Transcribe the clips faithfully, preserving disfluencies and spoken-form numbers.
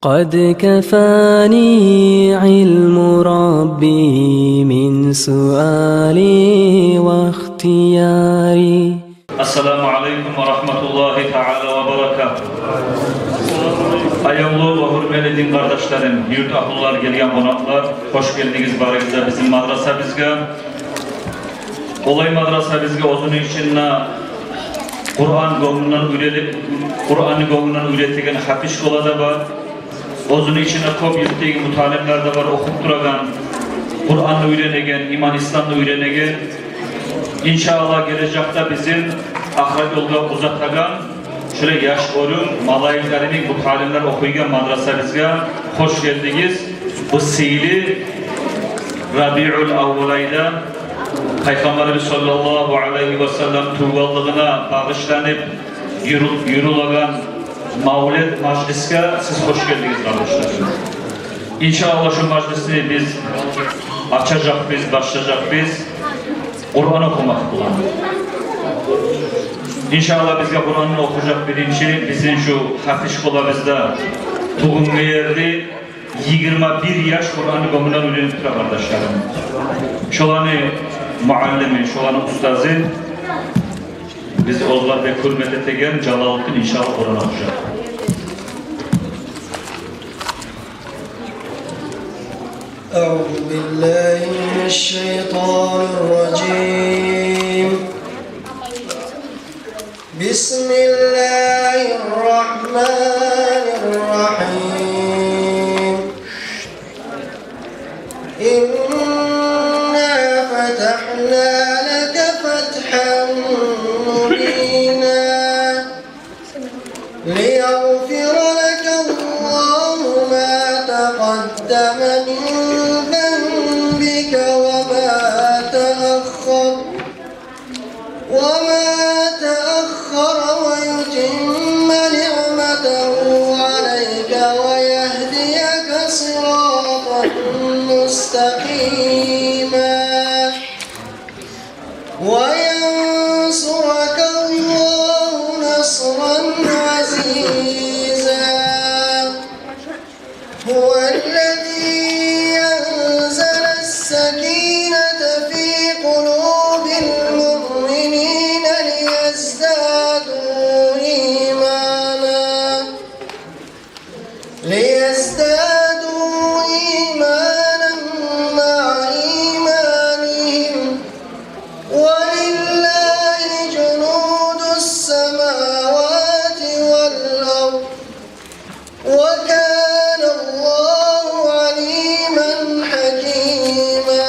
قد كفاني علم ربي من سؤالي واختياري. Ассаламу алейкум ва рагьматуллагьи таала ва баракатугь. Аявлу ва гьюрметли дин къардашларым, юрт агьлулар, гелген къонакълар, хош гелдигиз барыгъыз да бизин мадрасабызгъа. Олай мадрасабызгъа оьзюню ичинде Къуран гёнгюнден уьйрете-, Къуранны гёнгюнден уьйретеген гьафиз школа да бар. Оьзюню ичинде кёп юртдагъы муталимлер де бар, охуп турагъан, Къуранны уьйренеген, иман-исламны уьйренеген. Иншааллагь, гележекде бизин ахырат ёлгъа узатагъан шулай яш оьрюм, малайиклер йимик муталимлер охуйгъан мадрасабызгъа хош гелдигиз. Бу сыйлы Рабиул аввал айда Пайхаммарыбыз саллаллагьу алайгьи ва саллам тувгъанлыгъына багъышланып юрю-, юрюлеген мавлет мажлисге сиз хош гелдигиз, къардашлар. Иншааллагь, шу мажлисни биз ачажакъбыз, башлажакъбыз Къуран охумакъ булан. Иншааллагь, бизге Къуранны охужакъ биринчи бизин шу гьафиз школабызда тугъунгъа ерли йигирма бир яш Къуранны гёнгюнден уьйренип тура, къардашларым. Шоланы муаллими, шоланы устазы, биз оьзлер де гьюрмет этеген Жалалутдин иншааллагь Къуран охужакъ. أعوذ بالله من الشيطان الرجيم. بسم الله الرحمن الرحيم. إنا فتحنا لك فتحا مبينا. ليغفر لك الله ما تقدم من ذنبك وما تأخر، وما تأخر ويتم نعمته عليك ويهديك صراطا مستقيما. وينصرك الله نصرا عزيزا. هو الذي أنزل السكينة في قلوب المؤمنين ليزدادوا إيمانا، ليزدادوا إيمانا مع إيمانهم، ولله جنود السماوات والأرض، وكان الله عليما حكيما.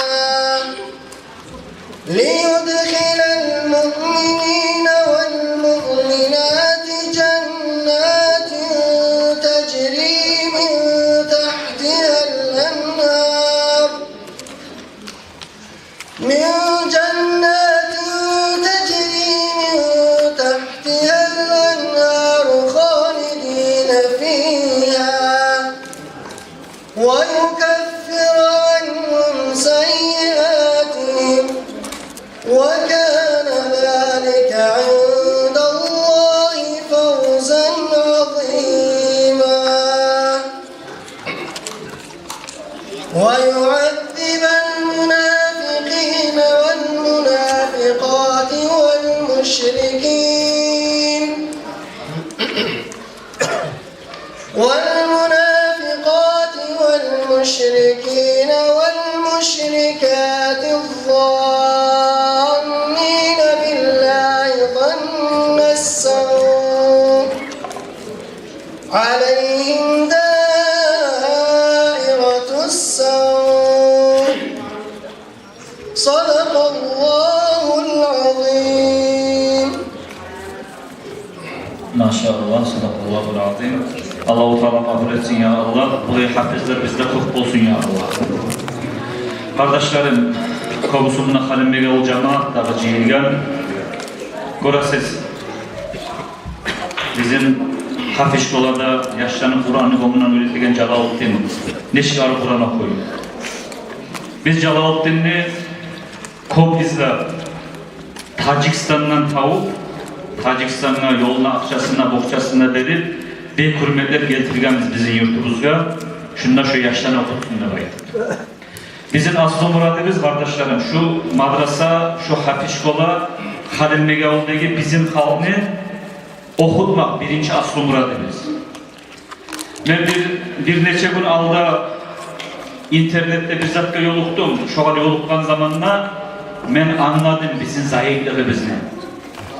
ليدخل المؤمنين والمؤمنات جنات تجري من تحتها الأنهار، من جنات تجري من تحتها الأنهار خالدين فيها، ويكفر عنهم سيئاتهم، وكان ذلك عند الله فوزا عظيما. ويعذب المنافقين والمنافقات والمشركين، والمنافقات والمشركين والمشركات الظانين بالله ظن السوء، عليهم دائرة السوء. صدق الله العظيم. Машаллагь, садакъаллагьул азим. Аллагьу Таала къабул этсин, я Аллагь. Булай гьафизлер бизде кёп болсун, я Аллагь. Къардашларым, кёбюсю муна Халимбекавул жамаат дагъы жыйылгъан. Гёресиз, бизин гьафиз школада яшланы Къуранны гёнгюнден уьйретеген Жалалутдин нечик арив Къуран охуй. Биз Жалалутдинни кёп излеп, Тажикстандан табып, Тажикстангъа ёлуна акъчасын да, бокъчасын да берип, бек гьюрметлеп гелтиргенбиз бизин юртубузгъа, шунда шо яшланы охутсун деп айтып. Бизин аслу мурадыбыз, къардашларым, шу мадраса, шу гьафиз школа, Халимбекавулдагъы бизин халкъны охутмакъ биринчи аслу мурадыбыз. Мен бир, бир нече гюн алда интернетде бир затгъа ёлукъдум. Шогъар ёлукъгъан заманда мен англадым бизин зайыплыгъыбызны.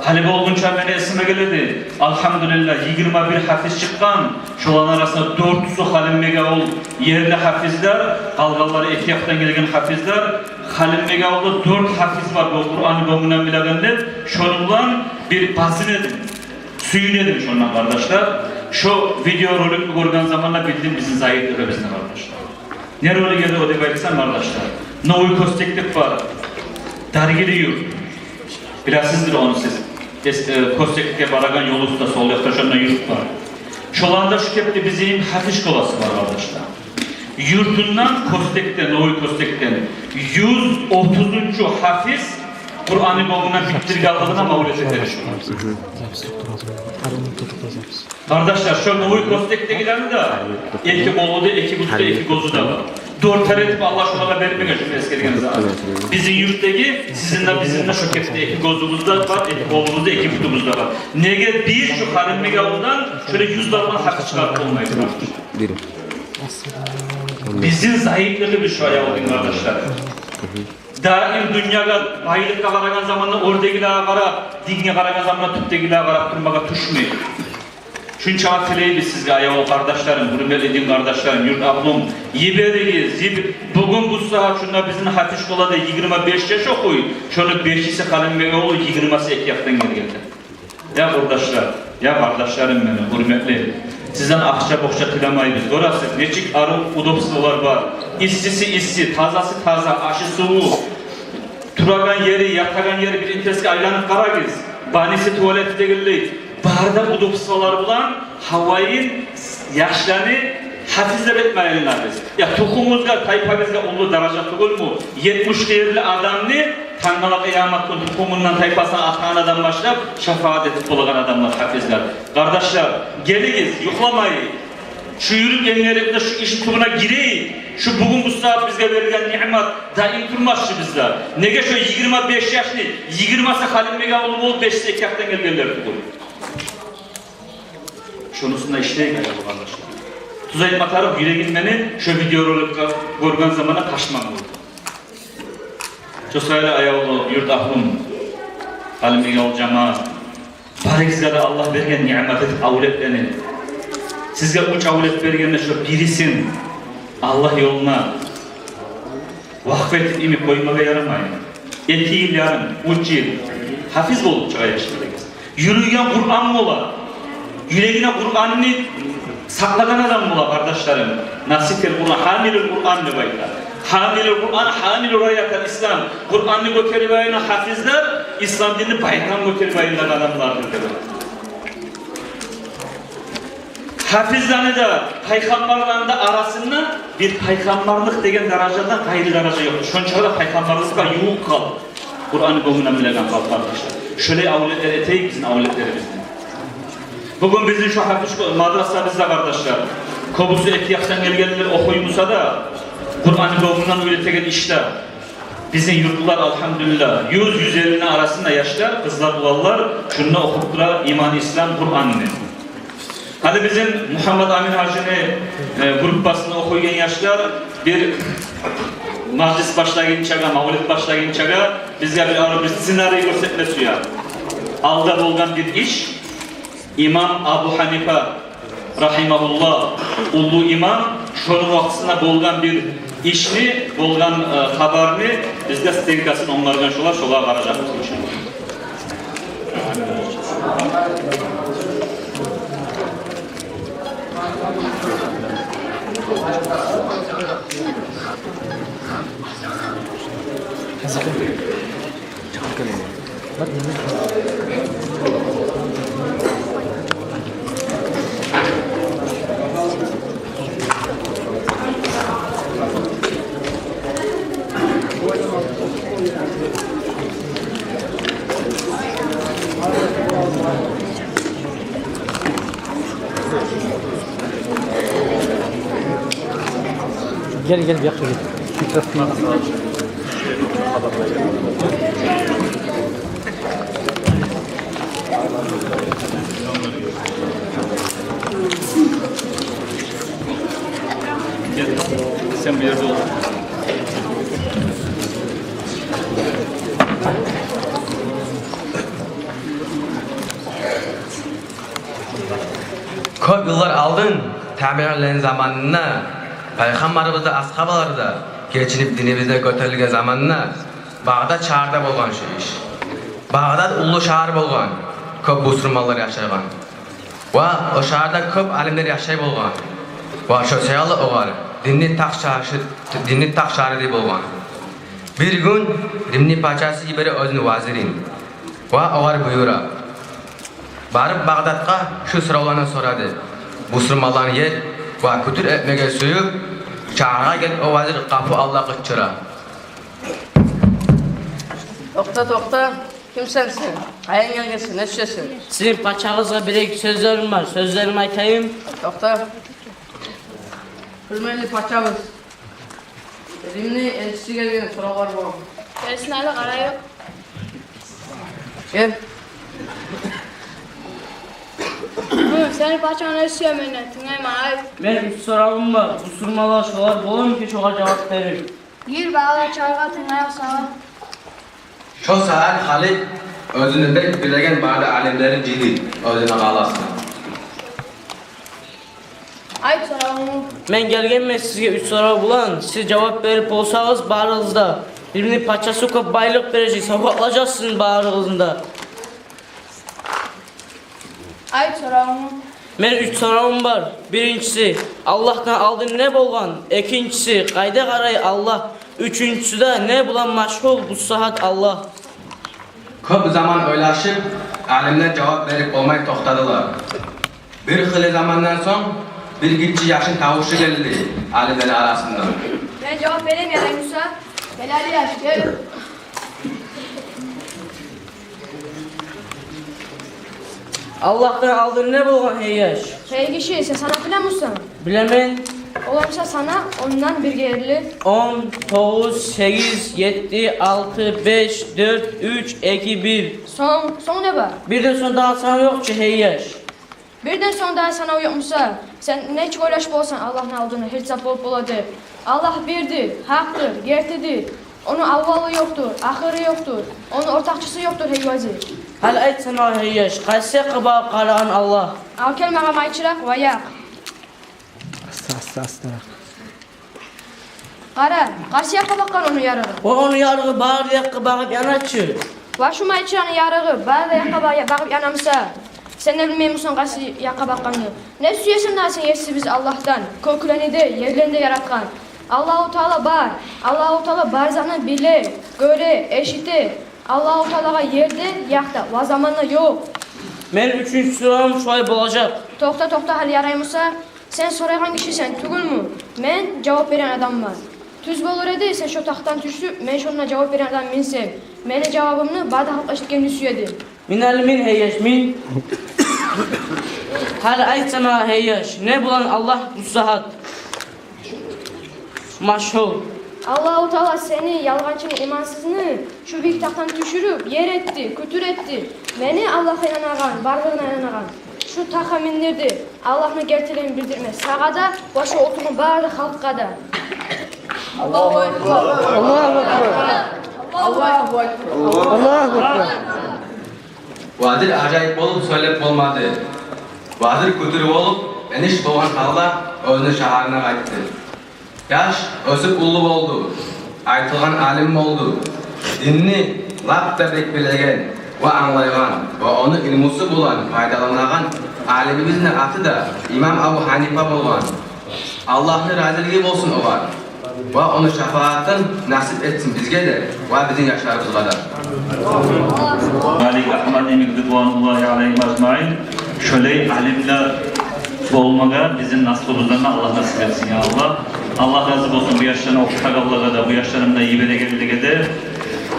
Гьали болгъунча мени эсиме геледи, альгьамдулиллагь, йигирма бир гьафиз чыкъгъан, шоланы арасында дёртюсю Халимбекавул ерли гьафизлер, къалгъанлары эки якъдан гелген гьафизлер. Халимбекавулда дёрт гьафиз бар, бу Къуръанны гёнгюнден билеген деп, шону булан бир базын эдим. Сююнедим шондан, къардашлар. Шо видеороликни гёрген заманда билдим бизин зайыплыгъыбызны, къардашлар. Не ролик эди о деп айтсам, къардашлар, Новый Костек деп бар, даргили юрт. Билесиздир ону сиз. Эс-, э, Костекге барагъан ёл уьстюнде, сол якъда шонда юрт бар. Шоланы да шу кепде бизин гьафиз школасы бар, къардашлар. Юртундан, Костекден, Новый Костекден юз отузунчу гьафиз Къуръанны гёнгюнден битдиргенлигине мавлет этерик. Къардашлар, шо Новый Костекдегилени де эки къолу да, эки буту да, эки гёзю де бар. Дёртер этип Аллагь шолагъа бермеген, шону эсгерген зат. Бизин юртдагъы, сизин де, бизин де шо кепде эки гёзюбюз де бар, эки къолубуз да, эки бутубуз да бар. Неге биз шо Халимбекавулдан шолай юз барман гьафиз чыгъарып болмайбыз? Бизин зайыплыгъыбыз шо, аявлу дин къардашлар. Даим дюньягъа, байлыкъгъа къарагъан заманда, оьрдегилеге къарап, динге къарагъан заманда тюпдегилеге къарап турмагъа тюшмей. Шунча тилейбиз сизге, аявлу къардашларым, гьюрметли дин къардашларым, юрт агьлюм, йиберигиз, йиб-, бугюн бу сагьат шунда бизин гьафиз школада йигирма беш яш охуй, шону бешиси Халимбекавул, йигирмасы эки якъдан гелгенлер. Я къардашлар, я къардашларым мени гьюрметли, сизден акъча-бокъча тилемейбиз. Гёресиз, нечик арив удобстволар бар. Иссиси исси, тазасы таза, ашы-суву, турагъан ери, ятагъан ери бир интернетге айланып къарагъыз. Баниси, туалети дегенлей, бары да удобстволар булан гьавайын яшланы гьафизлер этмеге айланабыз. Я тухумубузгъа, тайпабызгъа уллу даража тюгюлмю? Етмиш къыйырлы адамны тангала къыямат гюн тухумундан, тайпасындан атагъан адам башлап шафаат этип болагъан адамлар, гьафизлер. Къардашлар, гелигиз, юхламайыкъ. Шу юрюп енгерик де шу ишни тюбюне гирейик. Шу бугюн бу сагьат бизге берилген ниъмат даим турмас чы бизде. Неге шо йигирма беш яшны йигирмасы Халимбекавуллу болуп, бешиси эки якъдан гелгенлер тюгюл? Шону уьстюнде ишлейик, аявлу къардашлар. Тюз айтма тарыкъ, юрегим мени шо видеороликни гёрген заманда пашман болду. Шо саялы, аявлу юрт агьлюм, Халимбекавул жамаат, барыгъызгъа да Аллагь берген ниъмат этип авлетлени. Сизге уьч авлет бергенде, шо бирисин Аллагь ёлуна вакъф этип йимик къоймагъа ярамаймы? Эки йыл ярым, уьч йыл гьафиз болуп чыгъа яшларыгъыз. Юрюйген Къуръан бола. Юрегине Къуръанны сакълагъан адам бола, къардашларым. Насихул Къуръан, гьамилул Къуръан деп айта. Гьамилул Къуръан, гьамилу раятал Ислам. Къуръанны гётерип айланагъан гьафизлер ислам динни байрам гётерип айланагъан адамлардыр деп айта. Гьафизлени де, пайхаммарланы да арасында бир пайхаммарлыкъ деген даражадан къайры даража ёкъ. Шончакъы да пайхаммарлыкъгъа ювукъ халкъ. Къуръанны гёнгюнден билеген халкъ, къардашлар. Шолай авлетлер этейик бизин авлетлерибизни. Бугюн бизин шу гьафиз школ-, мадрасабызда, къардашлар, кёбюсю эки якъдан гелгенлер охуй буса да, Къуръанны гёнгюнден уьйретеген ишлер. Бизин юртлулар, альгьамдулиллагь, юз, юз эллини арасында яшлар, къызлар, уланлар шунда охуп тура иман, ислам, Къуръанны. Гьали бизин Мугьаммад Амин гьажини, э, группасында охуйгъан яшлар бир мажлис башлагъынчагъа, мавлет башлагъынчагъа бизге бир арив бир сценарий гёрсетме сюе. Алда болгъан бир иш, имам Абу Гьанифа рагьимагьуллагь, уллу имам, шону вакътисинде болгъан бир ишни, болгъан, э, хабарны бизге стенкасын онгаргъан шолар, шолагъа къаражакъбыз иншаллагь. Гел, гел, бу якъгъа гел. Микрофон. Гел, сен бу ерде олтур. Кёп йыллар алдын, табиинлени заманында, пайхаммарыбыз да, асгьабалар да гечинип, динибиз де гётерилген заманында Багъдат шагьарда болгъан шу иш. Багъдат уллу шагьар болгъан, кёп бусурманлар яшайгъан. Ва о шагьарда кёп алимлер яшай болгъан. Ва шо саялы огъар динни такъ шагьары, динни такъ шагьары дей болгъан. Бир гюн Римни пачасы йибере оьзюню вазирин. Ва огъар буюра: «Барып Багъдатгъа шу соравланы сора», — деп. Бусурманланы ер ва кютюр этмеге сююп, шагьаргъа гелип, о вазир къапу алда къычыра: «Токъта, токъта! Кимсен сен? Къайдан гелгенсен? Не сюесен?» «Сизин пачагъызгъа бир-эки сёзлерим бар. Сёзлерими айтайым». «Токъта». «Гьюрметли пачабыз, Римни элчиси гелген, соравлар бар». «Гелсин, гьали къарайыкъ». «Гел». «Гьы, сени пачанг не сюе менден? Тынглайман, айт». «Мени уьч соравум бар. Бусурманлар шолар боламы экен, шогъар жавап берип?» «Гир, балагъа чыгъар, тынглайыкъ сагъа». Шо сагьат халиф оьзюню бек билеген бары да алимлерин жыйды оьзюню къаласына. «Айт соравунгну». «Мен гелгенмен сизге уьч сорав булан. Сиз жавап берип болсагъыз, барыгъыз да, Римни пачасы кёп байлыкъ бережек, савгъатлажакъ сизин барыгъызны да». «Айт соравунгну». «Мени уьч соравум бар. Биринчиси, Аллагьдан алдын не болгъан? Экинчиси, къайда къарай Аллагь? Уьчюнчюсю де, не булан машгъул бу сагьат Аллагь?» Кёп заман ойлашып, алимлер жавап берип болмай токътадылар. Бир хыйлы замандан сонг бир гиччи яшны тавушу гелди алимлени арасындан. «Мен жавап берейим, ярай буса. Гел, гьали, яш, гел». «Аллагьдан алдын не болгъан, гьей яш?» «Гьей гиши, сен санап билемисен?» «Билемен». «Олай буса сана ондан бирге ерли». «Он, тогъуз, сегиз, етти, алты, беш, дёрт, уьч, эки, бир». «Сонг, сонг не бар?» «Бирден сонг дагъы санав ёкъ чу, гьей яш». «Бирден сонг дагъы санав ёкъ буса, сен нечик ойлашып боласан Аллагьны алдына, гьеч зат болуп бола деп? Аллагь бирдир, гьакъдыр, гертидир. Ону аввалы ёкъдур, ахыры ёкъдур. Ону ортакъчысы ёкъдур, гьей вазир». «Гьали айтсана, гьей яш, къайсы якъгъа багъып къарагъан Аллагь?» «Ал, гел магъа майчыракъ ва якъ». Аста, аста, астаракъ. «Къара, къайсы якъгъа бакъгъан ону ярыгъы?» «Ва ону ярыгъы бары да якъгъа багъып яна чы». «Ва шу майчыраны ярыгъы бары да якъгъа ба-, багъып яна буса, сен де билмеймисен къайсы якъгъа бакъгъанны? Не сюесен дагъы сен Есибиз Аллагьдан, кёклени де, ерлени де яратгъан? Аллагьу Таала бар. Аллагьу Таала бар затны биле, гёре, эшите. Аллагьу Таалагъа ер де, якъ да ва заман да ёкъ». «Мени уьчюнчю суалым шулай болажакъ». «Токъта, токъта, гьали ярай буса. Сен сорайгъан гиши сен тюгюлмю? Мен жавап береген адамман. Тюз болур эди, сен шо тахтдан тюшюп, мен шонда жавап береген адам минсем. Мени жавабымны бары да халкъ эшитгенни сюеди». «Мин, гьали мин, гьей яш, мин. Гьали айтсана, гьей яш, не булан Аллагь бу сагьат машгъул?» «Аллагьу Таала сени, ялгъанчыны, имансызны, шу бийик тахтдан тюшюрюп, ер этди, кютюр этди. Мени, Аллагьгъа инанагъан, барлыгъына инанагъан, шу тахгъа миндирди. Аллагьны гертилигин билдирме сагъа да ва шо олтургъан бары да халкъгъа да». Аллагьу акбар. Аллагьу акбар. Аллагьу акбар. Аллагьу акбар. Вазир ажайып болуп сёйлеп болмады. Вазир кютюр болуп, эниш болгъан гьалда оьзюню шагьарына къайтды. Яш оьсюп уллу болду, айтылгъан алим болду. Динни лап да бек билеген ва англайгъан ва ону илмусу булан пайдаланагъан алимибизни аты да имам Абу Гьанифа болгъан. Аллагьны разилиги болсун огъар ва ону шафаатын насип этсин бизге де ва бизин яшларыбызгъа да. Малик Агьмад йимик, ридвануллагьи алайгьим ажмаин, шолай алимлер болмагъа бизин наслубуздан Аллагь насип этсин, я Аллагь. Аллагь рази болсун бу яшланы охутагъанлагъа да, бу яшланы мунда йиберегенлеге де,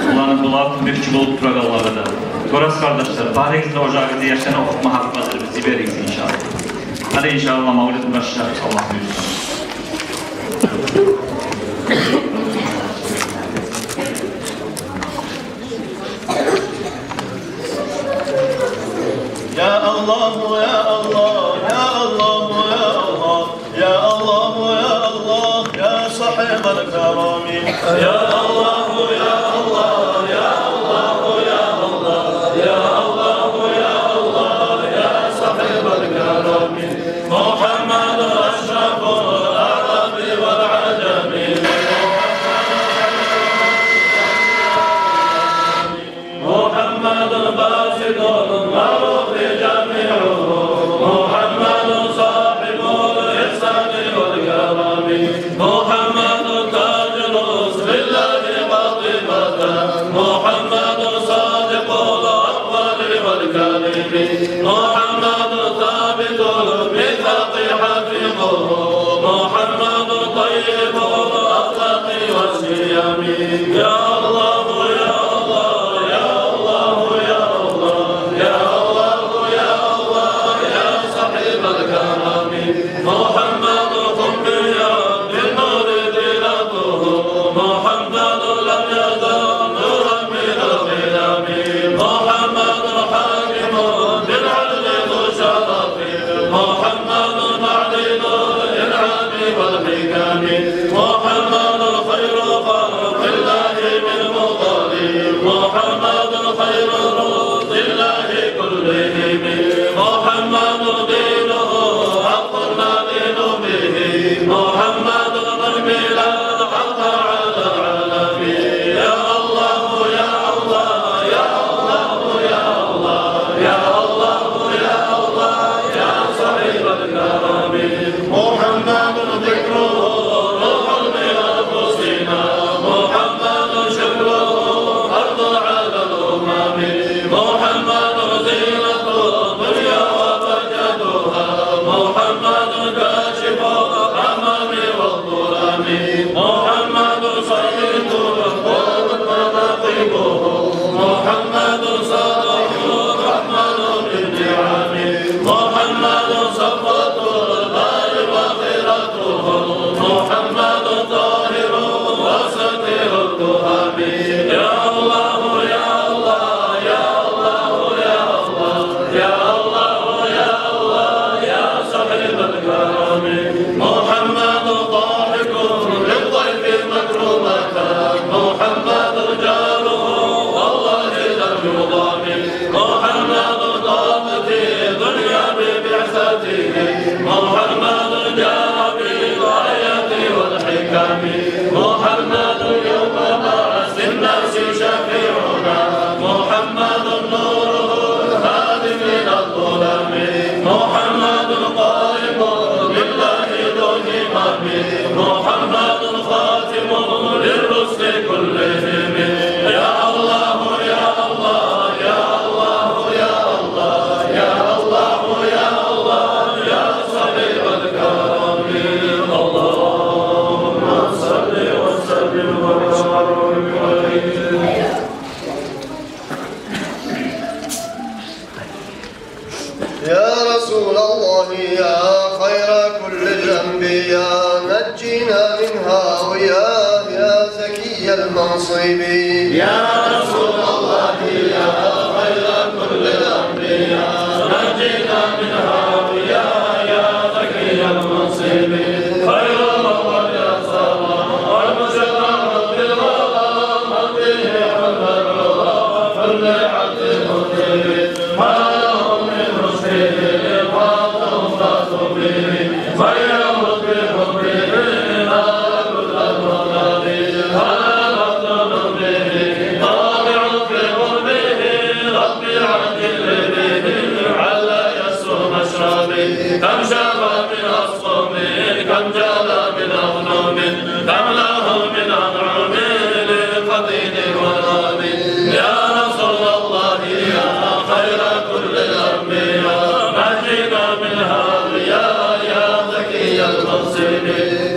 буланы, булар кёмекчи болуп турагъанлагъа да. Гёресиз, къардашлар, барыгъыз да ожагъыгъызда яшланы охутма гьакъ бардыр, биз йиберигиз, иншааллагь. Гьали, иншааллагь, мавлид башлайыкъ, Аллагь буюрса. والكرم. يا الله، يا الله، يا الله، يا الله، يا الله، يا الله، يا صاحب الكرم. محمد أشرف العرب والعجم. محمد باسط المعروف جميعه، محمد صاحب الإحسان والكرم، محمد تاج رسل الله فاطمة، محمد صادق الأقوال والكلم، محمد ثابت الميثاق حفيظه، محمد طيب الأخلاق والشيم. يا الله، يا الله، يا الله، يا الله، يا الله، يا الله، يا صاحب الكرم. محمد حمي بالنور زينته، محمد لم يزل نورا من القدم، محمد حاكم بالعدل ذو شرف، محمد معدن الإنعام والحكم، محمد خير خلق الله من مضر، محمد خير رسل الله كلهم، محمد دينه حق نادين به، محمد نحمل الحق على العالمين. يا الله، يا الله، يا الله، يا الله، يا الله، يا الله، يا الله، يا صاحب الكرم. محمد ذكره روح من أنفسنا، محمد شكره أرض على الأمم، محمد زينة الدنيا وبهجتها، محمد كاشف الغمام والظلم، محمد سيد القوم مناقبه، محمد صالح الرحمن بالنعم، محمد صفوة الباري وخيرته، محمد طاهر وستير التهم. يا الله، يا الله، يا الله، يا الله، يا الله، يا الله، يا صاحب الكرم. محمد ضاحك للضيف مكرمة، محمد جاره والله لم يضام، محمد ضاقت الدنيا ببعثته، محمد جاء بالآيات والحكم، محمد يوم بعث الناس شفيعنا، محمد نوره الهادي من الظلم، محمد قائم بالله ذو الهمم، محمد خاتم للرسل كلهم. يا الله، يا الله، يا الله، يا الله، يا الله، يا الله، يا صاحب الكرم. اللهم صل وسلم وبارك عليه. يا رسول الله، يا خير كل الأنبياء، نجنا من هؤلاء يا زكي المنصب. يا رسول الله، يا خير كل الأنبياء، نجنا من هؤلاء يا زكي المنصب. خير من وجد سلام والمجتمع بالغرام، به حل الرضا كل عبد مذنب. ما لهم من رشد إن فاتهم فاتوا به، من يمت بحبه نال كل المطالب. أنا مفتون به طامع في قربه، رب عجل به على يسر مشربي. كم شفى من أسقم، كم جلا من أغنم، كم له من أنعم للقديم والغم. يا رسول الله، يا خير كل الأنبياء، نجنا من هؤلاء يا زكي المنصب.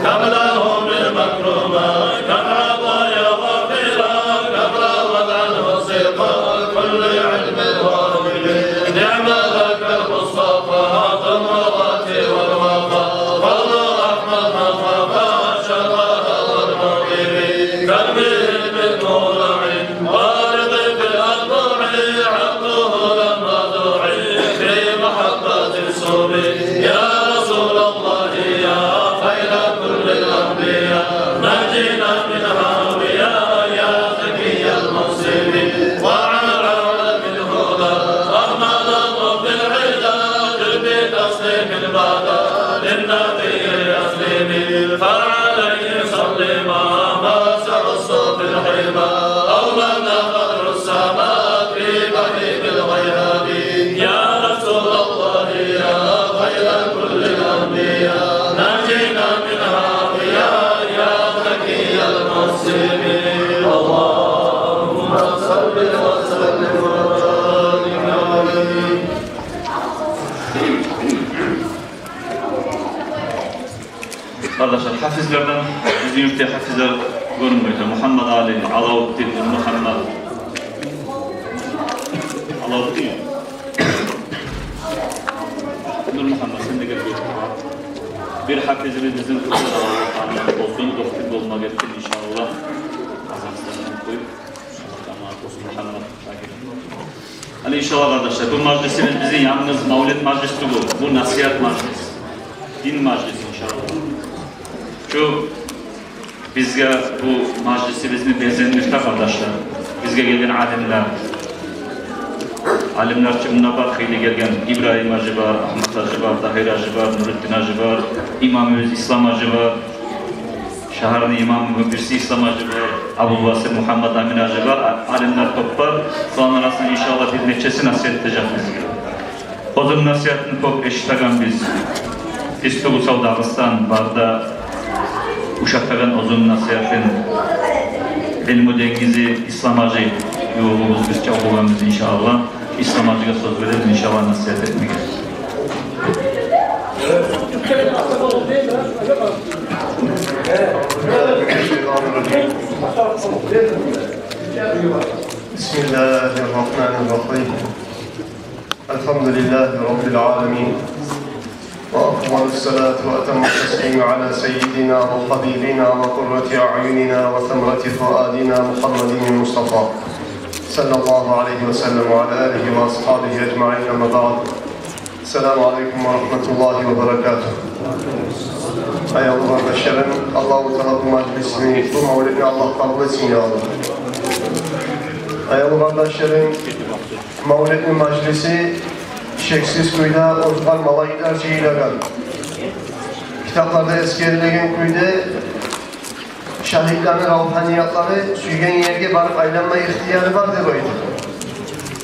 كم له من مكرمات، كم عطايا وافرة، كم راوت عنه سقا كل علم واجب. نعم ذاك المصطفى ذو المروءة والوفاء، فضل الرحمن خفى شرها والمغرب. كم به من مولع وارد في الأضلع، عبده لما دعي في محبة الصبي. يا رسول الله، يا خير كل الأنبياء، نجي فعليه صل ما فاز الصوف الحمى، أو لنا قدر السماء في بهيم الغياب. يا رسول الله يا خير كل الأنبياء، نجينا من هؤلاء يا زكي المسلمين. اللهم صل وسلم وبارك عليه. Къардашлар, гьафизлерден бизин юртда гьафизлер гёрюнмей тура. Мугьаммад Али, Алавутдин, Нурмугьаммад. Алавутдин. Нурмугьаммад, сен де гел бу ерге. Бир гьафизибиз бизин къызлар, Аллагь разы болсун, доктор болма гетди, иншааллагь. Къазахстандан къой. Аллагь разы болсун, Мугьаммад Шакир. Гьали, иншааллагь, къардашлар, бу мажлисибиз бизин янгыз мавлет мажлис тюгюл, бу насигьат мажлис, дин мажлис, иншааллагь. Шу бизге бу мажлисибизни безендирди, къардашлар, бизге гелген алимлер. Алимлер чи мунда бар, хыйлы гелген: Ибрагьим гьажи бар, Агьмат гьажи бар, Тагьир гьажи бар, Нурутдин гьажи бар, имамыбыз Ислам гьажи бар. Шагьарны имамы, муфтиси Ислам гьажи бар, Абулбасир, Мугьаммад Амин гьажи бар, а-, алимлер кёп бар. Шуланы арасындан, иншааллагь, бир нечеси насигьат этежек бизге. Оьзюню насигьатын кёп эшитеген биз. Биз тюгюл сав Дагъыстан, бары да ушатагъан оьзюню насигьатын. Илму денгизи Ислам гьажи, ювугъубуз, бизче охугъанбыз, иншааллагь. Ислам гьажиге сёз беребиз, иншааллагь, насигьат этмеге. بسم الله الرحمن الرحيم. الحمد لله رب العالمين. وأفضل الصلاة وأتم التسليم على سيدنا وحبيبنا وقرة أعيننا وثمرة فؤادنا محمد المصطفى صلى الله عليه وسلم وعلى آله وأصحابه أجمعين، أما بعد. السلام عليكم ورحمة الله وبركاته. Аявлу къардашларым, Аллагьу Таала бу мажлисни, бу мавлетни Аллагь къабул этсин, я Аллагь. Аявлу къардашларым, мавлетни мажлиси шексиз кюйде озгъан, малайиклер жыйылагъан. Китапларда эсгерилеген кюйде, шагьитлени равгьаниятлары сюйген ерге барып айланма ихтияры бар деп айта.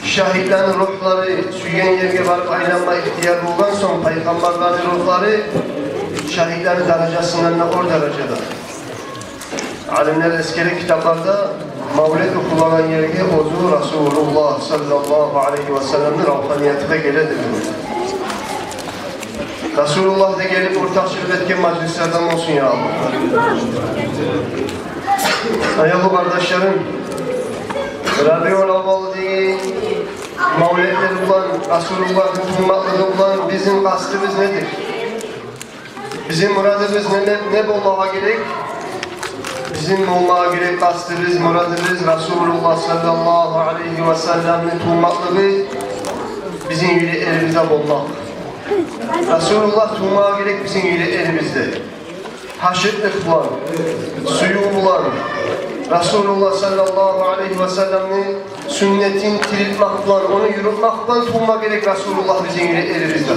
Шагьитлени ругьлары сюйген ерге барып айланма ихтияр болгъан сонг, пайхаммарланы ругьлары шагьитлени даражасындан да оьр даражада. Алимлер эсгере китапларда, мавлет охулагъан ерге оьзю Расулуллагь саллаллагьу алайгьи ва салламны равгьанияты да геле деп. Расулуллагь да гелип ортакъчылыкъ этген мажлислерден болсун, я Аллагь. Аявлу къардашларым, Рабиул аввал деген мавлетлер булан, Расулуллагьны тувмакълыгъы булан бизин къастыбыз недир? Бизин мурадыбыз не, не, не болмагъа герек? Бизин болмагъа герек къастыбыз, мурадыбыз Расулуллагь саллаллагьу алайгьи ва салламны тувмакълыгъы бизин юреклерибизде болмакъ. Расулуллагь тувмагъа герек бизин юреклерибизде. Гьашыкълыкъ булан, сююв булан, Расулуллагь саллаллагьу алайгьи ва салламны сюннетин тирилтмек булан, ону юрютмек булан тувма герек Расулуллагь бизин юреклерибизде.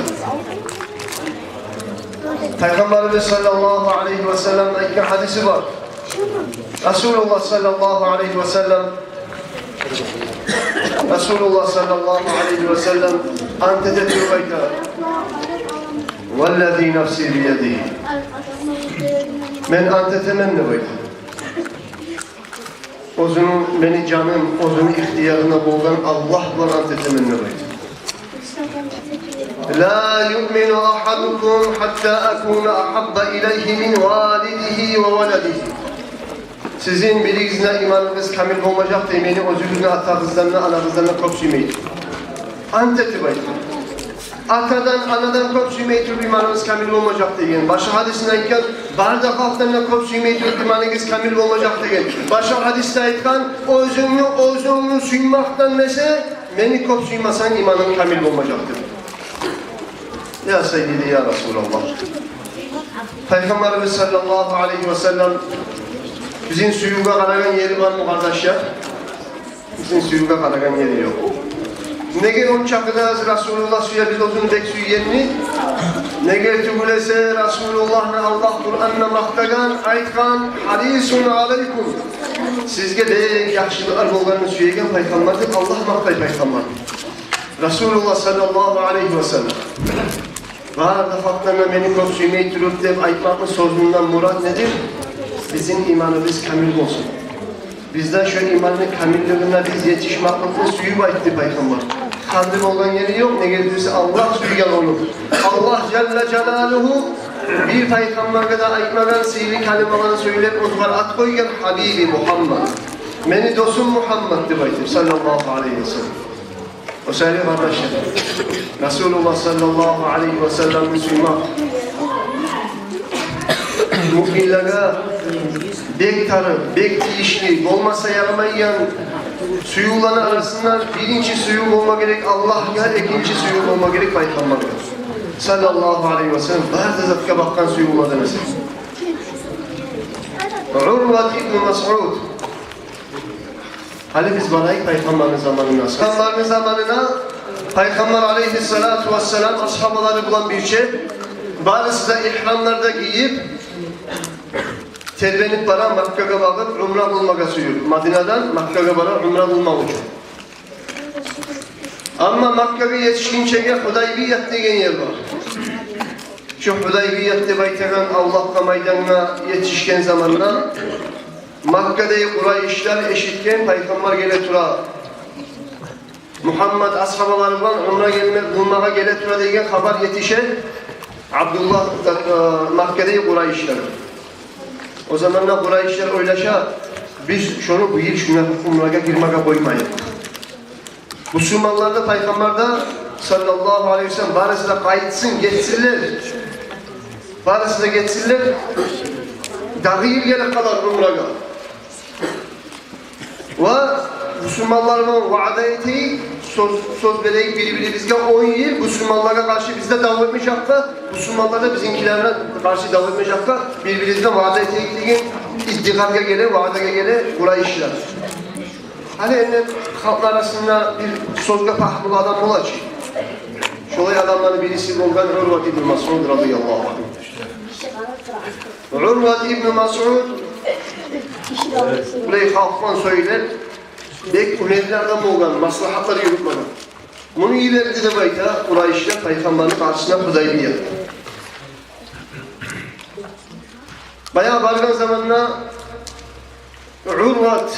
Пайхаммарыбыз саллаллагьу алайгьи ва салламны айтгъан гьадиси бар. Расулуллагь саллаллагьу алайгьи ва саллам, Расулуллагь саллаллагьу алайгьи ва саллам ант эте туруп айта: «Валлази нафси биядигьи». Мен ант этемен деп айта. Оьзюню, мени жаным оьзюню ихтиярында болгъан Аллагь булан ант этемен деп айта. «Ла юъмину агьадукум гьатта акуна агьабба илайгьи мин валидигьи ва валадигьи». Сизин биригизни иманыгъыз камил болмажакъ дей, мени оьзюгюзню атагъыздан да, анагъыздан да кёп сюймей туруп. Ант этип айта. Атадан, анадан кёп сюймей туруп иманыгъыз камил болмажакъ деген. Башгъа гьадисинде айтгъан, бары да халкъдан да кёп сюймей туруп иманыгъыз камил болмажакъ деген. Башгъа гьадисде айтгъан, оьзюнгню оьзюнгню сюймекден эсе, мени кёп сюймесенг, иманынг камил болмажакъ деп. Я Саййиди, я Расулаллагь. Пайхаммарыбыз саллаллагьу алайгьи ва саллам бизин сюювге къарагъан ери бармы, къардашлар? Бизин сюювге къарагъан ери ёкъ. Неге ончакъы да Расулуллагь сюе биз оьзюню бек сюйгенни? Неге тюгюл эсе, Расулуллагьны Аллагь Къуран Макътагъан, айтгъан: «Харисун алайкум». Сизге бек яхшылыкълар болгъанны сюеген пайхаммар деп Аллагь макътай пайхаммарны. Расулуллагь саллаллагьу алайгьи ва саллам. Бары да халкъдан да мени кёп сюймей туруп деп айтмакъны сёзюнден мурат недир? Бизин иманыбыз камил болсун. Бизде шо иманны камиллигине биз етишмекликни сююп айтды пайхаммар. Къанды болгъан ери ёкъ, неге десе Аллагь сюйген ону. Аллагь жалла жалалугьу бир пайхаммаргъа да айтмагъан сыйлы калималаны сёйлеп, огъар ат къойгъан: «Хабиби Мухаммад». Мени досум Мухаммад деп айтып, саллаллагьу алайгьи ва саллам. О саялы, къардашлар, Расулуллагь саллаллагьу алайгьи ва салламны сюймек муъминлеге бек тарыкъ, бек тийишли, болмаса ярамайгъан сюювлени арасында биринчи сююв болма герек Аллагьгъа, экинчи сююв болма герек пайхаммаргъа саллаллагьу алайгьи ва саллам. Бары да затгъа бакъгъан сюювлерден эсе. Урват ибн Масъуд. Гьали биз барайыкъ пайхаммарны заманына. Пайхаммарны заманына, пайхаммар алайгьиссалату вассалам асгьабалары булан бирче, барысы да ихрамлар да гийип, тербенип бара Маккагъа багъып, умра къылмагъа сююп, Мадинадан Маккагъа бара умра къылмакъ учун. Амма Маккагъа етишгинчеге Худайбият деген ер бар. Шо Худайбият деп айтагъан авлакъгъа, майдангъа етишген заманда Маккадагъы къурайышлар эшитген, пайхаммар геле тура, Мухаммад асгьабалары булан умра гелме-, къылмагъа геле тура деген хабар етише Абдуллагь, э, Маккадагъы къурайышлар. О заманда къурайышлар ойлаша: «Биз шону бу йыл шуна умрагъа гирмеге къоймайыкъ». Бусурманлар да, пайхаммар да саллаллагьу алайгьи ва саллам, барысы да къайтсын, гетсинлер. Барысы да гетсинлер. Дагъы йыл гелип къалар умрагъа. Ва бусурманлар булан ваъда этейик, сёз, сёз берейик бир-бирибизге, он йыл бусурманлагъа къаршы биз де дав этмежекбиз, бусурманлар да бизинкилеге къаршы дав этмежекбиз, бир-бирибизге ваъда этейик деген иддигьаргъа геле, ваъдагъа геле къурайышлар. Гьали энни халкъны арасында бир сёзге пагьмулу адам бола чы. Шолай адамланы бириси болгъан Урват ибн Масъуд радияллагьу ангьу. Урват ибн Масъуд булай халкъ булан сёйлеп, бек уьмерли адам болгъан, маслагьатлар юрютмеген. Муну йиберди деп айта къурайышлар пайхаммарны къаршысына Худайбиятгъа. Баягъы баргъан заманда Урват,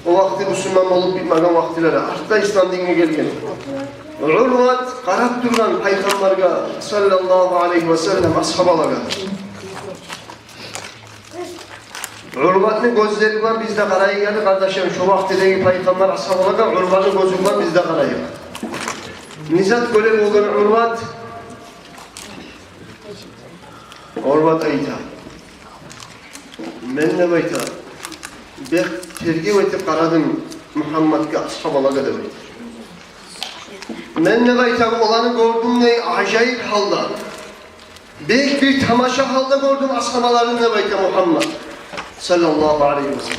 о вакъти бусурман болуп битмеген вакътилери, артда ислам динге гелген. Урват къарап тургъан пайхаммаргъа саллаллагьу алайгьи ва саллам, асгьабалагъа. Урватны гёзлери булан биз де къарайыкъ, яни, къардашларым, шо вакътидеги пайхаммар асгьабалагъа Урватны гёзю булан биз де къарайыкъ. Не зат гёре болгъан Урват? Урват айта: «Мен, — деп айта, — бек тергев этип къарадым Мухаммадгъа, асгьабалагъа, — деп айта. — Мен, — деп айта, — оланы гёрдюм, — дей, — ажайып гьалда. Бек бир тамаша гьалда гёрдюм асгьабаларын, — деп айта Мухаммад саллаллагьу алайгьи ва саллам.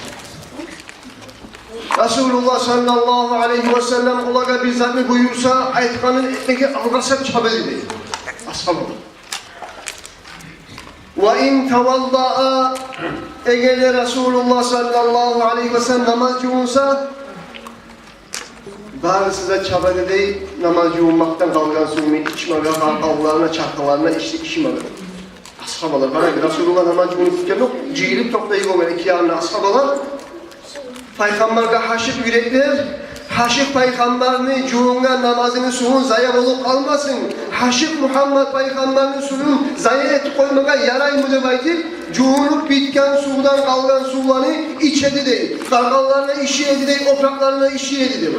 — Расулуллагь саллаллагьу алайгьи ва саллам олагъа бир затны буюрса, айтгъанын этмеге алгъасап чаба эди, — дей, — асгьабалар. Ва ин таваллаа, эгер де Расулуллагь саллаллагьу алайгьи ва саллам намаз жувунса, барысы да чаба эди, — дей, — намаз жувунмакъдан къалгъан сувну ичмеге, къалгъанларына, чархларына ичди, ичмеге». Асгьабалар, къарайыкъ, Расулуллагь намаз жувунуп битген ёкъ, жыйылып токътай болгъан эки янына асгьабалар. Пайхаммаргъа гьашыкъ юреклер, гьашыкъ пайхаммарны жувунгъан намазыны суву зая болуп къалмасын, гьашыкъ Мухаммад пайхаммарны сувун зая этип къоймагъа яраймы деп айтып, жувунуп битген сувдан къалгъан сувланы иче эди, — дей. — Къалгъанларына иче эди, — дей, — опуракъларына иче эди», — деп.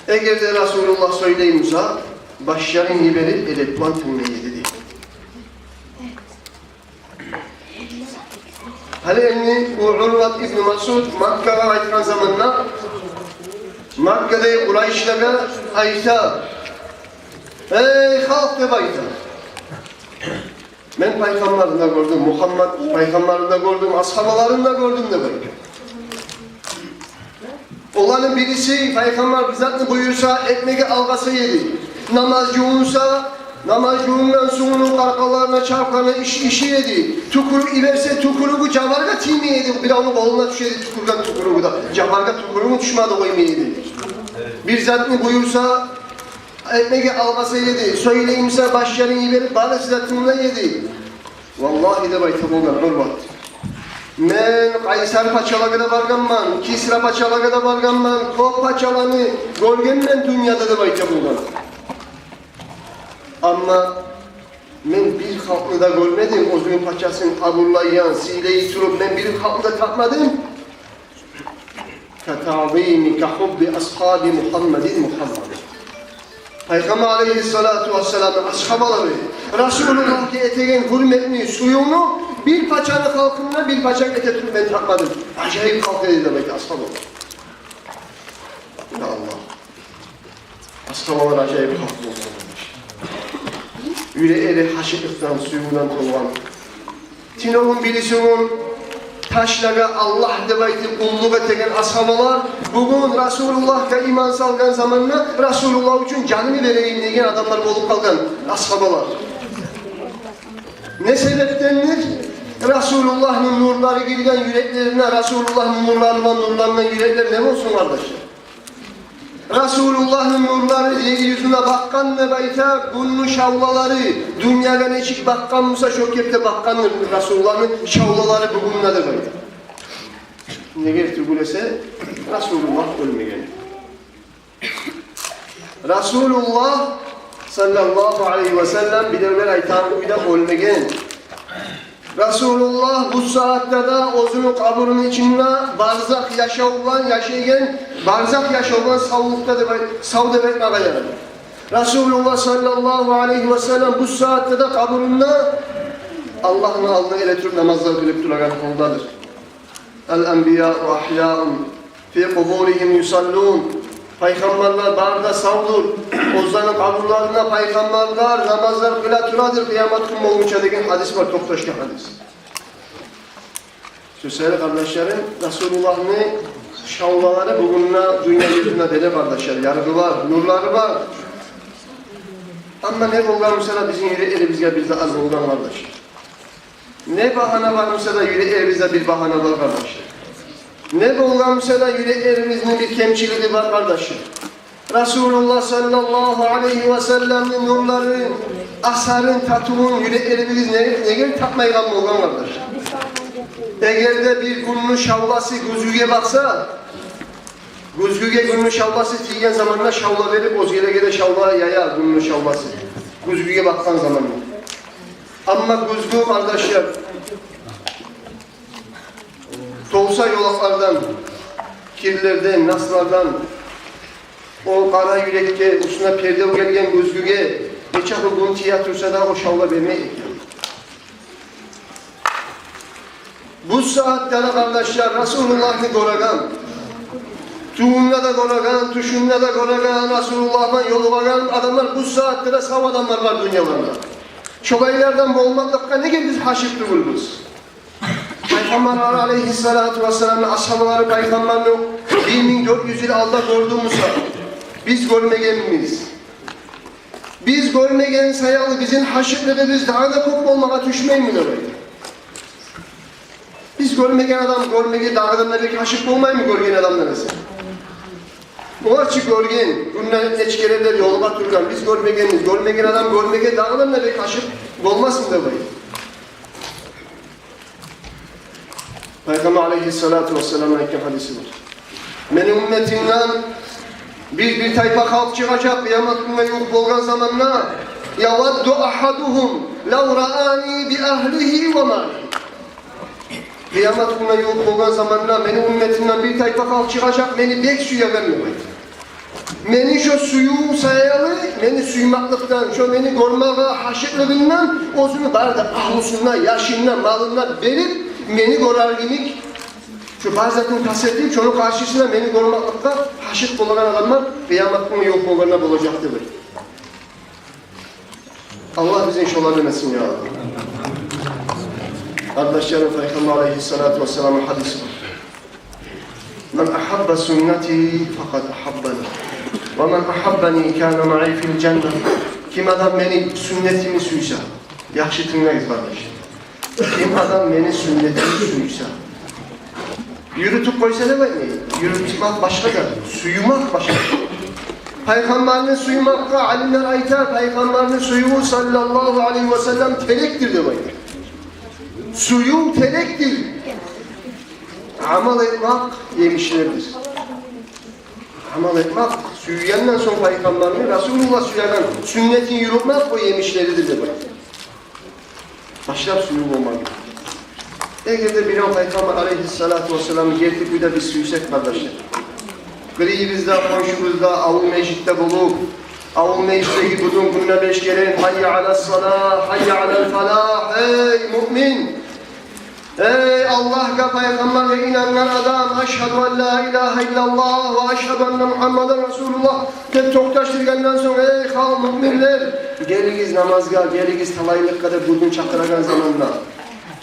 Эгер де Расулуллагь сёйлей буса, башларын йиберип, эдеп булан тынглай эди, — дей. Гьали энни бу Урват ибн Масъуд Маккагъа къайтгъан заманда Маккадагъы къурайышлагъа айта: «Эй халкъ, — деп айта, — мен пайхаммарны да гёрдюм, Мухаммад пайхаммарны да гёрдюм, асгьабаларын да гёрдюм, — деп айта. — Оланы бириси пайхаммар бир затны буюрса, этмеге алгъаса эди. Намаз жувунса, Намаз жувунгъан сувну къаркъараларына чалкъана иш-, иши эди. Тюкюрюп йиберсе, тюкюрюгю жабаргъа тиймей эди. Биревню къолуна тюше эди тюкюрген тюкюрюгю де. Жабаргъа тюкюрюгю тюшмеди, къоймай эди. Бир затны буюрса, этмеге алгъасай эди. Сёйлей буса, башларын йиберип, барысы да тынглай эди. Валлагьи, деп айта болгъан Урват, мен Къайсар пачалагъа да баргъанман, Кисра пачалагъа да баргъанман, кёп пачаланы гёргенмен дюньяда, деп айта болгъан. Амма мен бир халкъны да гёрмедим, оьзюню пачасын къабурлайгъан, сыйлай туруп, мен бир халкъны да тапмадым. كتعظيم كحب أصحاب محمد محمدا. Пайхаммар алайгьиссалату вассаламны асгьабалары Расулуллагьгъа этеген гьюрметни, сюювню бир пачаны халкъындан бир пача эте туруп мен тапмадым. Ажайып халкъ эди, деп айта асгьабалар. Я Аллагь. Асгьабалар ажайып халкъ болгъан. Юреклери гьашыкълыкъдан, сюювден толгъан. Тюнегюн, бирисигюн ташлагъа Аллагь деп айтып къуллукъ этеген асгьабалар бугюн Расулуллагьгъа иман салгъан заманда, Расулуллагь учун жанымны берейим деген адамлар болуп къалгъан асгьабалар. Не себепдендир? Расулуллагьны нурлары гирген юреклерине, Расулуллагьны нурларындан нурлангъан юреклер не болсун, къардашлар? Расулуллагьны нурлары ер юзюне бакъгъан, деп айта, гюнню шавлалары дюньягъа нечик бакъгъан буса, шо кепде бакъгъандыр Расулуллагьны шавлалары бугюн де, деп айта. Неге тюгюл эсе, Расулуллагь оьлмеген. Расулуллагь саллаллагьу алайгьи ва саллам, биревлер айтагъан кюйде, оьлмеген. Расулуллагь бу сагьатда да оьзюню къабурну ичинде барзах яшав булан яшайгъан, барзах яшав булан савлукъда деп айт-, сав деп айтмагъа ярай. Расулуллагь саллаллагьу алайгьи ва саллам бу сагьатда да къабурунда Аллагьны алдына геле туруп намазлар къылып турагъан гьалдадыр. الأنبياء أحياء في قبورهم يصلون. Пайхаммарлар бары да савдур. Оьзлени къабурларында пайхаммарлар намазлар къыла турадыр къыямат гюн болгъунча деген гьадис бар, токъташгъан гьадис. Сёзлери, къардашларым, Расулуллагьны шавлалары бугюн де дюнья юзюнде, къардашлар, ярыгъы бар, нурлары бар. Амма не болгъан буса да, бизин юреклерибизге бир де аз болгъан, къардашлар. Не багьана бар буса да, юреклерибизде бир багьана бар, къардашлар. Не болгъан буса да, юреклерибизни бир кемчилиги бар, къардашлар. Расулуллагь саллаллагьу алайгьи ва салламны нурларын, асарын, татывун юреклерибиз не-, неге татмайгъан болгъан, къардашлар? Эгер де бир гюнню шавласы гюзгюге бакъса, гюзгюге гюнню шавласы тийген заманда шавла берип, оьзгелеге де шавла яя гюнню шавласы. Гюзгюге бакъгъан заманда. Амма гюзгю, къардашлар, толса ёлакълардан, кирлерден, наслардан, о къара юрекге, уьстюне перде гелген гюзгюге нече гюн тие турса да, о шавла бермей экен. Бу сагьатда да, къардашлар, Расулуллагьны гёреген, тюнде де гёреген, тюшюнде де гёреген, Расулуллагь булан ёлугъагъан адамлар, бу сагьатда да сав адамлар бар дюньяларда. Шолайлардан болмакълыкъгъа неге биз гьашыкъ тюгюлбюз? Пайхаммар алайгьиссалату вассаламны асгьабалары пайхаммарны бир минг дёрт юз йыл алда гёрдю буса, биз гёрмегенбиз. Биз гёрмеген саялы бизин гьашыкълыгъыбыз дагъы да кёп болмагъа тюшмейми, деп айта. Биз гёрмеген адам гёрмеге дагъы да бек гьашыкъ болмаймы, гёрген адамдан эсе? Олар чы гёрген, гюнде нече керенлер ёлугъа тургъан, биз гёрмегенбиз. Гёрмеген адам гёрмеге дагъы да бек гьашыкъ болмасмы, деп айта. Пайхаммар алайгьиссалату вассаламны айтгъан гьадиси бар. Мени умметимден бир, бир тайпа халкъ чыгъажакъ къыямат гюнге ювукъ болгъан заманда: يود أحدهم لو رآني بأهله وماله. Къыямат гюнге ювукъ болгъан заманда мени умметимден бир тайпа халкъ чыгъажакъ, мени бек сюеген, деп айта. Мени шо сююв саялы, мени сюймекликден, шо мени гёрмеге гьашыкълыгъындан оьзюню бары да агьлюсюн де, яшын да, малын да берип, мени гёрер йимик, шо бар затын тас этип, шону къаршысына мени гёрмекликге гьашыкъ болагъан адамлар къыямат гюнге ювукъ болгъанда болажакъ, деп айта. Аллагь бизин шолардан этсин, я Аллагь. Къардашларым, Пайхаммар алайгьиссалату вассаламны гьадиси бар: من أحب سنتي فقد أحبني، ومن أحبني كان معي في الجنة. Ким адам мени сюннетимни сюйсе, яхшы тынглайгъыз, къардашлар. Ким адам мени сюннетимни сюйсе, юрютюп къойса деп айтмай, юрютмек башгъа да, сюймек башгъа. Пайхаммарны сюймекге, алимлер айта, пайхаммарны сюювю, саллаллагьу алайгьи ва саллам, терекдир деп айта. Сююв терекдир. Амал этмек емишлердир. Амал этмек, сюйгенден сонг пайхаммарны, Расулуллагь сюеген сюннетин юрютмек, о емишлеридир деп айта. Башлап сююв болмагъа герек. Эгер де бирев пайхаммар алайгьиссалату вассаламны герти кюйде биз сюйсек, къардашлар, къырыйыбызда, къоншубузда, авул межитде болуп, авул межитдеги бугюн гюнде беш керен «Гьаййа алас-салагь, гьаййа алал-фалагь», эй муъмин, эй Аллагьгъа, пайхаммаргъа инангъан адам, «Ашгьаду ан ла илагьа иллаллагь ва ашгьаду анна Мугьаммадан расулуллагь» деп токъташдыргъандан сонг, эй халкъ, муъминлер, гелигиз намазгъа, гелигиз талайлыкъгъа деп бугюн чакъырагъан заманда,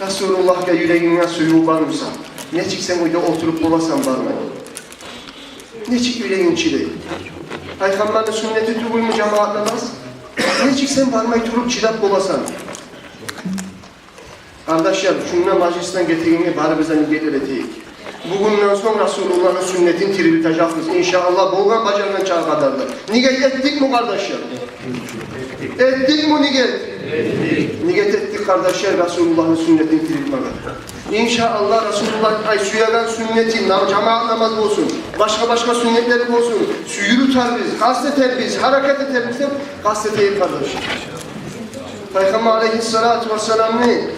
Расулуллагьгъа юрегингде сююв бар буса, нечик сен уьйде олтуруп боласан бармай? Нечик юрегинг чыдай? Пайхаммарны сюннети тюгюлмю жамаат намаз? Нечик сен бармай туруп чыдап боласан? Къардашлар, шунда мажлисден гетегенге барыбыз да ниет этейик. Бугюнден сонг Расулуллагьны сюннетин тирилтежекбиз, иншааллагь, болгъан бажаргъан чакъы къадарда. Ниет этдикми, къардашлар? Этдикми ниет? Ниет этдик, къардашлар, Расулуллагьны сюннетин тирилтмеге. Иншааллагь, Расулуллагь, ай, сюеген сюннети, нам-, жамаат намаз болсун, башгъа-башгъа сюннетлер болсун, сюйрютербиз, къаст этербиз, гьаракат этербиз деп къаст этейик, къардашлар. Пайхаммар алайгьиссалату вассаламны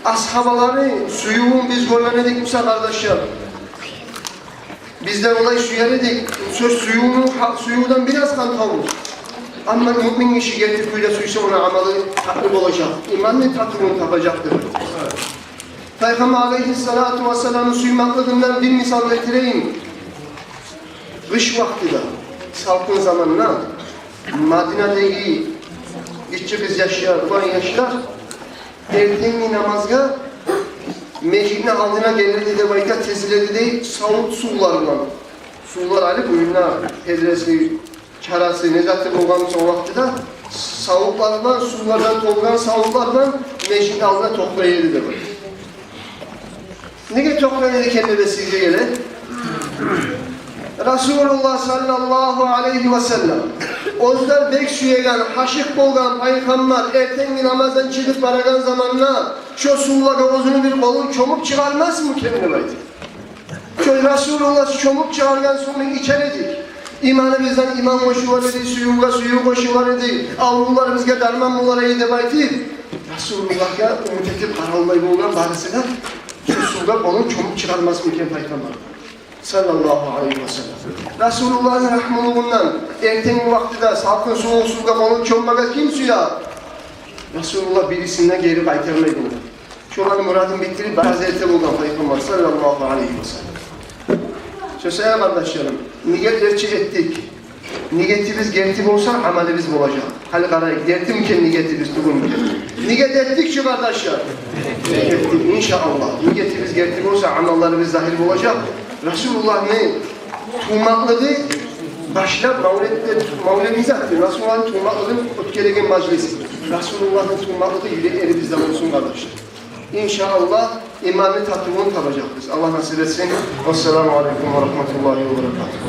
асгьабаланы сюювюн биз гёрген эдик буса, къардашлар, биз де олай сюер эдик. Сёз сюювню, гьа-, сюювден бираз къантавбуз. Амма муъмин гиши герти кюйде сюйсе, ону амалы татли болажакъ, иманны татывун табажакъдыр. Пайхаммар алайгьиссалату вассаламны сюймеклигинден бир мисал гелтирейим. Къыш вакътиде, салкъын заманда Мадинадагъы гиччи къызъяшлар, улан яшлар эртенги намазгъа межитни алдына геле эди деп айта, тизиле эди дей, савут сувлар булан. Сувлар алып, уьюнде педреси, чарасы, не заты болгъан буса о вакътиде, савутлар булан, сувлардан толгъан савутлар булан межитни алдына токътай эди деп айта. Неге токътай эди экен деп эсигизге геле? Расулуллагь саллаллагьу алайгьи ва саллам оьзлер бек сюеген, гьашыкъ болгъан пайхаммар эртенги намаздан чыгъып барагъан заманда шо сувлагъа оьзюню бир къолун чомуп чыгъармасмы экен деп айта. Шо Расулуллагь чомуп чыгъаргъан сувну ичер эдик, иманыбыздан иман къошулар эди, сюювге сююв къошулар эди, аврувларыбызгъа дарман болар эди деп айтып, Расулуллагьгъа умут этип къаралмай болгъан барысы да, шо сувгъа къолун чомуп чыгъармасмы экен пайхаммар, саллаллагьу алайгьи ва саллам. Расулуллагьны рагьмулугъундан эртенги вакътиде салкъын сувукъ сувгъа къолун чоммагъа ким сюе? Расулуллагь бирисин де гери къайтармай болгъан. Шоланы мурадын битдирип, бираз эрте болгъан пайхаммар, саллаллагьу алайгьи ва саллам. Шо саялы, къардашларым, ниетлер чи этдик. Ниетибиз герти болса, амалыбыз болажакъ. Гьали къарайыкъ, гертими экен ниетибиз, тюгюлмю экен? Ниет этдик чи, къардашлар? Этдик, иншааллагь. Ниетибиз герти болса, амалларыбыз загьир болажакъ. Расулуллагьны тувмакълыгъы башлап, мавлетде, мавлет не затдыр? Расулуллагьны тувмакълыгъын оьтгереген мажлис. Расулуллагьны тувмакълыгъы юреклерибизде болсун, къардашлар. Иншааллагь, иманны татывун табажакъбыз. Аллагь насип этсин. Вассаламу алайкум ва рагьматуллагьи ва баракатугь.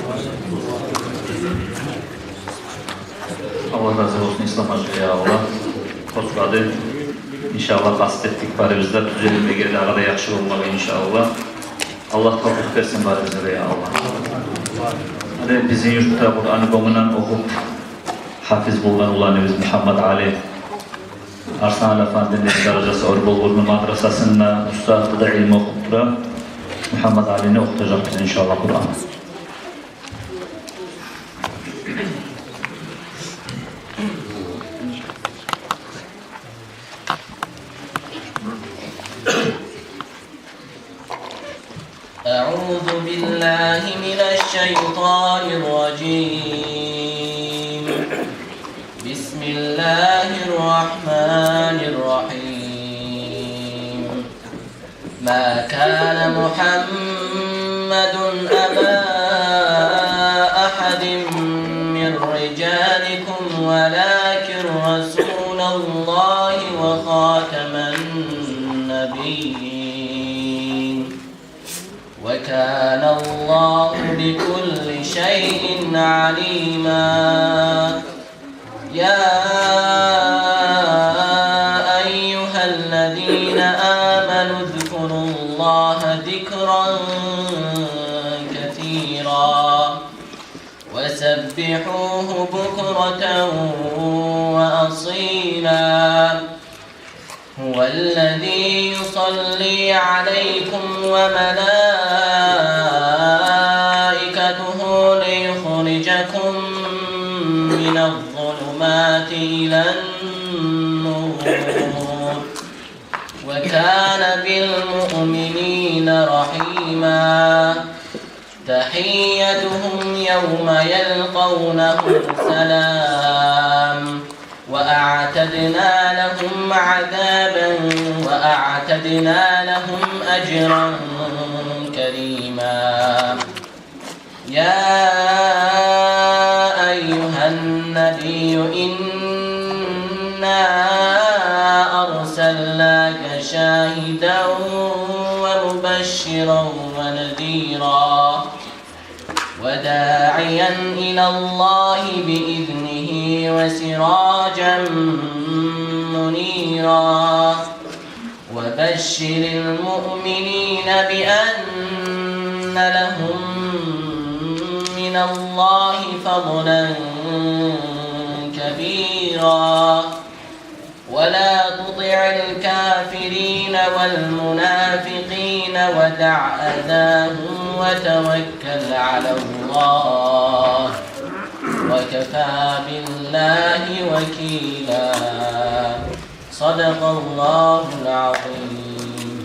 Аллагь рази болсун, Ислам гьажи, я Аллагь. Къотлады. Иншааллагь, къаст этдик барыбыз да тюзелмеге, дагъы да яхшы болмагъа, иншааллагь. Аллагь тавфикъ берсин барыбызгъа да, я Аллагь. Гьали бизин юртда Къуръанны гёнгюнден охуп, гьафиз болгъан уланыбыз Мугьаммат Али Арслан афандини даражасы Оьрболгурну мадрасасында устазлыкъда илму охуп тура. Мугьаммат Алини охутажакъбыз, иншааллагь, Къуръан. أعوذ بالله من الشيطان الرجيم. بسم الله الرحمن الرحيم. ما كان محمد أبا أحد من رجالكم ولكن خاتم النبيين. وكان الله بكل شيء عليما. يا أيها الذين آمنوا اذكروا الله ذكرا كثيرا وسبحوه بكرة وأصيلا. هو الذي يصلي عليكم وملائكته ليخرجكم من الظلمات إلى النور. وكان بالمؤمنين رحيما. تحيتهم يوم يلقونه سلام. وأعتدنا لهم عذابا، وأعتدنا لهم أجرا كريما. يا أيها النبي إنا أرسلناك شاهدا ومبشرا ونذيرا وداعيا إلى الله بإذنه وسراجا منيرا. وبشر المؤمنين بأن لهم من الله فضلا كبيرا. ولا تطع الكافرين والمنافقين ودع أذاهم وتوكل على الله وكفى بالله وكيلا. صدق الله العظيم.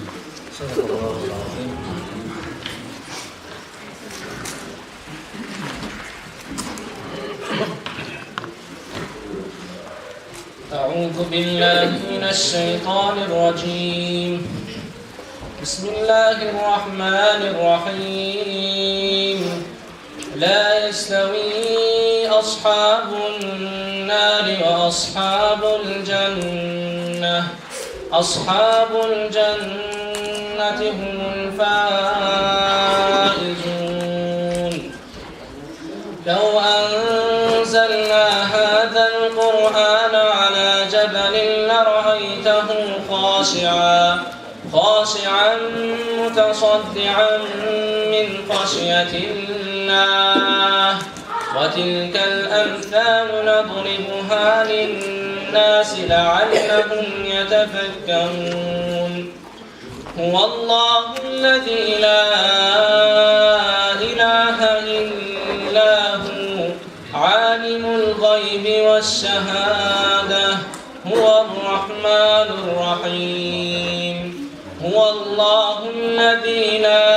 أعوذ بالله من الشيطان الرجيم. بسم الله الرحمن الرحيم. لا يستوي أصحاب النار وأصحاب الجنة. أصحاب الجنة هم الفائزون. لو أنزلنا هذا القرآن على جبل لرأيته خاشعا، خاشعا متصدعا من خشية الله. وتلك الأمثال نضربها للناس لعلهم يتفكرون. هو الله الذي لا إله إلا هو، عالم الغيب والشهادة، هو الرحمن الرحيم. هو الله الذي لا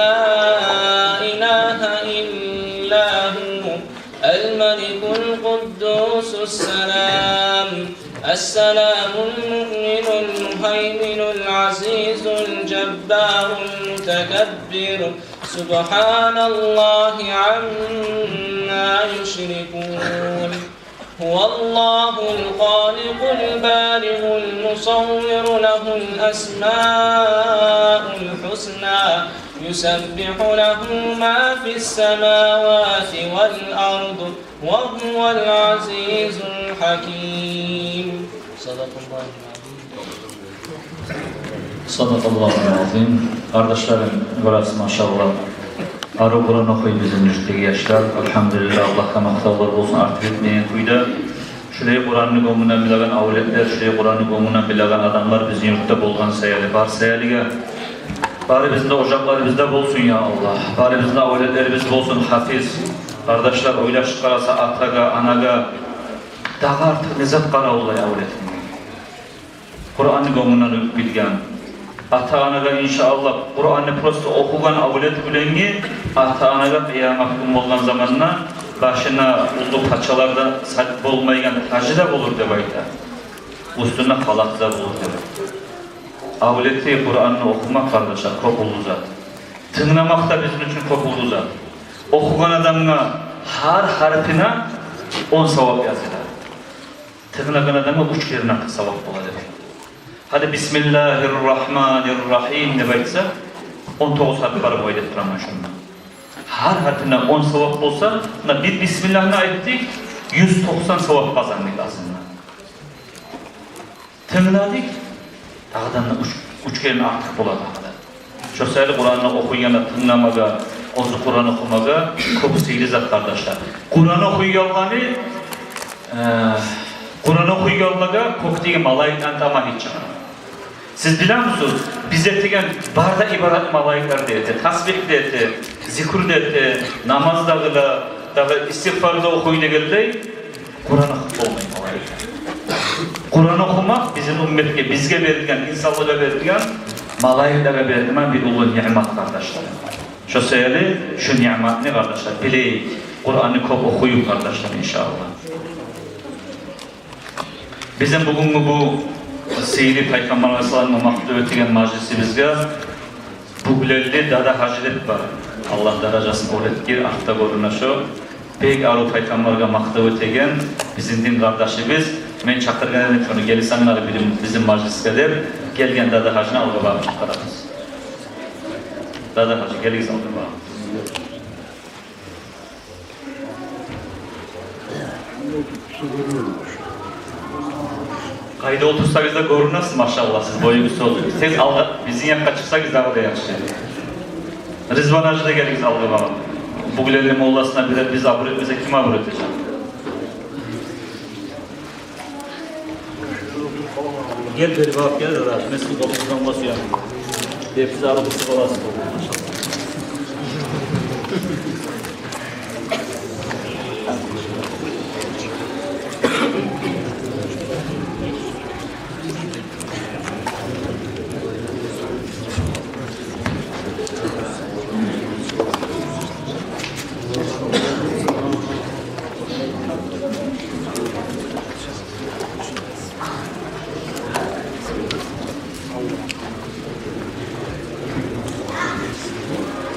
إله إلا هو، الملك القدوس السلام، السلام المؤمن المهيمن العزيز الجبار المتكبر، سبحان الله عما يشركون. هو الله الخالق البارئ المصور، له الأسماء الحسنى، يسبح له ما في السماوات والأرض، وهو العزيز الحكيم. صدق الله العظيم. Садакъаллагьул азим. Къардашларым, гёресиз, машаллагь. Арив Къуран охуй бизин юртдагъы яшлар. Альгьамдулиллагь, Аллагьгъа макътавлар болсун, артыкъ этмейген кюйде. Шулай Къуранны гёнгюнден билеген авлетлер, шулай Къуранны гёнгюнден билеген адамлар бизин юртда болгъан саялы, бар саялы. Барыбызны да ожакъларыбызда болсун, я Аллагь. Барыбызны да авлетлерибиз болсун гьафиз. Къардашлар, ойлашып къараса, атагъа, анагъа дагъы артыкъ не зат къаравуллай авлетинге? Къуранны гёнгюнден оьтюп билген. Ата-анагъа, иншааллагь, Къуранны просто охугъан авлет булангъы ата-анагъа къыямат гюн болгъан заманда башына уллу пачалар да салып болмайгъан тажы да болур деп айта. Уьстюнде халаты да болур деп айта. Авлети Къуранны охумакъ, къардашлар, кёп уллу зат. Тынгламакъ да бизин учун кёп уллу зат. Охугъан адамгъа гьар гьарпына он савап языла. Тынглагъан адамгъа уьч керен артыкъ савап бола деп айта. Гьали «Бисмиллагьи ррагьмани ррагьим» деп айтса, он тогъуз гьарп бар бу айда деп тураман шунда. Гьар гьарпына он савап болса, муна бир бисмиллагьны айтдыкъ, юз токъсан савап къазандыкъ азындан. Тынгладыкъ, дагъыдан да уьч, уьч керен артыкъ бола дагъы да. Шо саялы Къуранны охуйгъанда тынгламагъа, оьзю Къуран охумагъа кёп сыйлы зат, къардашлар. Къуран охуйгъанланы, э, Къуран охуйгъанлагъа кёкдеги малайиклени тамагьы чыгъа. Сиз билемисиз, биз этеген бары да ибадат малайиклер де эте, тасбигь де эте, зикру да эте, намаз да къыла, дагъы истигъфар да охуй дегенлей, Къуран охуп болмай малайиклер. Къуран охумакъ бизин умметге, бизге берилген, инсанлагъа берилген, малайиклеге берилген бир уллу ниъмат, къардашлар. Шо саялы шу ниъматны, къардашлар, билейик. Къуранны кёп охуюкъ, къардашлар, иншааллагь. Бизин бугюнгю бу сыйлы Пайхаммар алайгьиссаламгъа макътав этеген мажлисибизге Буглерли Дада-гьажи деп бар. Аллагь даражасын оьр этгир, артда гёрюне шо. Бек арив Пайхаммаргъа макътав этеген бизин дин къардашыбыз. Мен чакъыргъан эдим шону, гелсенлер бизин, бизин мажлисге деп. Гелген Дада-гьажини алгъа багъып чакъырабыз. Дада-гьажи, гелигиз алгъа багъып. Къайда олтурсагъыз да гёрюнесиз, машаллагь, сиз боюгъуз узун. Тез алгъа, бизин якъгъа чыкъсагъыз дагъы да яхшы. Ризван-гьажи да, гелигиз алгъа багъып. Буглерли молласына бир де биз абур этмесек, ким абур этежек? Гел бери багъып, гел, Дада-гьажи, мен сизин къолугъуздан басайым. Бери сиз арив къысып аласыз.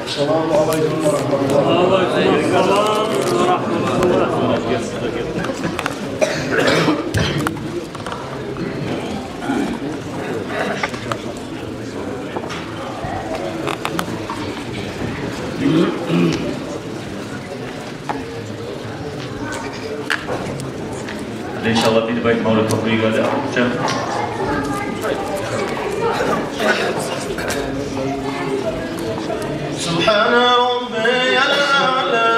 Ассаламу алайкум ва рагьматуллагь. Ва алайкум ассалам ва рагьматуллагь. Иншаллагь, бир байт мавлид охуйгъа да алча. سبحان ربي الأعلى،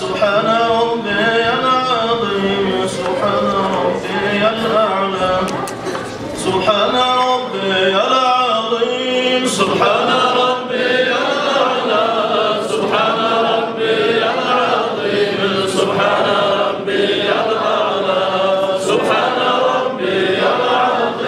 سبحان ربي العظيم، سبحان ربي الأعلى. سبحان ربي العظيم، سبحان ربي الأعلى، سبحان ربي العظيم، سبحان ربي الأعلى، سبحان ربي العظيم.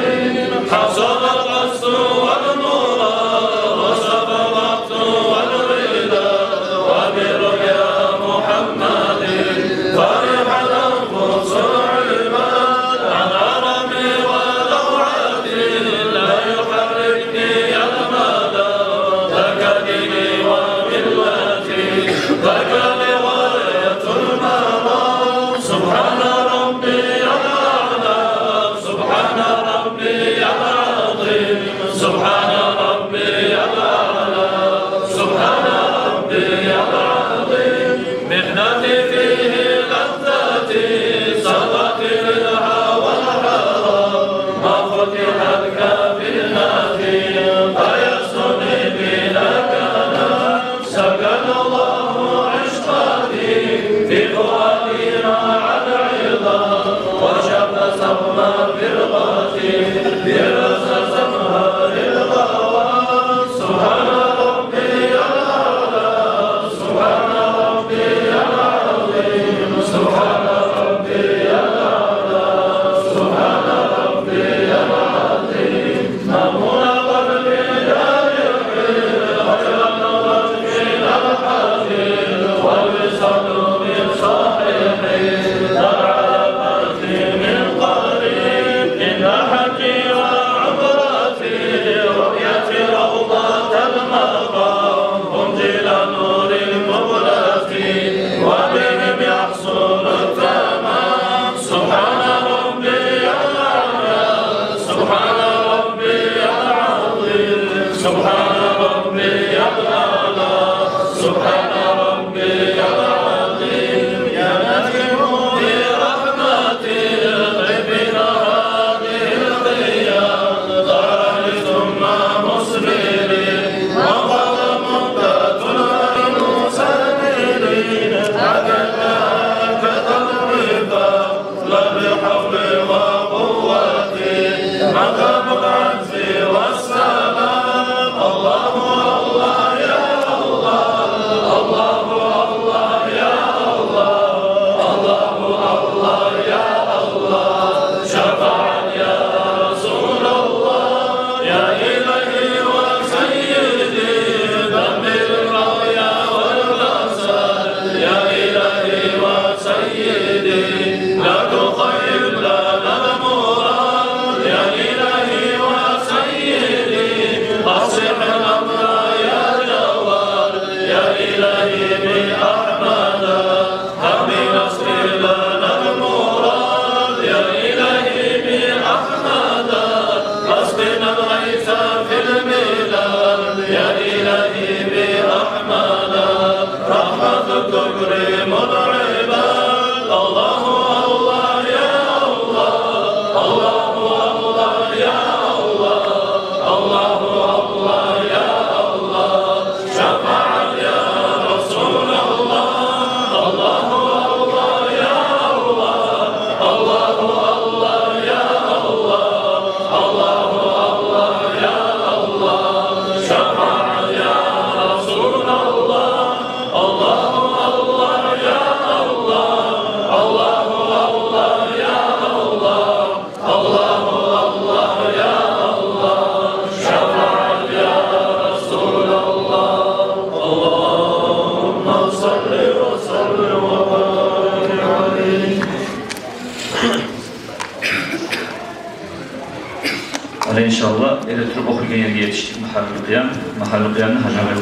Охуйгъан ерге етишдик, Магьаллул Къыям, Магьаллул Къыямны гьажи агъай.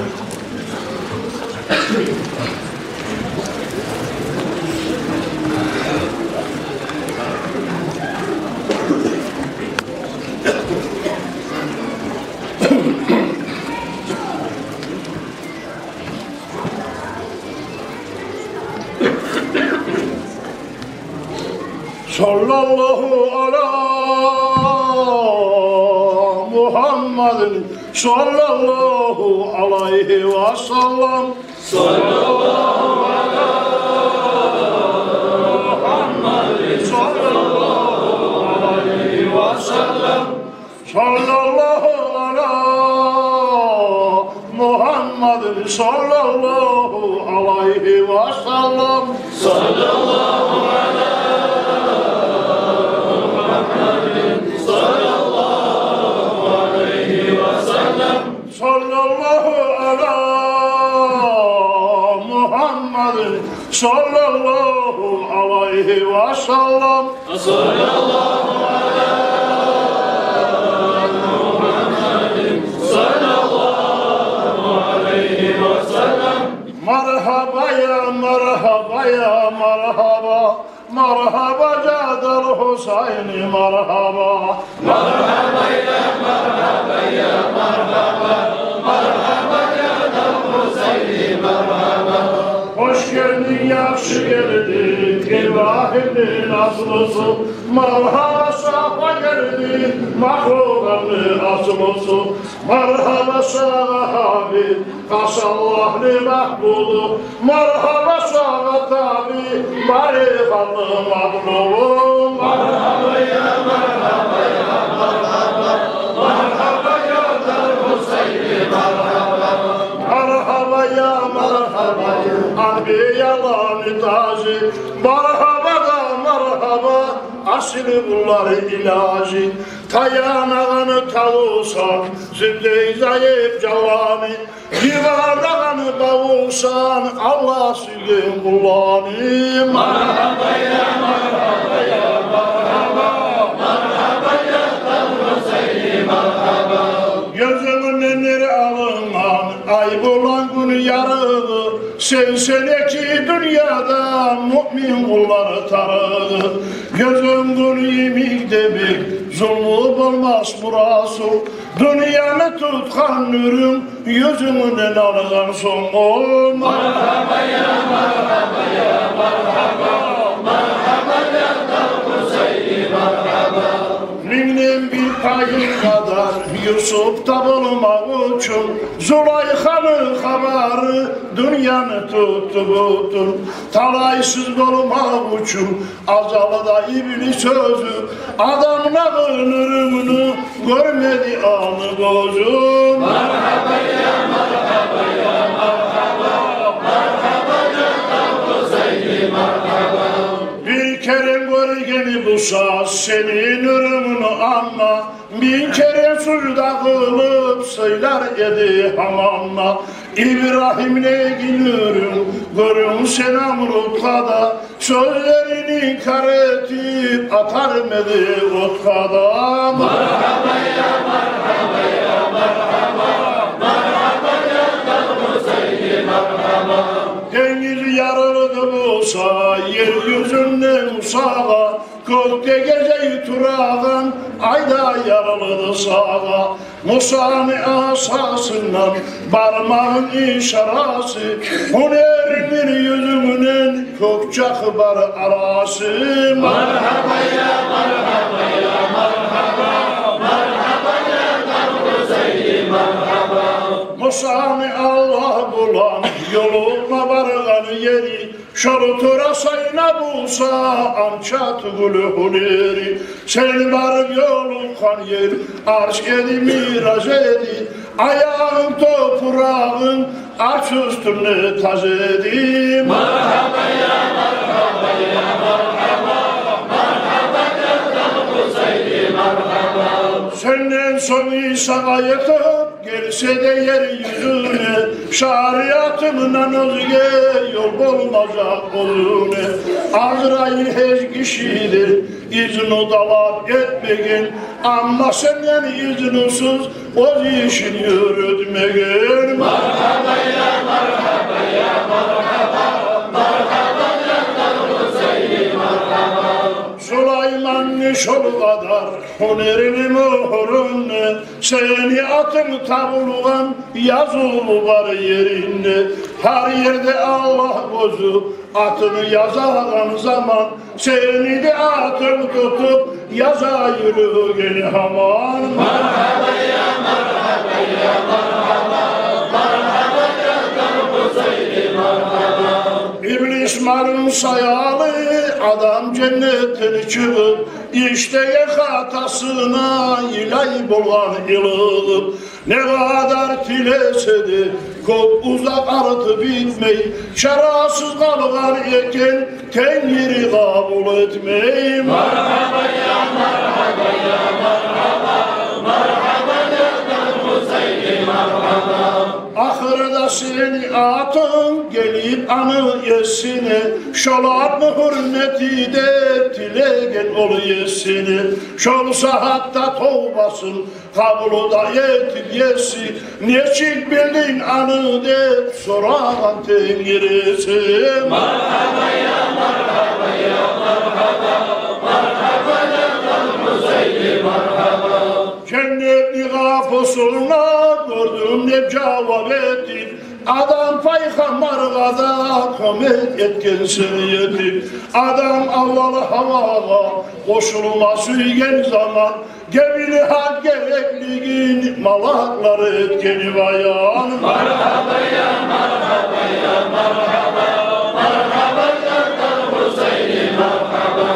صلى الله على محمد صلى الله عليه وسلم. صلى الله على محمد صلى الله عليه وسلم. صلى الله على محمد صلى الله عليه وسلم. صلى الله على محمد صلى الله عليه وسلم. صلى الله على محمد صلى الله عليه وسلم. صلى الله على محمد صلى الله عليه وسلم. مرحبا يا مرحبا يا مرحبا، مرحبا جد الحسين مرحبا. مرحبا يا مرحبا يا مرحبا، مرحبا جد الحسين مرحبا. Hoş geldin, yahşı geldin, İbrahim'in aslısı. Marhaba, safa geldin, mahlukatın aslısı. Marhaba sağa Habib, Hasanlı Mahmudu. Marhaba sağa tabi, Barihanlı Matlubu. Marhaba ya, marhaba ya, marhaba. Marhaba ya, Hüseyinli marhaba. Marhaba ya, marhaba ya, Anbiyaların tacı. Marhaba da marhaba, asıl bunların ilacı. Tayanağını tavusan, sütey zayıf calanı. Yıvarağını bavusan, Allah suygen kullanı. Marhaba ya, marhaba ya, marhaba. Marhaba ya, Hüseyinli marhaba. Göz öňünden nere alıngan ay bulan gün yarığı, sen, sen eki dünyada mümin kullar tarığı. Göz öňünden yimik demek, zulmu bolmaz burası. Dünyanı tutgan nurun, ýüzüňden algan soň ol. Marhaba ya, marhaba ya, marhaba. Marhaba ya, Hüseýin, marhaba. Müňden bir paýyň gadar Ýusupda bolmak üçin, Zulaýhanyň habary dünýäni tutdy bütün. Talaýsyz bolmak üçin Ajaly da iblis özü, adamlaryň nurunu görmedi aly gözüm. Marhaba ya, marhaba ya, marhaba. Marhaba ya, Hüseýin, marhaba. Bir kerem görgeni bu şa seni nurunu anna. Müň kere sujda kylyp sylar edi hamanda. Ibrahimle Gülürüň görüň sen Namrutga da, sözlerini inkar etip atarmydy otga da. Marhaba ya, marhaba ya, marhaba. Marhaba ya, Hüseýin, marhaba. Deňiz ýaryldy Musa, ýer ýüzünden Musaga. Kökde gecäý turagan aýda ýaryldy saga. Musany asasyndan barmagyň işarasy. Hünerimiň ýüzünden kök çakyp bar arasy. Marhaba ya, marhaba ya, marhaba. Marhaba ya, Hüseýin, marhaba. Musany Allah bulan ýolukma bargan ýeri. Şol tura saýna Musa, ança tügül hüneri. Sen baryp ýolukgan ýer, arş edi, miraç edi. Aýagyň topragyň arş üstünde taç edi. Marhaba ya, marhaba ya, marhaba. Marhaba ya, Hüseýin, marhaba. Сенден сонг Исагъа етип гелсе де ер юзюне, шариатымдан оьзге ёл болмажакъ оьзюне. Азрайыл гьеч гишиден изну талап этмеген, амма сенден изнусуз оьз ишин юрютмеген. Маргьаба, я маргьаба, я маргьаба, маргьаба, я Гьусайни, маргьаба. Сулайманны шол къадар гьюнерини мюгьюрюнде, сени атынг табулгъан, язылгъан бар еринде. Гьар ерде Аллагь оьзю атынгны язагъан заман, сени де атынгны тутуп яза юрюген гьаман. Маргьаба, я маргьаба, я маргьаба, маргьаба, я Гьусайни, маргьаба. Иблис малюм саялы адам женнетден чыгъып, ишлеген хатасына илай болгъан йылыгъып. Не къадар тилесе де, кёп узакъ арты битмей, чарасыз къалгъан экен, Тенгири къабул этмей. Маргьаба, я маргьаба, я маргьаба, маргьаба, я Гьусайни, маргьаба. Ахырда сени атынг гелип аны есине, шол атны гьюрмети деп тилеген ол есине. Шол сагьатда товбасын къабул да этип еси, нечик билдинг аны деп сорагъан Тенгириси. Маргьаба, я маргьаба, я маргьаба, маргьаба, я Гьусайни, маргьаба. Женнетни къапусунда гёрдюм деп жавап этип, Адам пайхаммаргъа да кёмек этгенсен етип. Адам аввал Гьавагъа къошулма сюйген заман, Гебини гьакъ гереклигин малакълар этген баян. Маргьаба, я маргьаба, я маргьаба, маргьаба, я Гьусайни, маргьаба.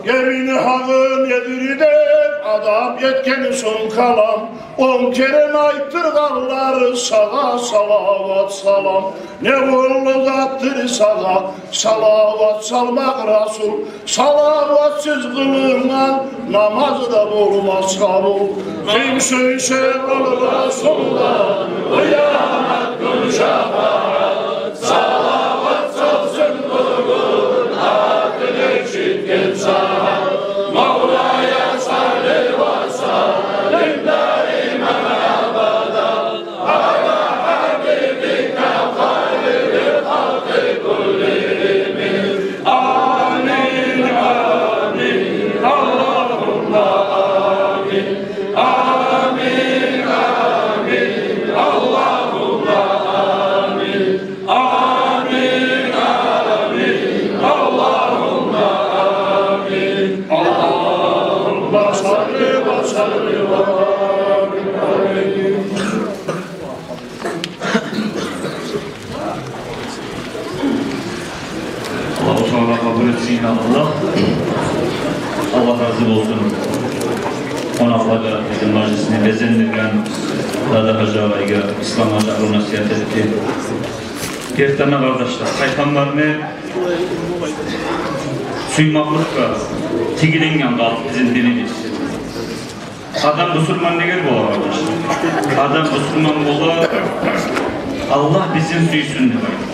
Гебини гьакъы недир деп Адам этген сонг калам, он керен айтдыргъанлар сагъа салават, салам. Не уллу затдыр сагъа салават салмакъ, Расул. Салаватсыз къылынгъан намаз да болмас къабул. Ким сюйсе къылсын Расулдан къыямат гюн шафагьат, салават салсын бугюн аты гечинген сагьат. Мавлая салли ва саллим даиман абада. آمين، آمين، اللهم آمين. آمين، آمين، اللهم آمين. آمين، آمين، اللهم آمين. اللهم صل وسلم وبارك عليه. Аллагьу Таала къабул этсин, я Аллагь. Аллагь рази болсун къонакълагъа, бизин мажлисни безендирген Дада-гьажи агъайгъа, Ислам-гьажи агъай насигьат этди. Гертиден де, къардашлар, Пайхаммарны сюймекликге тигилинген къалып бизин динибиз. Адам бусурман неге бола, къардашлар? Адам бусурман бола, Аллагь бизин сюйсюн деп айтып.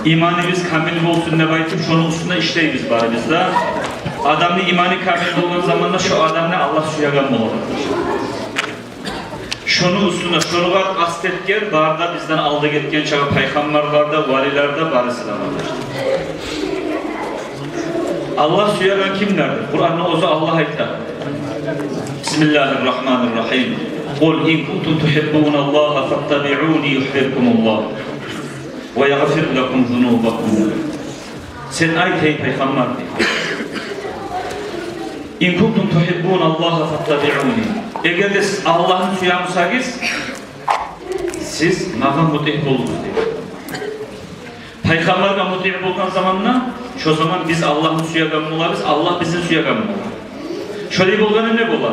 Иманыбыз камил болсун деп айтып, шону уьстюнде ишлейбиз барыбыз да. Адамны иманы камил болгъан заманда шо адамны Аллагь сюеген бола, къардашлар. Шону уьстюнде, шону къаст этген бары да бизден алда гетген чакъы пайхаммарлар да, валилер де, барысы да, къардашлар. Аллагь сюеген кимлердир? Къуранда оьзю Аллагь айта. بسم الله الرحمن الرحيم. قل إن كنتم تحبون الله فاتبعوني يحببكم الله ويغفر لكم ذنوبكم. Сен айт, гьей Пайхаммар, дей. إن كنتم تحبون الله فاتبعوني. Эгер де сиз Аллагьны сюе бусагъыз, сиз магъа мутигь болугъуз, дей. Пайхаммаргъа мутигь болгъан заманда, шо заман биз Аллагьны сюеген болабыз, Аллагь бизин сюеген бола. Шолай болгъанда не бола?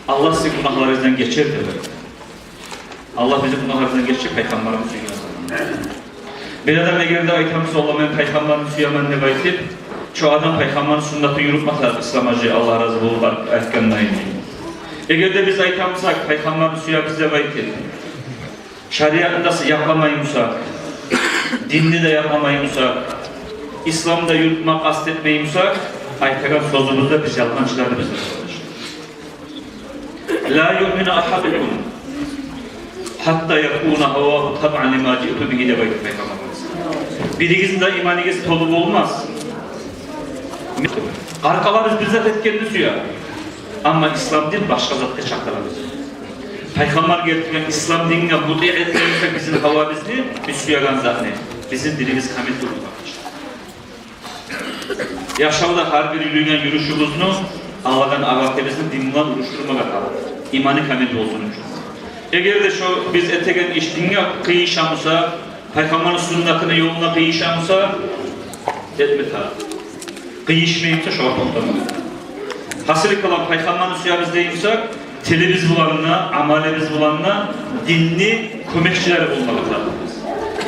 Аллагь сизин гюнагьларыгъыздан гечер деп айта. Аллагь бизин гюнагьларыбыздан гечип, Пайхаммарны сюйген заманда. Бир адам эгер де айта буса, валлагь, мен Пайхаммарны сюемен деп айтып, шо адам Пайхаммарны суннатын юрютмей, Ислам-гьажи, Аллагь рази болуп, айтгъанлайын. Эгер де биз айтамысакъ, пайхаммарны сюебиз деп айтып, шариатны да якъламаймысакъ, динни де якъламаймысакъ, исламны да юрютме къаст этмеймисакъ, айтагъан сёзюбюзде биз ялгъанчыларбыз, къардашлар. «Ла юъмину агьадукум гьатта якуна гьавагьу табъан лима жиъту бигьи», — деп айтды пайхаммарыбыз. Биригизни де иманыгъыз толу болмас. Къаркъарабыз бир зат этгенни сюе, амма ислам дин башгъа затгъа чакъыра бизин. Пайхаммар гелтирген ислам динге мутиъ этмеймисакъ бизин гьавабызны, биз сюеген затны, бизин динибиз камил тюгюл, къардашлар. Яшавда гьар бир юрюйген юрюшюбюзню, алагъан абатыбызны дин булан урушдурмагъа тарыкъ, иманы камил болсун учун. Эгер де шо биз этеген иш динге къыйышамуса, пайхаммарны суннатына, ёлуна къыйышамуса, этме тарыкъ. Къыйышмаймуса, шогъар токътамагъа. Гьасили калам, пайхаммарны сюебиз деймисакъ, тилибиз булан да, амалыбыз булан да динни кёмекчилери болмагъа тарыкъбыз.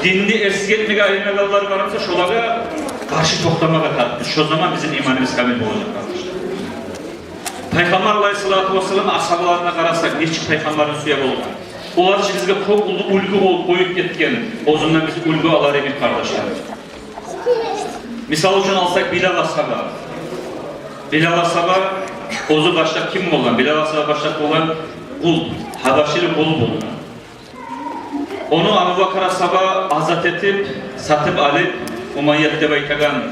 Динни эксик этмеге айланагъанлар бармуса, шолагъа къаршы токътамагъа тарыкъбыз. Шо заман бизин иманыбыз камил болажакъ, къардашлар. Пайхаммар алайгьиссалату вассалам асгьабаларына къарасакъ, нечик пайхаммарны сюе болгъан. Олар чы бизге кёп уллу уьлгю болуп къоюп гетген. Оьзюнден биз уьлгю алар эдик, къардашлар. Мисал учун алсакъ, Билал асгьаба. Билал асгьаба оьзю башда ким болгъан? Билал асгьаба башда болгъан къул, гьабашили къул болгъан. Ону Абубакар асгьаба азат этип, сатып алып, Умайят деп айтагъан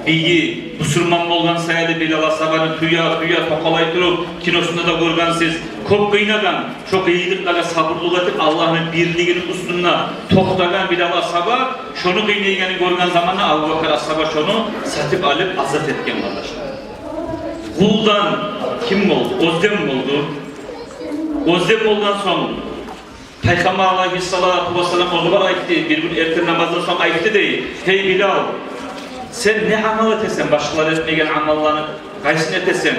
бийи, бусурман болгъан саялы Билал асгьабаны тюе-тюе токъалай туруп, киносунда да гёргенсиз, кёп къыйнагъан. Шо къыйынлыкълагъа сабурлукъ этип, Аллагьны бирлигини уьстюнде токътагъан Билал асгьаба, шону къыйнайгъанын гёрген заманда Абубакар асгьаба шону сатып алып азат этген, къардашлар. Къулдан ким болду? Оьзден болду. Оьзден болгъан сонг, пайхаммар алайгьиссалату вассалам огъар айтды, бир гюн эртен намаздан сонг айтды дей: «Гьей Билал, сен не амал этесен, башгъалар этмеген амалланы къайсын этесен?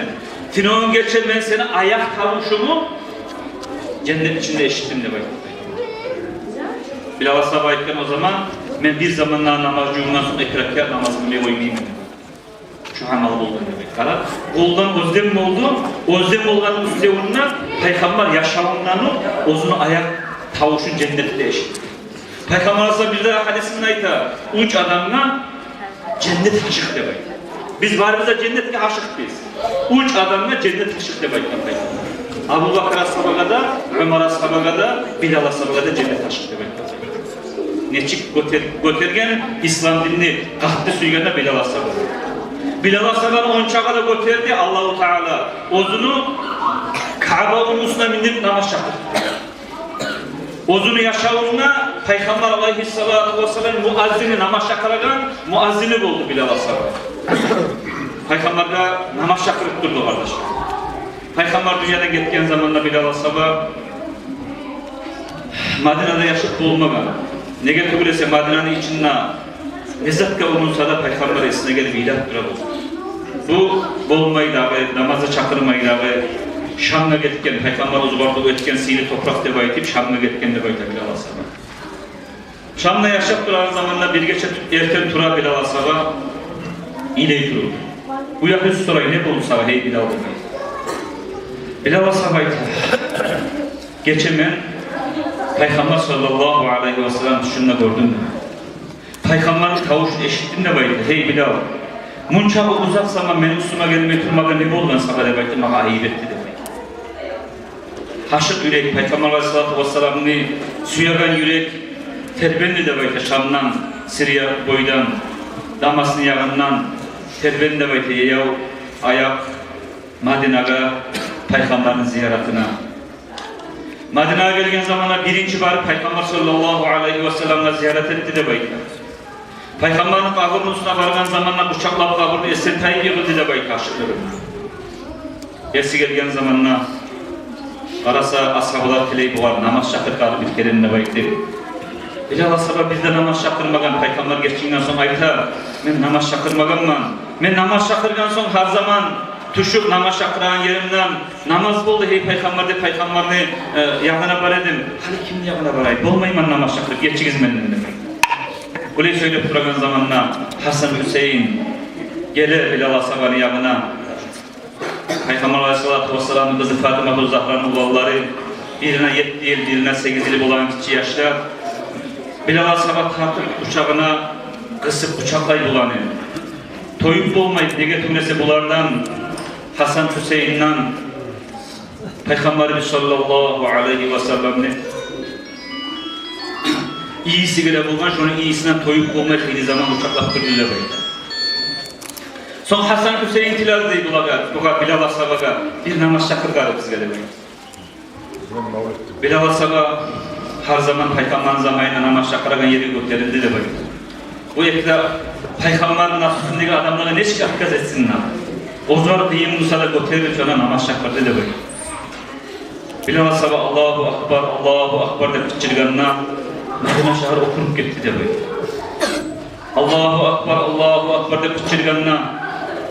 Тюнегюн гече мен сени аякъ тавушунгну женнет ичинде эшитдим», — деп айтды. Билал асгьаба айтгъан о заман: «Мен бир заманда намаз жувунгъан сонг эки ракаат намаз къылмай къоймайман». Шо амал болгъан деп айта. Къара, къулдан оьзден болду, оьзден болгъанны уьстевюне пайхаммар яшавундан оьзюню аякъ тавушун женнетде эшитди. Пайхаммар асгьаба бир де гьадисинде айта: «Уьч адамгъа женнет ашыкъ», — деп айта. Биз барыбыз да женнетге ашыкъбыз. Уьч адамгъа женнет ашыкъ деп айтгъан пайхаммар. Абубакар асгьабагъа да, Умар асгьабагъа да, Билал асгьабагъа да женнет ашыкъ деп айтгъан. Нечик гётер-, гётерген ислам динни, къатты сюйген де Билал асгьаба. Билал асгьабаны ончакъы да гётерди Аллагьу Таала, оьзюню Каъба урнусуна миндирип намаз чакъырды. Оьзюню яшавунда пайхаммар алайгьиссалату вассалам муаззини, намаз чакъырагъан муаззини болду Билал асгьаба. Пайхаммаргъа намаз чакъырып турду, къардашлар. Пайхаммар дюньядан гетген заманда Билал асгьаба Мадинада яшап болмагъан. Неге тюгюл эсе, Мадинаны ичинде не затгъа урунса да, пайхаммар эсине гелип йылап тура болду. Бу болмай дагъы, намазгъа чакъырмай дагъы, Шамгъа гетген, пайхаммар оьзю бардыкъ этген сыйлы топуракъ деп айтып, Шамгъа гетген деп айта Билал асгьаба. Шамда яшап турагъан заманда бир гече эртен тура Билал асгьаба, йылай туруп. Бу якъны сорай: «Не болду сагъа, гьей Билал?» — деп. Билал асгьаба айта: «Гече мен пайхаммар саллаллагьу алайгьи ва саллам тюшюмде гёрдюм. Пайхаммарны тавушун эшитдим», — деп айта. «Гьей Билал, мунчакъы узакъ заман мени уьстюме гелмей турмагъа не болгъан сагъа?» — деп айта, «Магъа айып этди», — деп айта. Ашыкъ юрек, пайхаммар алайгьиссалату вассаламны сюеген юрек тербенди деп айта, Шамдан, Сирия бойдан, Дамаскны ягъындан тербенди деп айта, яяв аякъ Мадинагъа, пайхаммарны зияратына. Мадинагъа гелген заманда биринчи барып пайхаммар саллаллагьу алайгьи ва салламгъа зиярат этди деп айта. Пайхаммарны къабурну уьстюне баргъан заманда къучакълап къабурну, эсине тайып йыгъылды деп айта ашыкълыгъындан. Эси гелген заманда къараса, асгьабалар тилей бугъар намаз чакъыргъанлар бир керен деп айта. Билал асгьаба бир де намаз чакъырмагъан, пайхаммар гечинген сонг айта: «Мен намаз чакъырмагъанман. Мен намаз чакъыргъан сонг гьар заман тюшюп намаз чакъырагъан еримден, намаз болду, гьей пайхаммар, деп пайхаммарны, э, ягъына бара эдим. Гьали кимни ягъына барай? Болмайман намаз чакъырып, гечигиз менден», — деп. Булай сёйлеп турагъан заманда Гьасан, Гьусейин геле Билал асгьабаны ягъына. Пайхаммар алайгьиссалату вассаламны къызы Фатимату Загьраны уланлары, бирине етти йыл, бирине сегиз йыл болгъан гиччи яшлар, Билал асгьаба тартып къучагъына къысып къучакълай буланы. Тоюп болмай, неге тюгюл эсе булардан, Гьасан Гьусейнден, Пайхаммарыбыз саллаллагьу алайгьи васалламны ийиси геле болгъан, шону ийисинден тоюп болмай, къыйын заман къучакълап турду деп айта. Сонг Гьасан Гьусейн тиледи дей булагъа, бугъар, Билал асгьабагъа, бир намаз чакъыргъар бизге деп айта. Билал асгьаба гьар заман Пайхаммарны заманында намаз чакъырагъан ери гётерилди деп айта. Бу эки де Пайхаммарны насусундагъы адамлагъа нечик отказ этсин, намаз. Оьзлер къыйын буса да гётерилип, шонда намаз чакъырды деп айта. Билал асгьаба «Аллагьу акбар, Аллагьу акбар» деп къычыргъанда, Мадина шагьар опуруп гетди деп айта. «Аллагьу акбар, Аллагьу акбар» деп къычыргъанда,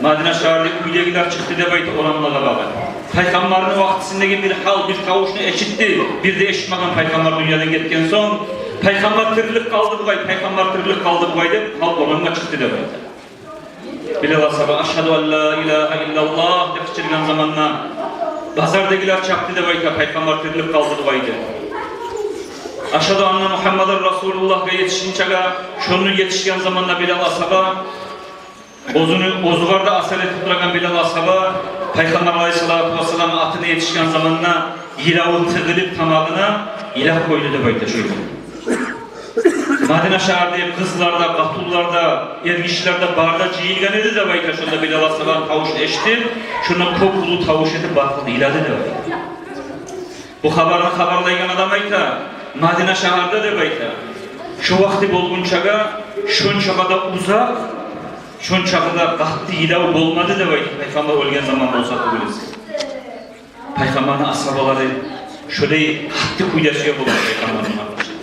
Мадина шагьардагъы уьйдегилер чыкъды деп айта орамлагъа багъып. Пайхаммарны вакътисиндеги бир гьал, бир тавушну эшитди. Бир де эшитмеген Пайхаммар дюньядан гетген сонг, «Пайхаммар тирилип къалды бугъай, Пайхаммар тирилип къалды бугъай» деп, гьал орамгъа чыкъды деп айта. Билал асгьаба «Ашгьаду ан ла илагьа иллаллагь» деп къычыргъан заманда, базардагъылар чапды деп айта, «Пайхаммар тирилип къалды бугъай» деп. «Ашгьаду анна Мугьаммадан расулуллагьгъа» етишгинчеге, шону етишген заманда Билал асгьаба, оьзюню, оьзюгер де асар этип турагъан Билал асгьаба, Пайхаммар алайгьиссалату вассаламны атына етишген заманда, йылаву тыгъылып тамагъына, йылап къойду деп айта шо ерде. Мадина шагьардагъы къызлар да, къатынлар да, эргишилер де бары да жыйылгъан эди деп айта, шонда Билал асгьабаны тавушун эшитип, шонда кёп уллу тавуш этип, бары да йылады деп айта. Бу хабарны хабарлайгъан адам айта, Мадина шагьарда деп айта, шо вакъти болгъунчагъа шончакъы да узакъ, шончакъы да къатты йылав болмады деп айта, Пайхаммар оьлген заман болса тюгюл эсе. Пайхаммарны асгьабалары шолай къатты кюйде сюе болгъан Пайхаммарны, къардашлар.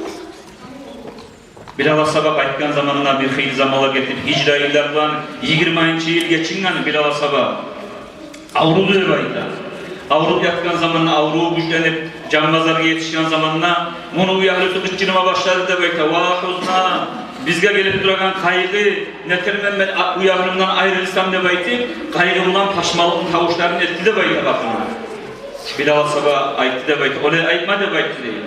Билал асгьаба къайтгъан заманына бир хыйлы заманлар гетип, гьижра йыллар булан йигирманчы йыл гечинген Билал асгьаба авруду деп айта. Авруп ятгъан заманына, авруву гючленип, жан базаргъа етишген заманына, муну уьягьлюсю къычырма башлады деп айта. «Ва гьузна, бизге гелип турагъан къайгъы, нетермен мен а-, уьягьлюмден айрылсам» деп айтып, къайгъы булан пашманлыкъны тавушларын этди деп айта къатыны. Билал асгьаба айтды деп айта, олай айтма деп айтды дей.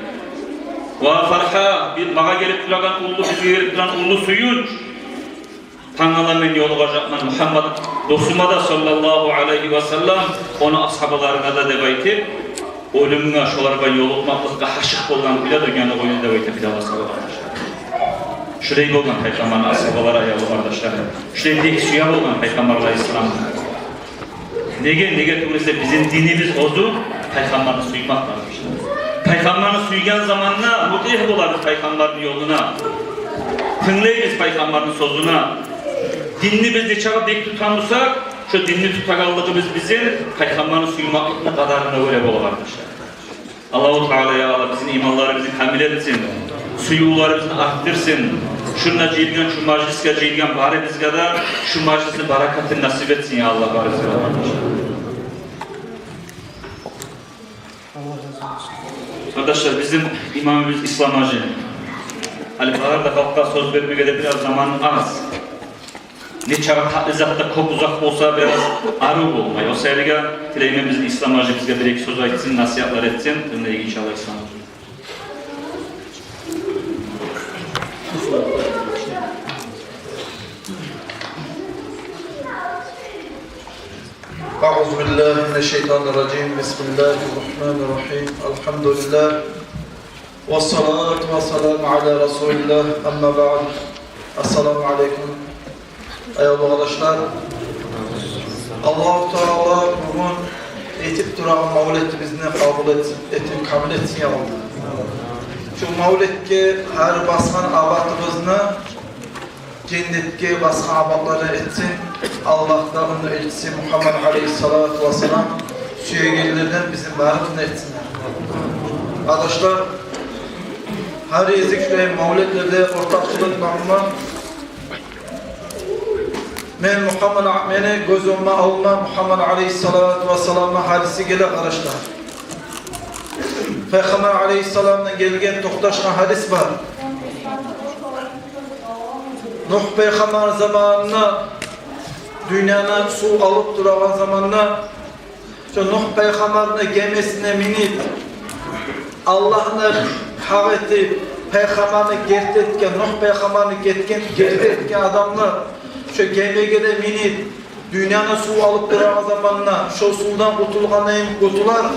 «Ва фаргьа, би-, магъа гелип турагъан уллу, бизге гелип турагъан уллу сююнч. Тангала мен ёлугъажакъман Мугьаммат досума да, саллаллагьу алайгьи васаллам, ону асгьабаларына да» деп айтып, оьлюмге, шолар булан ёлукъмакълыкъгъа гьашыкъ болгъан кюйде дюньяны къойду деп айта Билал асгьаба, къардашлар. Шулай болгъан Пайхаммарны асгьабалары, аявлу къардашлар. Шулай бек сюе болгъан Пайхаммар алайгьиссаламны. Неге, неге тюгюл эсе бизин динибиз оьзю Пайхаммарны сюймек, къардашлар. Пайхаммарны сюйген заманда мутигь болабыз Пайхаммарны ёлуна. Тынглайбыз Пайхаммарны сёзюне. Динни биз нечакъы бек тутгъан бусакъ, шо динни тутагъанлыгъыбыз бизин Пайхаммарны сюймекликни къадарына гёре бола, къардашлар. Аллагьу Таала, я Аллагь, бизин иманларыбызны камил этсин, сюювлерибизни артдырсын. Шунда жыйылгъан, шу мажлисге жыйылгъан барыбызгъа да шу мажлисни баракатын насип этсин, я Аллагь, барыбызгъа да. Къардашлар, бизин имамыбыз Ислам-гьажи. Гьали бары да халкъгъа сёз бермеге де бираз заман аз. Нечакъы татли зат да кёп узакъ болса, бираз арив болмай. О саялыгъа тилеймен, бизин Ислам-гьажи бизге бир-эки сёз айтсын, насигьатлар этсин. Тынглайыкъ, иншааллагь, Ислам-гьажи. أعوذ بالله من الشيطان الرجيم. بسم الله الرحمن الرحيم. الحمد لله. والصلاة والسلام على رسول الله. أما بعد. السلام عليكم. Аявлу къардашлар, Аллагьу Таала бугюн этип турагъан мавлетибизни къабул этип, этип, камил этсин, я Аллагь. Шу мавлетге гьар басгъан абатыбызны женнетге басгъан абатлардан этсин. Аллагь да ону элчиси Мугьаммад алайгьиссалату вассалам сюегенлерден бизин барыбызны этсин. Къардашлар, гьар гезик шулай мавлетлерде ортакъчылыкъ этмеге мен Мугьаммад, мени гёз оьнгюме алма Мугьаммад алайгьиссалату вассаламны гьадиси геле, къардашлар. Пайхаммар алайгьиссаламдан гелген токъташгъан гьадис бар. Нугь пайхаммар заманында дюньяны сув алып турагъан заманда Нугь пайхаммарны гемесине минип, Аллагьны гьакъ этип, пайхаммарны герти этген, Нугь пайхаммарны гетген, герти этген адамлар шо гемеге де минип, дюньяны сув алып турагъан заманда шо сувдан къутулгъандай къутулар.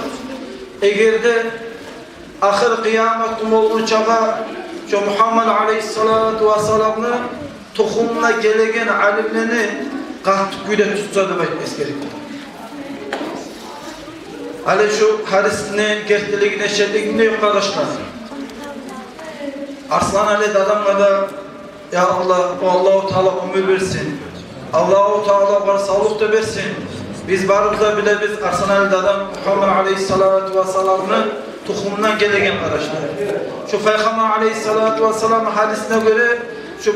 Эгер де ахыр къыямат гюн болгъунчагъа шо Мугьаммад алейгьиссалату вассаламны тухумундан гелеген алимлени къатты кюйде тутса деп айтып эсгере. Гьали шу гьадисни гертилигине шеклик де ёкъ, къардашлар. Арсланали дадамгъа да, я Аллагь, о Аллагьу Таала оьмюр берсин. Аллагьу Таала огъар савлукъ да берсин. Биз барыбыз да билебиз, Арсланали дадам Мугьаммад алейгьиссалату вассаламны тухумундан гелеген, къардашлар. Шо Пайхаммар алейгьиссалату вассаламны гьадисине гёре, шо,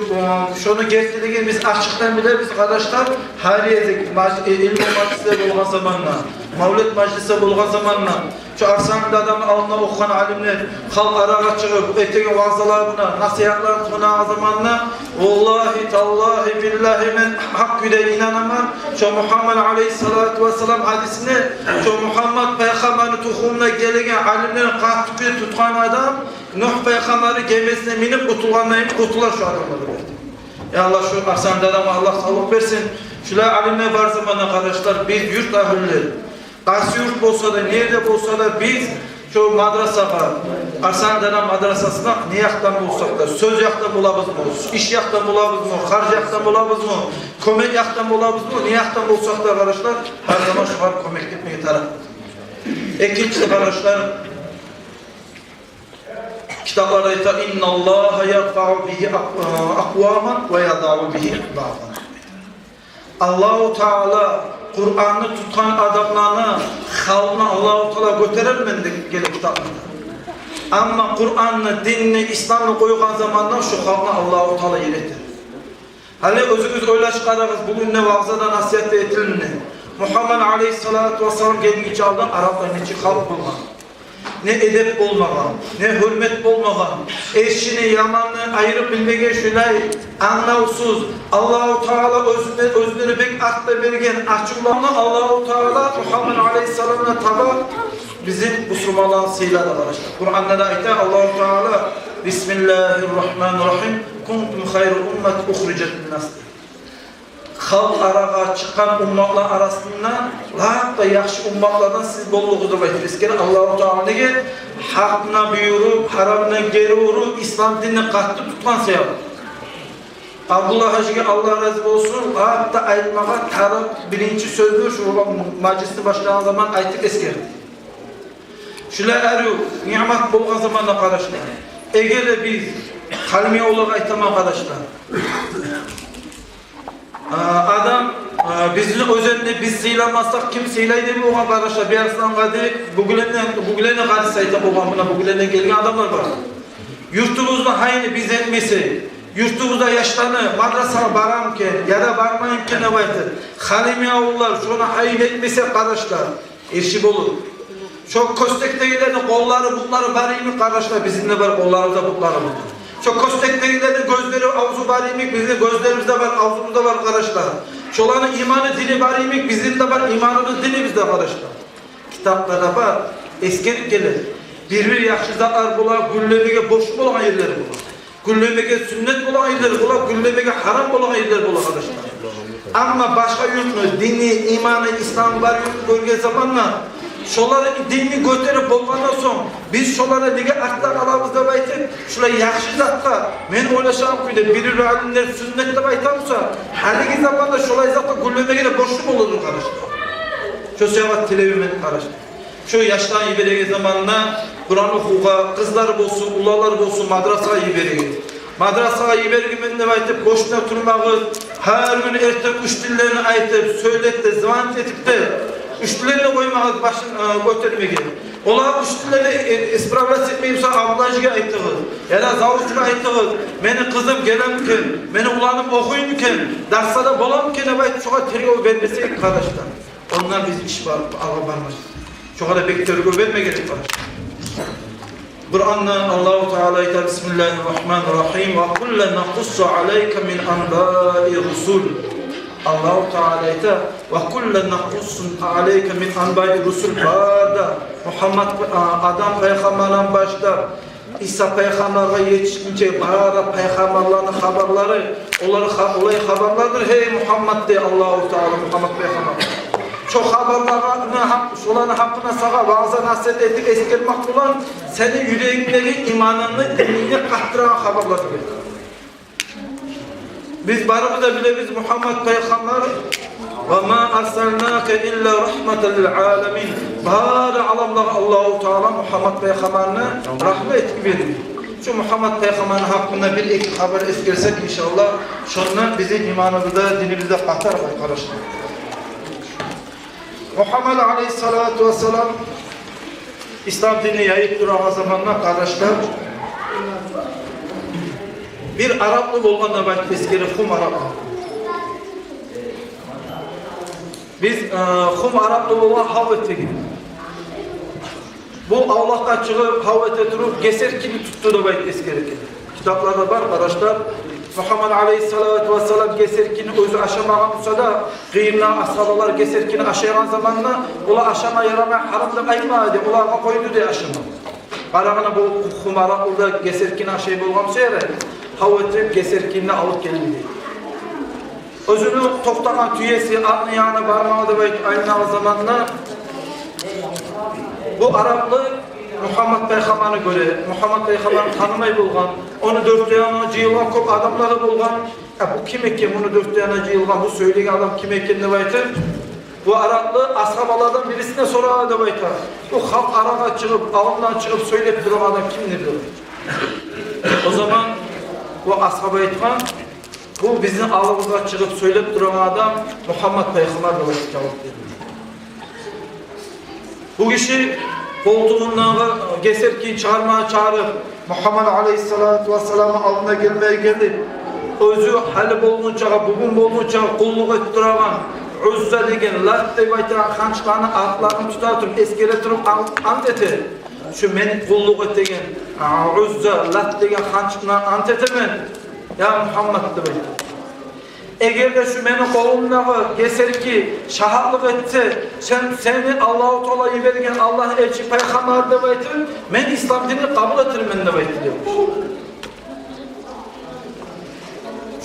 шону гертилигин биз ачыкъдан билебиз, къардашлар. Гьар ерде маж-, э, илму мажлислер болгъан заманда, мавлет мажлислер болгъан заманда, шо Арсланали дадамны алдына охугъан алимлер, халкъ арагъа чыгъып, этеген ваъзаларына, насигьатларын тынглагъан заманда, валлагьи, таллагьи, биллагьи, мен гьакъ кюйде инанаман, шо Мугьаммад алейгьиссалату вассалам гьадисине, шо Мугьаммад пайхаммарны тухумундан гелеген алимлени къатты кюйде тутгъан адам Нугь пайхаммарны гемесине минип къутулгъандай къутулар шо адамлар деп айта. Я Аллагь, шо Арсланали дадама Аллагь савлукъ берсин. Шулай алимлер бар заманда, къардашлар, биз юрт агьлюлер, къайсы юрт болса да, не ерде болса да, биз шо мадрасагъа, Арсланали дадам мадрасасына не якъдан болсакъ да, сёз якъдан болабызмы, иш якъдан болабызмы, харж якъдан болабызмы, кёмек якъдан болабызмы, не якъдан болсакъ да, къардашлар, гьар заман шогъар кёмек этмеге тарыкъбыз. Экинчиси, къардашлар, китапларда айта: «Инналлагьа ярфаъу бигьи акъ-, акъваман ва ядау бигьи баъзан». Аллагьу Таала Къуранны тутгъан адамланы халкъны Аллагьу Таала гётерермен деп геле китапларда. Амма Къуранны, динни, исламны къойгъан заманда шо халкъны Аллагьу Таала ер этер. Гьали оьзюгюз ойлашып къарагъыз, бугюн не ваъзада, насигьатда этилинди. Мугьаммад алейгьиссалату вассалам гелгинче алда араплар нечик халкъ болгъан? Не эдеп болмагъан, не гьюрмет болмагъан, эршини, яманны айырып билмеген шулай англавсуз, Аллагьу Таала оьзюне, оьзлени бек артда берген ачувланы Аллагьу Таала Мугьаммад алейгьиссаламгъа таба бизин бусурманланы сыйлады, къардашлар. Къуранда да айта Аллагьу Таала: «Бисмиллагьир рагьманир рагьим. Кунтум хайра умматин ухрижат линнас». Халкъ арагъа чыкъгъан умматлар арасында лап да яхшы умматлардан сиз болдугъуз деп айтып эсгере Аллагьу Таала. Неге? Гьакъны буюруп, гьарамны гери уруп, ислам динни къатты тутгъан себеп. Абдулла гьажиге Аллагь рази болсун, лап да айтмагъа тарыкъ биринчи сёзню шо мажлисни башлагъан заман айтып эсгерди. Шулай арив ниъмат болгъан заманда, къардашлар, эгер де биз, Халимбекавуллагъа айтаман, къардашлар, а, адам, а, бизин оьзенни биз сыйламасакъ, ким сыйлай деп болгъан, къардашлар, бир арслангъа деп, бугюленден, бугюленден гьадис айта болгъан, муна бугюленден гелген адамлар бар. Юртубузну гьайын биз этмесек, юртубузда яшланы мадрасагъа барамы экен, яда бармаймы экен деп айтып, Халимбекавуллар шону гьайын этмесе, къардашлар, эрши болур. Шо кёстекдегилени къоллары, бутлары бар йимик, къардашлар, бизин де бар къолларыбыз да, бутларыбыз да. Шо кёстекдегилени гёзлери, авзу бар йимик, бизин гёзлерибиз де бар, авзубуз да бар, къардашлар. Шоланы иманы, дини бар йимик, бизин де бар иманыбыз, динибиз де, къардашлар. Китапларда бар, эсгерип геле. Бир-бир яхшы затлар бола, гюнлемеге борчлу болгъан ерлер бола. Гюнлемеге сюннет болгъан ерлер бола, гюнлемеге гьарам болгъан ерлер бола, къардашлар. Амма башгъа юртну дини, иманы, исламы бар юртну гёрген заманда, шолар динни гётерип болгъандан сонг, биз шолардан неге артда къалабыз деп айтып, шулай яхшы затгъа, мен ойлашагъан кюйде, бир-бир алимлер сюннет деп айта буса, гьалиги заманда шолай затгъа гюнлемеге де борчлу болур, къардашлар. Шо себеп тилевюм мен, къардашлар. Шо яшланы йибереген заманда Къуран охувгъа, къызлар болсун, уланлар болсун, мадрасагъа йибереген. Мадрасагъа йибергенмен деп айтып, бошуна турмагъыз. Гьар гюн эртен учительлени айтып, сёйлеп де, звонить этип де, учительлени къоймагъыз башын, э, гётермеге. Олар учительлени, э, исправлять этмей буса, Абдулгьажиге айтыгъыз, яда завучгъа айтыгъыз: «Мени къызым гелеми экен, мени уланым охуйму экен, дарсда боламы экен?» деп айтып, шогъар тергев бермесек, къардашлар, ондан биз иш бар, алгъа бармас. Шогъар да бек тергев берме герек, къардашлар. Къуранда Аллагьу Таала айта: «Бисмиллагьир рагьманир рагьим. Ва куллан накъуссу алайка мин анбаир русул». Аллагьу Таала айта: «Ва куллан накъуссу алайка мин анбаи русул». Бары да Мугьаммад, а, Адам пайхаммардан башлап Иса пайхаммаргъа етишгинче бары пайхаммарланы хабарлары, олар ха-, олай хабарлардыр, гьей Мугьаммад, дей Аллагьу Таала Мугьаммад пайхаммаргъа. Шо хабарланы гьакъ-, шоланы гьакъында сагъа ваъза-насигьат этип эсгермек булан сени юрегингдеги иманынгны, динингни къатдырагъан хабарлар, дей. Биз барыбыз да билебиз, Мугьаммад пайхаммар: «Ва ма арсалнака илла рагьматан лил аламин». Бары аламлагъа Аллагьу Таала Мугьаммад пайхаммарны рагьмат этип йиберди. Шу Мугьаммад пайхаммарны гьакъында бир-эки хабар эсгерсек, иншааллагь, шондан бизин иманыбыз да, динибиз де къатар, къардашлар. Мугьаммад алайгьиссалату вассалам ислам динни яйып турагъан заманда, къардашлар, бир араплы болгъан деп айтып эсгере, хум араплы. Биз, э, хум араплы болгъан гьав этеген. Бу авлакъгъа чыгъып, гьав эте туруп, гесерткини тутду деп айтып эсгере экен. Китапларда бар, къардашлар. Мугьаммад алайгьиссалату вассалам гесерткини оьзю ашамагъан буса да, къырыйында асгьабалар гесерткини ашайгъан заманда, олар ашама ярамай, гьарам деп айтмады, олагъа къойду дей ашама. Къарагъанда, бу хум араплы да гесерткини ашай болгъан буса ярай, гьав этип гесерткини алып гелди дей. Оьзюню токътагъан тюеси атны янына бармагъа деп айтып айланагъан заманда, бу араплы Мугьаммад пайхаммарны гёре, Мугьаммад пайхаммарны танымай болгъан, ону дёрт де янына жыйылгъан кёп адамлар да болгъан. «Э, бу ким экен, муну дёрт де янына жыйылгъан, бу сёйлейген адам ким экен?» деп айтып, бу араплы асгьабалардан бирисине сорай деп айта: «Бу халкъ арагъа чыгъып, алымдан чыгъып сёйлеп турагъан адам кимдир?» деп. О заман бу асгьаба айтгъан: «Бу бизин алыбызгъа чыгъып сёйлеп турагъан адам Мугьаммад пайхаммар», — деп айтып жавап берди. Бу гиши къолтугъундагъы гесерткини чыгъармагъа чыгъарып, Мугьаммад алайгьиссалату вассаламны алдына гелмеге гелип, оьзю гьали болгъунчагъа, бугюн болгъунчагъа къуллукъ этип турагъан Узза деген, Лат деп айтагъан ханчланы атларын тута туруп, эсгере туруп ант, ант эте. «Шу мен къуллукъ этеген, а, Узза, Лат деген ханчына ант этемен, я Мугьаммад, — деп айта. — Эгер де шу мени къолумдагъы гесерткини шагьатлыкъ этсе, сен, сени Аллагьу Таала йиберген Аллагьны элчи пайхаммар деп айтып, мен ислам динни къабул этермен», — деп айтды дей.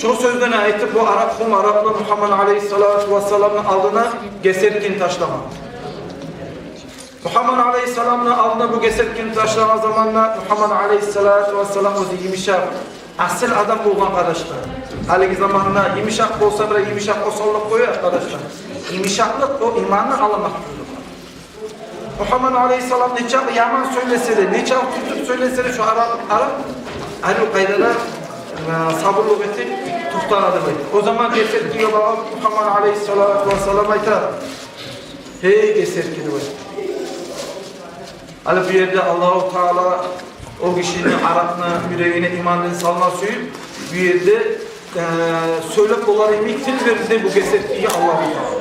Шо сёзлени айтып, бу арап, хум араплы Мугьаммад алайгьиссалату вассаламны алдына гесерткини ташлагъан. Мугьаммад алайгьиссаламны алдына бу гесерткини ташлагъан заманда Мугьаммад алайгьиссалату вассалам оьзю йымышакъ, асил адам болгъан, къардашлар. Гьалиги заманда йымышакъ болса да, йымышакъ осаллыкъ къояр, къардашлар. Йымышакълыкъ — о иманны аламаты. Мугьаммад алайгьиссалам нечакъы яман сёйлесе де, нечакъы тюзюп сёйлесе де, шо арап, арап, гьар къайда да, э, сабурлукъ этип токътар деп айта. О заман гесерткиге багъып Мугьаммад алайгьиссалату вассалам айта: «Гьей гесертки, — деп айта, — гьали бу ерде Аллагьу Таала о гишини, арапны юрегине иманны салма сююп, бу ерде, э, сёйлеп болар йимик тил берди бу гесертгиге Аллагьу Таала.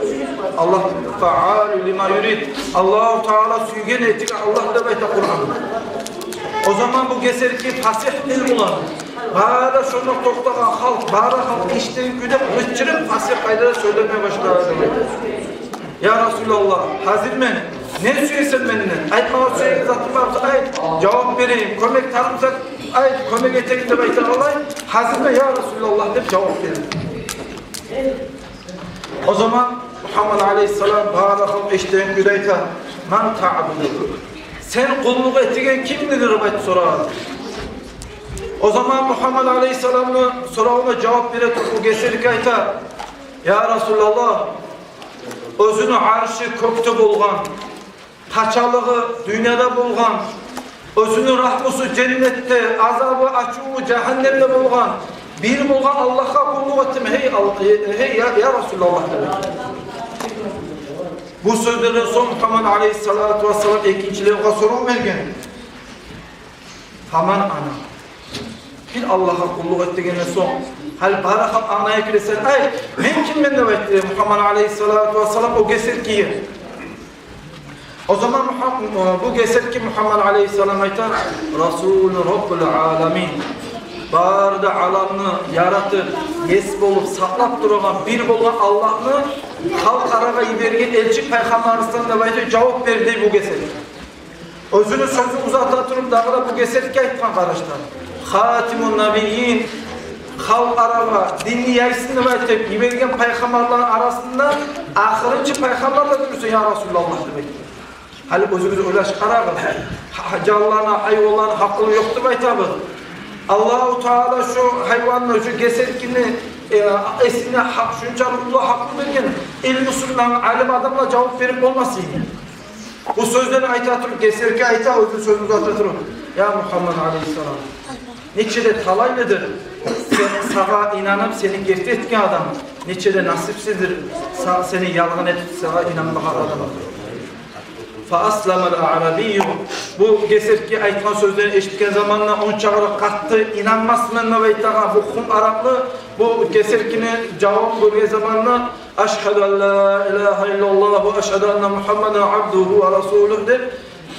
Аллагь фаалу лима юрид. Аллагьу Таала сюйген этеген Аллагь», — деп айта Къуранда. О заман бу гесертги фасигь тил булан, бары да шонда токътагъан халкъ, бары халкъ эшитеген кюйде къычырып, фасигь къайдада сёйлеме башлады. «Я Расулаллагь, гьазир мен, не сюесен менден? Айтмагъа сюеген затынг бар буса, айт, жавап берейим. Кёмек тарыкъ буса, айт, кёмек этейим», — деп айта къалай. «Гьазир мен, я Расулаллагь», — деп жавап берди. О заман Мугьаммад алайгьиссалам, бары халкъ эшитеген кюйде айта: «Ман таъбуду? Сен къуллукъ этеген кимдир?» — деп айтып сорагъан. О заман Мугьаммад алайгьиссаламны соравуна жавап бере туруп, о гесертги айта: «Я Расулаллагь, оьзюню аршы кёкде болгъан, пачалыгъы дюньяда болгъан, оьзюню рагьмусу женнетде, азабы, ачуву жагьаннемде болгъан бир болгъан Аллагьгъа къуллукъ этемен, гьей Ал-, гьей, я, я Расулаллагь», — деди. Бу сёзлерден сонг Мугьаммад алайгьиссалату вассалам экинчилей огъар сорав берген: «Фаман ана?» Бир Аллагьгъа къуллукъ эт дегенден сонг, гьали бары халкъ англай экен, сен айт, мен киммен деп айтды Мугьаммад алайгьиссалату вассалам о гесертгиге. О заман Мугьам-, бу гесертги Мугьаммад алайгьиссалам айта: «Расулу Раббил аламин». Бары да аламны яратып, ес болуп, сакълап турагъан, бир болгъан Аллагьны халкъ арагъа йиберген элчи пайхаммарыбыздан деп айтып жавап берди бу гесек. Оьзюню сёзюн узата туруп, дагъы да бу гесекге айтгъан, къардашлар. Хатимун набийин, халкъ арагъа динни яйсын деп айтып йиберген пайхаммарланы арасында ахырынчы пайхаммар да дюрсен, я Расулуллагь, деп айтгъан. Гьали оьзюгюз ойлашып къарагъыз. Гьа-, жанланы, гьайванланы гьакъылы ёкъ деп айтабыз. Аллагьу Таала шу гьайванны, шу гесекни, э, эсине гьакъ, шунчакъы уллу гьакъыл берген, илмусундан алим адамлар жавап берип болмас эди. Бу сёзлени айта туруп, гесекге айта, оьзюню сёзюн узата туруп: «Я Мугьаммад алейгьиссалам, нече де талайлыдыр сен, сагъа инанып, сени герти этген адам, нече де насипсиздир са-, сени ялгъан этип, сагъа инанмагъан адам». Фа асламал аърабийю. Бу гесекге айтгъан сёзлерин эшитген заманда ончакъы да къатты инанмасман деп айтагъан бу хум араплы, бу гесекни жавабын гёрген заманда: «Ашгьаду ан ла илагьа иллаллагь ва ашгьаду анна Мугьаммадан абдугьу ва расулугь», — деп,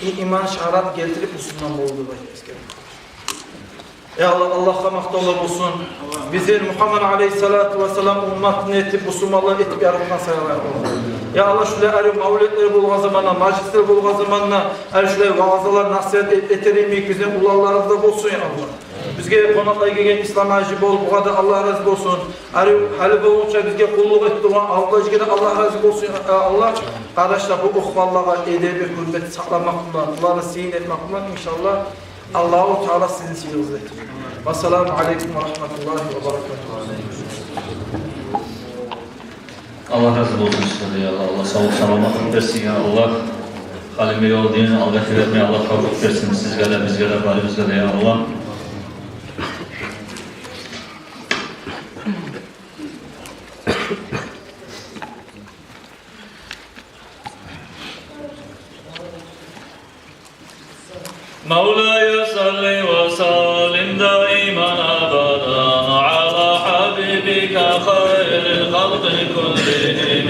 и-, иман шагьадат гелтирип, бусурман болду деп айтып эсгере. Я Аллагь, Аллагьгъа макътавлар болсун. Бизин Мугьаммад алейгьиссалату вассалам умматын этип, бусурманлар этип яратгъан саялы, я Аллагь. Я Аллагь, шулай арив мавлетлер болгъан заманда, мажлислер болгъан заманда, ай, шулай ваъзалар, насигьат эт-, этер йимик бизин уланларыбыз да болсун, я Аллагь. Бизге къонакълай гелген Ислам-гьажи болуп, огъар да Аллагь рази болсун. Арив, гьали болгъунча бизге къуллукъ этип тургъан Абдулла-гьажиге де Аллагь рази болсун, я Аллагь. Къардашлар, бу ухванлагъа эдеби, гьюрмет сакъламакъ булан, буланы сыйын этмек булан, иншаллагь, Аллагьу Таала сизин сыйыгъызны этсин. Вассаламу алейкум ва рагьматуллагьи ва баракатугь. Аллагь рази болсун сизден, я Аллагь. Аллагь савлукъ, саламатлыкъ берсин, я Аллагь. Гьалимбекавулдинни алгъа гётерме Аллагь тавфикъ берсин сизге де, бизге де, барыбызгъа да, я Аллагь. مولاي صل وسلم دائما أبدا على حبيبك خير الخلق كلهم.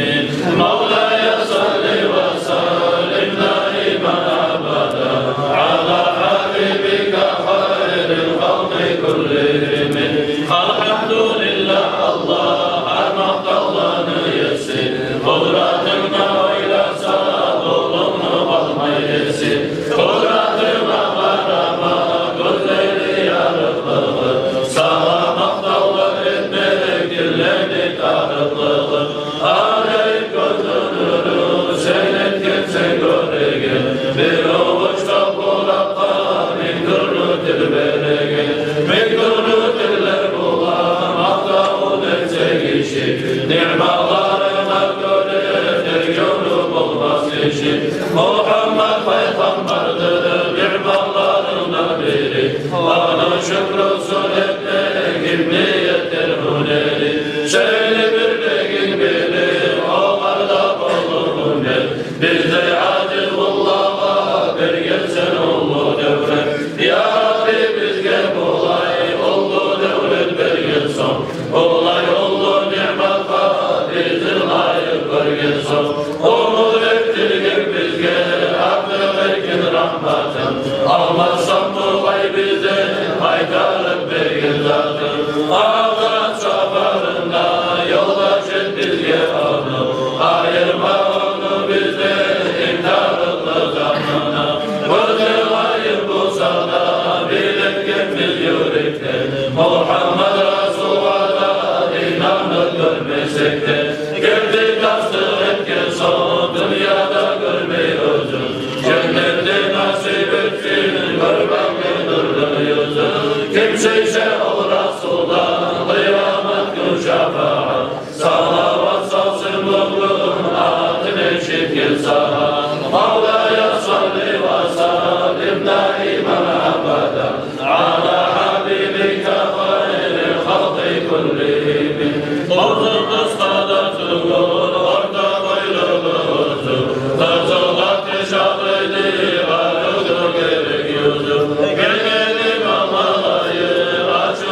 مولاي صل وسلم دائما أبدا على حبيبك خير الخلق كلهم. الحمد لله, Аллагь гьар макътавланы еси, къудратынга ойласа, къулунгну къалмай эси. Къудратынга къарама, гёзлени ярыкълыгъы, сагъа макътавлар этмек диллени тарыкълыгъы. Ажайып гёзню нюрю сен этгенсен гёреген, бир овуч топуракъгъа минг тюрлю тил береген. Минг тюрлю тиллер булан макътавун этсе гиши, ниъматларынга гёре тергевлю болмас иши. Мугьаммат пайхаммардыр ниъматларындан бири, ону шюкрюсюн этмек кимни етер гьюнери. Шейли бирлигин билип, огъар да болур гьюнер, биздей ажиз къуллагъа бергенсен уллу девлет. Я Рабби, бизге булай уллу девлет берген сонг, булай уллу ниъматгъа бизин лайыкъ гёрген сонг, умут этдирген бизге артыкъ эркин рагьматын, алмассам булай бизге къайтарып берген затын. Ахырат сапарында ёлдаш эт бизге ону, айырма ону бизден инг тарыкълы затындан. Гёзлер къайыр болса да, билетгенбиз юрекден, Мугьаммат Расулгъа да инанып гёрмесек де. Герти тасдыкъ этген сонг дюньяда гёрмей оьзюн, женнетни насип этсин гёрмеге нюрлю юзюн. Ким сюйсе ол Расулдан къыямат гюн шапаат, салават салсын бугюн атын эшитген сагьат. مولاي صل وسلم دائما أبدا على حبيبك خير الخلق كلهم. Оьзю къысгъа да тюгюл, орта бойлу оьзю, къызыл атеш атайды, арив да герек юзю. Гелгеним алгъалайы, ачы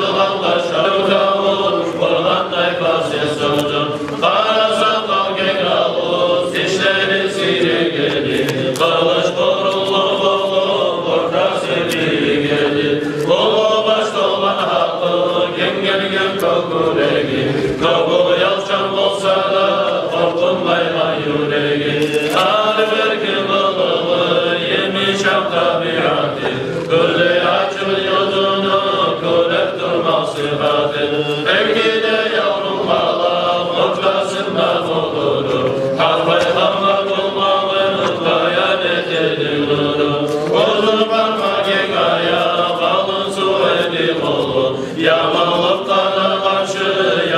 Яманлыкъгъа да къаршы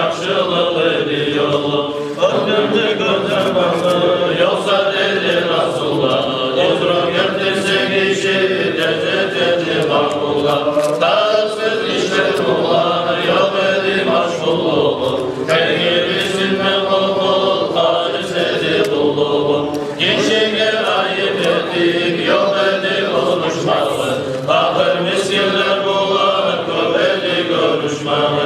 яхшылыкъ эди ёлу. Оьтгенде гёрдюм бакъды ёкъса, деди Расулуллагь, узру гелтирсе гиши, тез этеди къабуллагь. Таасыз ишлер булан ёкъ эди машгъуллугъу. Тенгирисинден къоркъуп, хажис эди къуллугъу. Гишиге айып этип, ёкъ эди урушмагъы. Пакъыр мискинлер булан кёп эди гёрюшмагъы.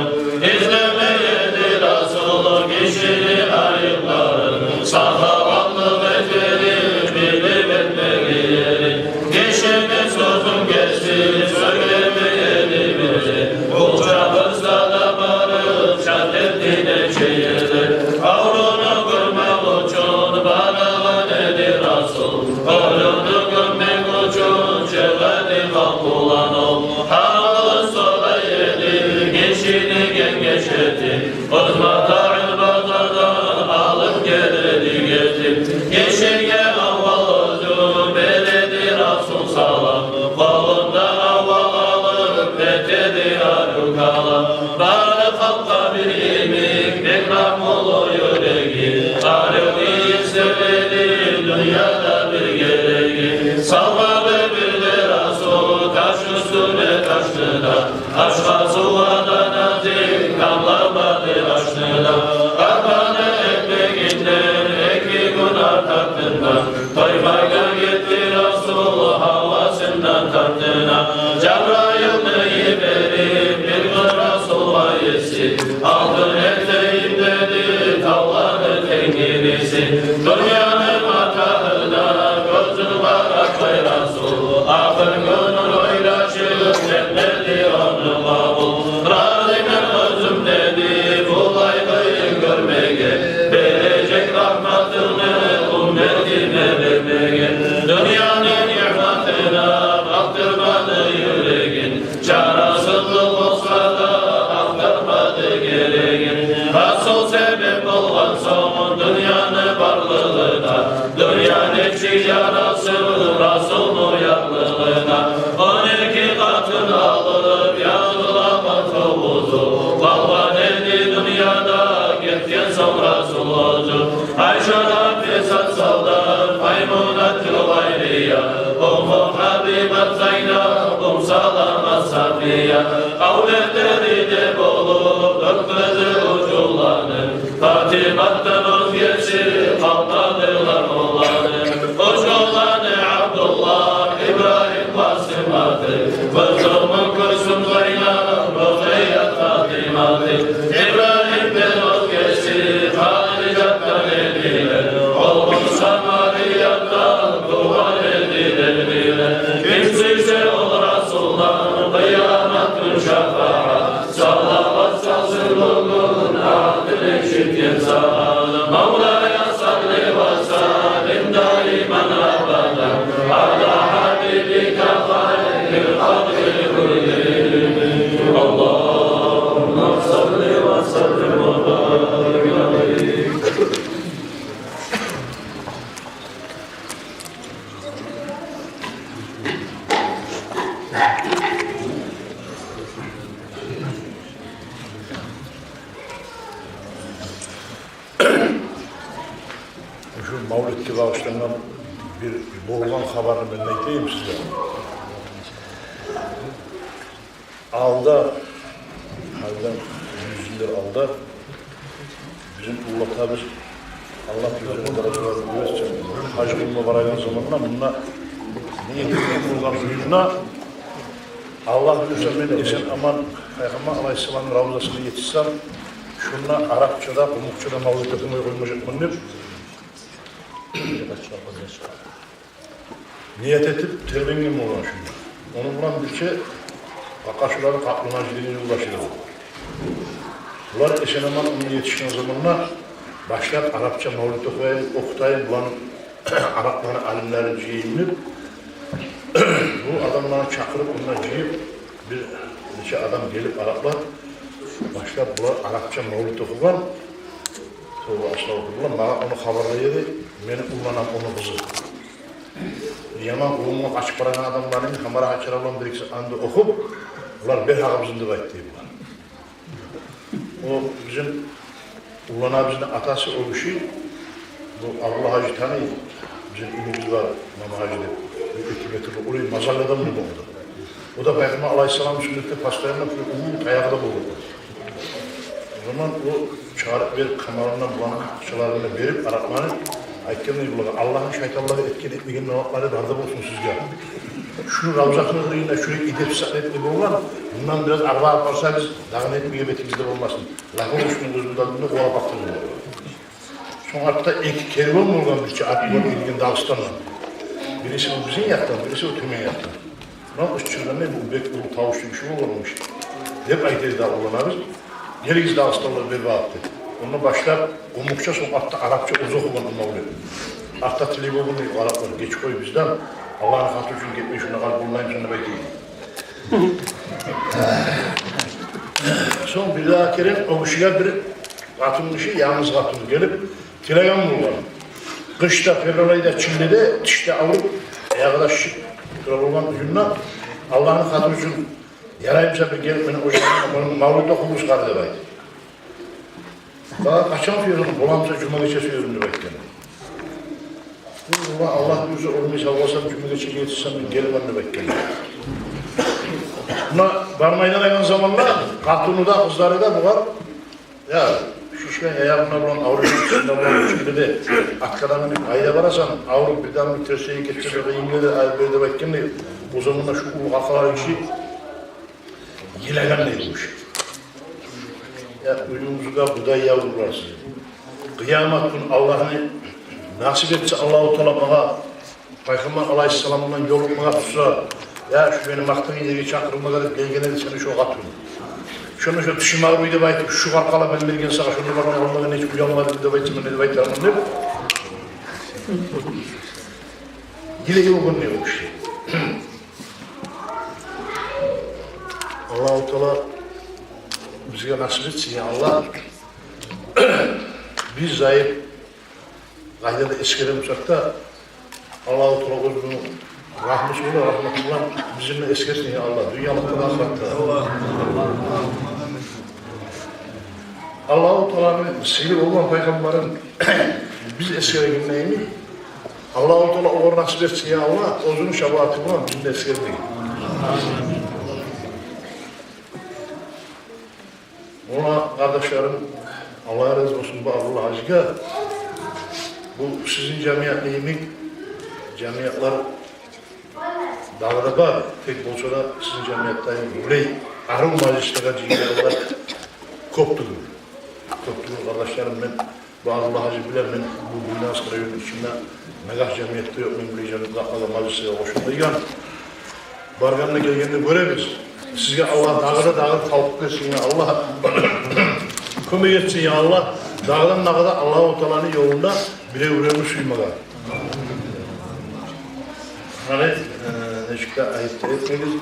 Излемей эди Расул гишини айыпларын. Сахаватлыкъ этмеге билип этмеге ерин. Гишини сёзюн гесип, сёйлемей эди бери. Къулча къысса да барып, чат этди нече ери. Авруну гёрмек учун барагъан эди Расул. Оьлюню гёммек учун чыгъа эди халкъ булан ол. Гьалы солай эди, гишини генгеш этип, оьз матагьын базардан алып геле эди гетип. Гишиге аввал оьзю бере эди Расул салам. Къолунда аввал алып эте эди арив калам. Бары халкъгъа бир йимик, бек рагьмулу юреги. Арив ийис эди дюньяда бир гереги. Салмады бир де Расул таш уьстюне ташны да. Ашгъа сувгъа да назик, тамламады ашны да. Арпаны экмегинден эки гюн артартындан тоймагъа гетди Расул гьавасындан тартына. Жабрайылны йиберип бир гюн Расулгъа еси: «Алтын этейим, — деди, — тавланы тенгириси». Дюньяны матагьына гёзюн къаратмай Расул, ахыр гюнюн ойлашып, этмеди ону къабул. «Разимен оьзюм, — деди, — булай къыйын гёрмеге, бережек рагьматынгны умматыма бермеге. Дюньяны ниъматына бакъдырмады юрегин, чарасызлыкъ болса да ахтармады герегин». Расул себеп болгъан сонг дюньяны барлыгъына, дюнья нечик ярассын Расулну ярлыгъына. Он эки къатын алып, язылагъан тогъузу, къалгъан эди дюньяда гетген сонг Расул оьзю. Айша, Гьафизат, Савда, Маймунат, Жувайрия, Умму Гьабибат, Зайнап, Умму Салама, Сафия. Авлетлери де болуп дёрт къызы учуланы, Фатиматдан оьзгеси къалмадылар улланы. Учуланы Абдуллагь, Ибрагьим, Фатиматы, Къызы Умму Кюлсюм, Зайнап, Рукъият, Фатиматы. Ибрагьимден оьзгеси Хадижатдан эдилер, олар Самариятдан тувгъан эдилер. Ким сюйсе ол Расулдан къыямат гюн шапаат, салават салсын бугюн атын эшитген сагъа. مولاي صل وسلم دائما أبدا على حبيبك خير الخلق كلهم. اللهم صل وسلم وبارك عليه. Шу мавлетге багъышлангъан бир болгъан хабарны мен айтайым сизге. Алда, гьалиден юз йыллар алда бизин уллатабыз, Аллагь оьзлерин даражаларын оьр этсин, гьаж къылма барагъан заманда мунда не этип болгъан уьюнде, Аллагь буюрса, мен эсен-аман Пайхаммар алайгьиссаламны равзасына етишсем, шунда арапча да, къумукъча да мавлет охумай къоймажакъман деп ният этип тербенген болгъан шунда. Ону булан бирче къакъашуланы къаплана жыйгъан юлдашлары. Булар эсен-аман онда етишген заманда башлап арапча мавлет охуйым, охутайым, буланы арапланы алимлерин жыйайым деп, бу адамланы чакъырып, онда жыйып, бир нече адам гелип, араплар, башлап булар арапча мавлет охугъан. Тоба, астагъфируллагь, магъа ону хабарлай эди мени улланам, ону къызы. Яман къулумгъа къачып барагъан адамланы, хамара ачаралам бир-эки анды охуп, булар бек агъыбызын деп айтды булар. О бизин улланабызны атасы, о гиши, бу Абдулла-гьажи таный, бизин инибиз бар, Мама-гьажи деп, бир эки метрлик уллу мазарлы адам болгъан о да. О да Пайхаммар алайгьиссаламны сюннетде постоянно бир уллу таягъы да болгъан. О заман о чыгъарып берип, къамалындан буланы акъчаларын да берип, аракъланы, айтгъан эди булагъа: «Аллагьны шайтанлары этген-этмеген намазлары бар да болсун сизге. Шуну равзатыны къырыйында шулай эдепсиз этме болгъан, мундан бираз арбагъа барсагъыз, дагъы этмеге бетигиз де болмасын. Лап о шуну гёзюмде алдында къувалап бакъдым». Сонг артда эки керван болгъан, бирче ат булан гелген Дагъыстандан. Бириси о бизин якъдан, бириси о тёбен якъдан. Муна къыз чыгъгъанда, бу бек уллу тавушлу гиши болгъан о гиши деп айта эди дагъы улланабыз. «Гелигиз, дагъыстанлылар, бери багъып», – деп. Онда башлап къумукъча, сонг артда арапча оьзю охугъан о мавлет. Артда тилей болгъан эди араплар: «Геч къой бизден, Аллагьны хатири учун гетмей, шунда къалып болмаймысан», – деп айта эди. Сонг бир дагъы керен о гишиге бир къатын гиши, янгыз къатын гелип, тилеген болгъан. Къышда, февраль айда, чиллиде, тишде авруп, аягъы да шишип тура болгъан уьюнде: «Аллагьны хатири учун, яраймыса бир гелип, мени ожагъымда мавлет охугъуз, къар», – деп айтып. «Дагъы къачан сюесен?» «Боламыса, жума гече сюемен», – деп айтгъан. «Валлагь, Аллагь буюрса, оьлмей сав къалсам, жума гече гелсем, мен гелемен», – деп айтгъан. Муна бармайлар айгъан заманда къатыны да, къызлары да бугъар: «Я, шишген аягъынг булан, авруйгъан тишинг булан, чиллиде атгъа да минип къайда барасан, авруп, бирдагъы терсеге гетсе де къыйын геле, ай бер», – деп айтгъан. О заманда шу уллу къаркъаралы гиши йылайгъан эди бу гиши. Я, уьюгюзге будай явулар сизин. Къыямат гюн Аллагьны насип этсе Аллагьу Таала магъа, Пайхаммар алайгьиссаламдан ёлукъмагъа тутса, я, шу мени Макътагъын ерге чакъырмагъа деп гелген эди сени шо къатынынг. Шонда шо тишим авруй деп айтып, шу къаркъаралы мен берген сагъа, шонда бармай къалмагъа нечик уялмадынг деп айтса, мен не деп айтарман деп. Йылай болгъан эди о гиши. Аллагьу Таала бизге насип этсин, я Аллагь. Биз зайып, къайда да эсгере бусакъ да, Аллагьу Таала оьзюню рагьмусу булан, рагьматы булан бизин де эсгерсин, я Аллагь, дюньялыкъда да, ахыратда да. Аллагьу Тааланы сыйлы болгъан пайхаммарын биз эсгерегенде йимик, Аллагьу Таала огъар насип этсин, я Аллагь, оьзюню шапааты булан бизин де эсгермеге. Муна, къардашларым, Аллагь рази болсун бу Абдулла-гьажиге. Бу сизин жамиятны йимик жамиятлар дагъы да бар. Тек болса да, сизин жамиятда булай арив мажлислеге жыйылгъанлар кёп тюгюл. Кёп тюгюл, къардашларым, мен бу Абдулла-гьажи биле мен бу Буйнакск районну ичинде нагагь жамиятда ёкъ, мен булай жамиятларда, мажлислеге къошулмайгъан. Баргъанда, гелгенде гёребиз. Сизге Аллагь дагъы да, дагъы да тавпыкъ берсин, я Аллагь. Кёмек этсин, я Аллагь. Дагъыдан дагъы да Аллагьу Тааланы ёлунда бирев-биревню сюймеге. Гьали, э, нечик де айып да этмегиз.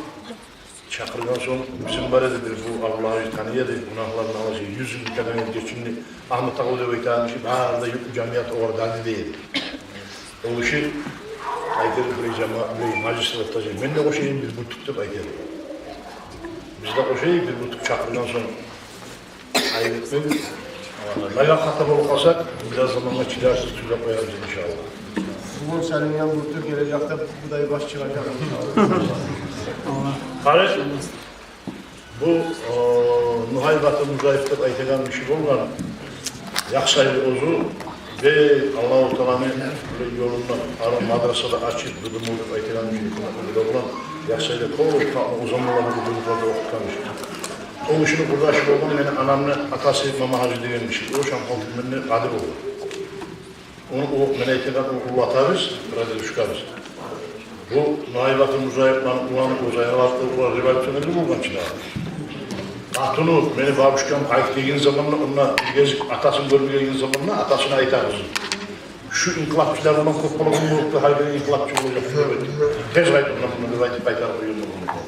Чакъыргъан сонг, бизин бар эди бир, бу Абдулла-гьажи таный эди, гюнагьларын алажы, юз йыл битеген эди, гечинди, Агьмат агъав деп айтагъан гиши, бары да юртну жамияты огъар дады дей эди. О гиши айта эди: «Булай жама-, булай мажлислеге де мен де къошайым бир бюртюк», – деп айта эди. Биз де къошайыкъ бир бюртюк, чакъыргъан сонг. Айып этмегиз. Нагагь хата болуп къалсакъ, бираз замангъа чыдарсыз, тюзеп къоярбыз, иншааллагь. Бугюн салынгъан бюртюк гележекде будай баш чыгъажакъ, иншааллагь. Къараш, бу, о, Нугьай Батыр Музаев деп айтагъан гиши болгъан, Яхсайлы оьзю, бек Аллагьу Тааланы ёлунда арив мадраса да ачып, БДМУ деп айтагъан гиши, бу да булан Яхсайлы кёп, о заманларда бу бёлюклерде охутгъан гиши. О гишини къурдашы болгъан мени анамны атасы Мама-гьажи деген гиши. О шамхалтын менде къади болгъан. Ону, о, мен айтагъан, о уллу атабыз, прадедушкабыз. Бу Нугьай Батыр Музаевланы уланы, о Зайнаб атлы улан революционер болгъан чы дагъы. Къатыны мени бабушкам къайтып гелген заманда, онда бир гезик атасын гёрме гелген заманда, атасына айта къызы: «Шу инкъылапчылар булан кёп болагъан болуп да, гьар гюн инкъылапчы болажакъ деп айта. Тез къайт ондан, мундан», – деп айтып къайтарып къойгъан болгъан.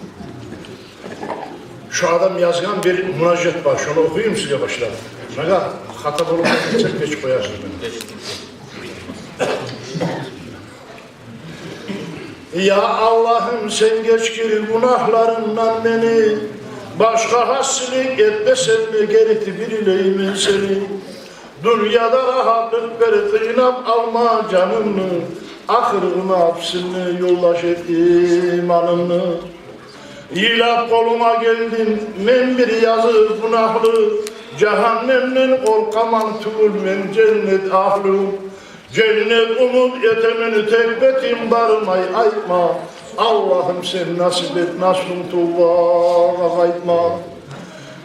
Шу адам язгъан бир мунажат бар, шону охуйум сизге башлап. Нагагь хата болуп гетсек, гечип къоярсыз мени. Я Аллагьым, сен гечгир гюнагьларымдан мени, Башгъа гьасилик этмесем де, герти бирлеймен сени. Дюньяда рагьатлыкъ бер, къыйнап алма жанымны, ахырына гьапсинме ёлдаш эт иманымны. Йылап къолунга гелдим мен бир языкъ гюнагьлы, жагьаннемден къоркъаман, тюгюлмен женнет агьлю. Женнет умут этемен, тек бетим бармай, айтма: «Аллагьым, сен насип эт, насунг тувбагъа къайтма».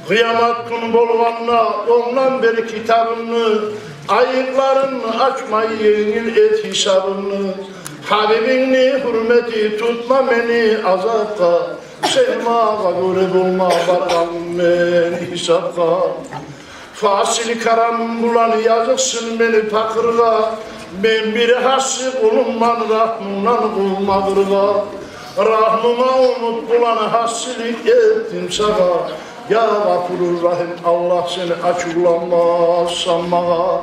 Къыямат гюн болгъанда ондан бер китабымны, айыпларымны ачмай, енгил эт гьисабымны. Гьабибингни гьюрмети тутма мени азапгъа, сен магъа гёре болма баргъанмен гьисапгъа. Фазил-карамынг булан языкъсын мени пакъыргъа, мен бир гьасси къулунгман, рагьмунгдан къулмагъыргъа. Рагьмунга умут булан гьассилик этдим сагъа, я Гъафурур-Рагьим, Аллагь, сен ачувланмасан магъа.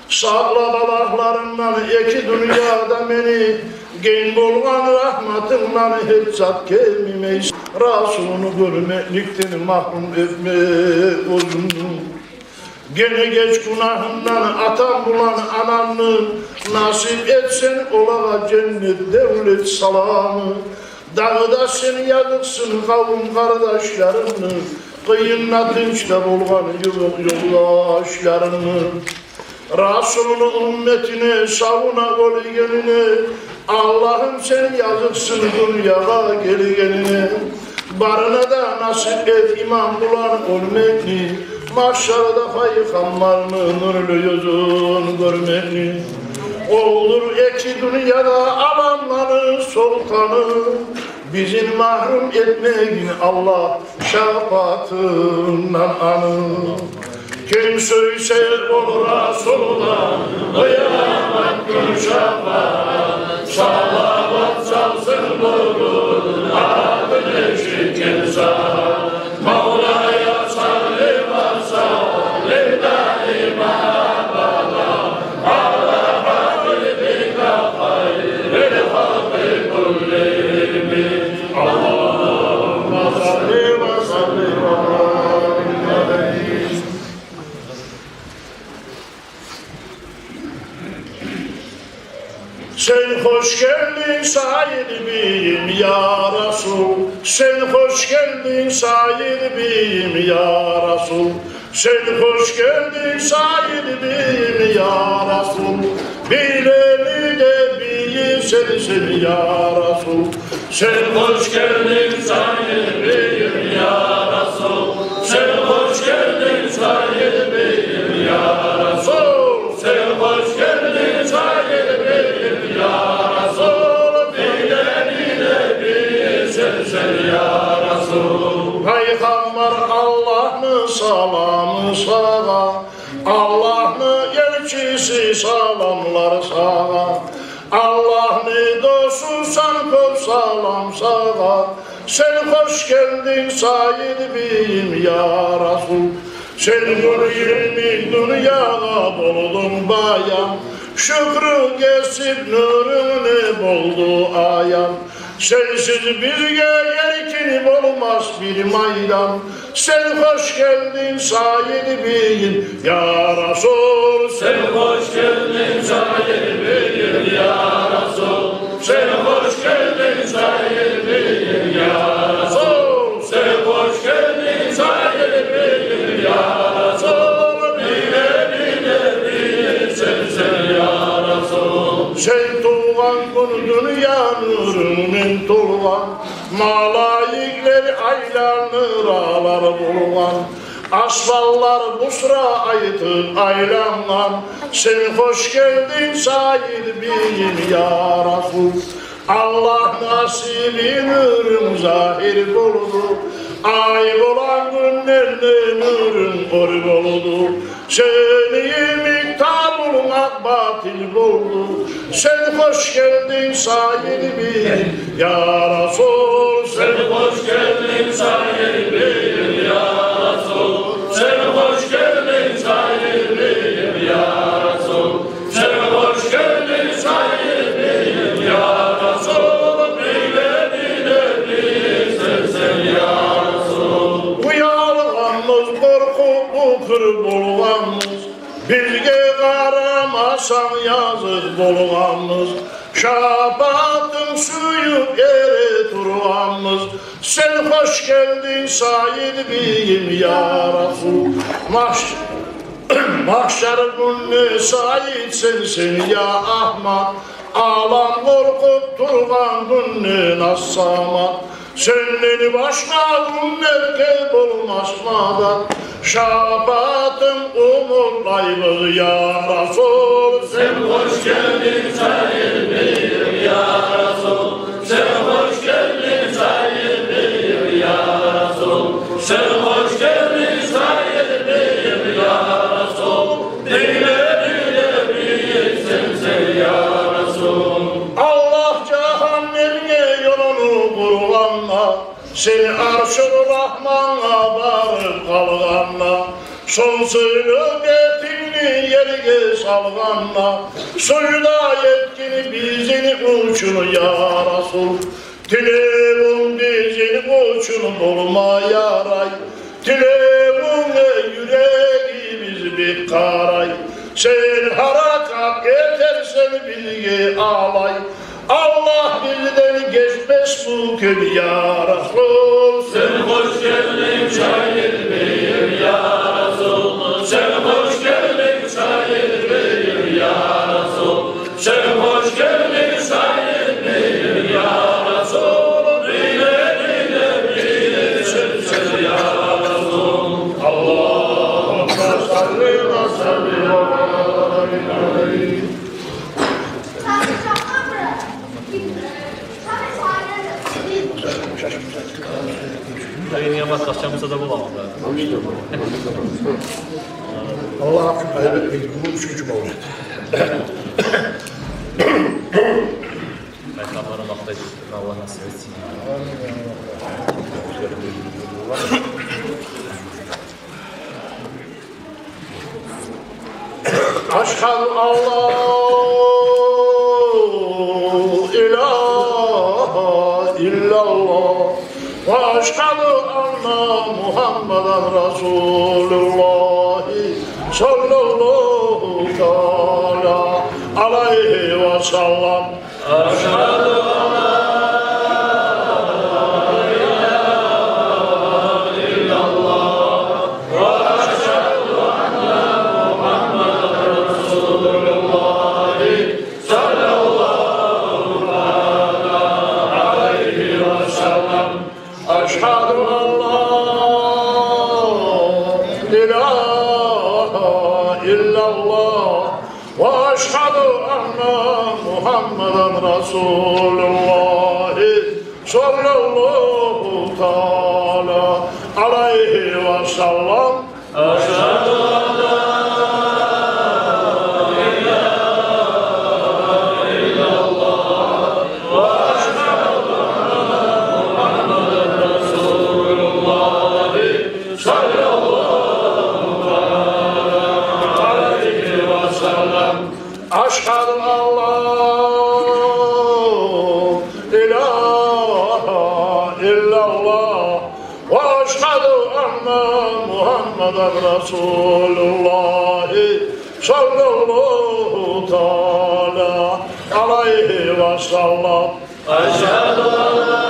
Сакъла балагьларынгдан эки дюньяда мени, генг болгъан рагьматынгдан гьеч зат кемимей. Расулну гёрмекликден магьрюм этме оьзюмню. Гене геч гюнагьымдан атам булан анамны, насип этсенг олагъа женнет, девлет, саламны. Дагъы да сен языкъсын къавум-къардашларымны, къыйында, тынчда болгъан ювукъ ёлдашларымны. Расулну умметине, савуна оьлгенине, Аллагьым, сен языкъсын дюньягъа гелгенине. Барына да насип эт иман булан оьлмекни, магьшарда Пайхаммарны нюрлю юзюн гёрмекни. Олдур эки дюньяда аламланы султаны, бизин магьрюм этмегин, Аллагь, шапаатынгдан аны. Ким сюйсе ол Расулдан, къыямат гюн шапаат, салават салсын бугюн, атын эшитген сагьат. مولاي صل وسلم دائما أبدا على حبيبك خير الخلق كلهم. اللهم صل وسلم وبارك عليه. Сен хош гелдинг, сайид бийим, я Расул. Сен хош гелдинг, сайид бийим, я Расул. Сен хош гелдинг, сайид бийим, я Расул. Бийлени де бийи сенсен, я Расул. Сен хош гелдинг, сайид бийим, я Расул. Сен хош гелдинг, сайид бийим, я Расул. Сен хош гелдинг, сайид бийим, я Расул. Бийлени де бийи сенсен, я Расул. Пайхаммар, Аллагьны саламы сагъа, Аллагьны элчиси, саламлар сагъа. Аллагьны досусан, кёп салам сагъа. Сен хош гелдинг, сайид бийим, я Расул. Сен нюр йимик дюньягъа болдунг баян, шюкрю гесип нюрюнг де болду аян. Сенсиз бизге эркин болмас бир майдан. Сен хош гелдинг, сайид бийим, я Расул. Сен хош гелдинг, сайид бийим, я Расул. Сен хош гелдинг, сайид бийим, я Расул. Сен хош гелдинг, сайид бийим, я Расул. Бийлени де бийи сенсен, я Расул. Сен тувгъан гюн дюнья нюрюнгден толгъан, малайиклер айландыралар болгъан, асланлар бусра айтып айлангъан. Сен хош гелдинг, сайид бийим, я Расул. Аллагь насиби нюрюнг загьир болду, ай болгъан гюнлерде нюрюнг оьр болду. Сени йимик табулмакъ батил болду. Сен хош гелдинг, сайид бийим, я Расул. Сен хош гелдинг, сайид бийим, я Расул. Сен хош гелдинг, сайид бийим, я Расул. Сен хош гелдинг, сайид бийим, я Расул. Бийлени де бийи сенсен, я Расул. Къыр болгъанбыз, бизге къарамасанг, языкъ болгъанбыз. Шапаатынг сююп эре тургъанбыз. Сен хош гелдинг, Сайид бийим, я Расул. Магьш-, магьшар гюнде Сайид сен, сен, я Агьмад. Алам къоркъуп тургъан гюнден, Ас-Самад. Сенден башгъа гюнлерге болмас мадат. Шапаатынг умутлайбыз, я Расул. Сен хош гелдинг, Сайид бийим, я Расул. Сен хош гелдинг, Сайид бийим, я Расул. Сен хош гелдинг, Сайид бийим, я Расул. Динлени де бийисен сен, я Расул. Аллагь жагьаннемге ёлуну къургъанда, сен Аршур Рагьмангъа барып къалгъанда, сол сыйлы бетингни ерге салгъанда, сужда этгин бизин учун, я Расул. Тилевюнг бизин учун болма ярай. Тилевюнге юрегибиз бек къарай. Сен гьаракат этерсен бизге алай. Аллагь бизден гечмес бу кюн, я Расул. Сен хош гелдинг, Сайид бийим, я Расул. Сен хош гелдинг, Сайид бийим, я Расул. Сен хош гелдинг, Сайид бийим, я Расул. Динлени де бийисен сен, я Расул. Аллагьумма салли ва саллим ва барик алайгь. Ниямат къачан буса да бола. Аллагь гьакъын къайрат этип, бу уьчюнчю мавлид. Пайхаммарны макътайбыз, Аллагь насип этсин. Ашгьаду ан ла илагьа иллаллагь. Ва ашгьаду анна Мугьаммадан расулуллагь, саллаллагьу таала алайгьи ва саллам. Ашгьаду ан ла илагьа иллаллагь ва ашгьаду анна Мугьаммадан расулуллагь, саллаллагьу таала алайгьи ва саллам. Ашгьаду ан ла илагьа иллаллагь ва ашгьаду анна Мугьаммадан расулуллагь, саллаллагьу таала алайгьи ва саллам. Ашгьаду ан ла илагьа иллаллагь ва ашгьаду анна Мугьаммадан расулуллагь, саллаллагьу таала алайгьи ва саллам. Ашгьаду ан ла илагьа иллаллагь ва ашгьаду анна Мугьаммадан расулуллагь, саллаллагьу таала алайгьи ва саллам. Ашгьаду ан ла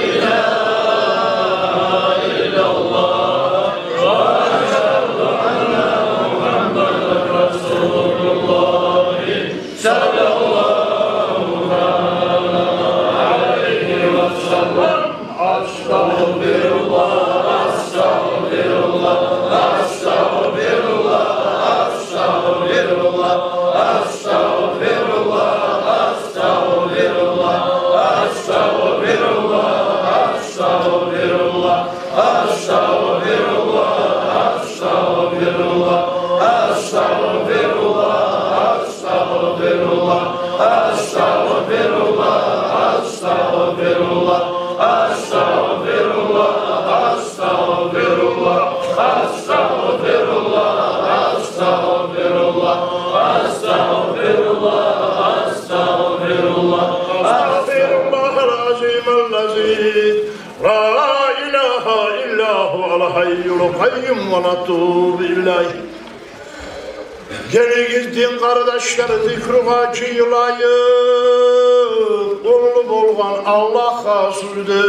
илагьа иллаллагь ва ашгьаду анна Мугьаммадан расулуллагь, саллаллагьу таала алайгьи ва саллам. Астагъфируллагь, астагъфируллагь, астагъфируллагь, астагъфируллагь. Астагъфируллагь, астагъфируллагь, астагъфируллагь, астагъфируллагь, астагъфируллагь, астагъфируллагь, астагъфируллагь, астагъфируллагь, астагъфируллагь, астагъфируллагь, астагъфируллагь, астагъфируллагь. Астагъфируллагьал азималлази ла илагьа Аллагьу аль-гьайюль къайюм ва натубу илайгь. Гелигиз, дин къардашлар, зикругъа жыйылайыкъ, къуллу болгъан Аллагьгъа сужда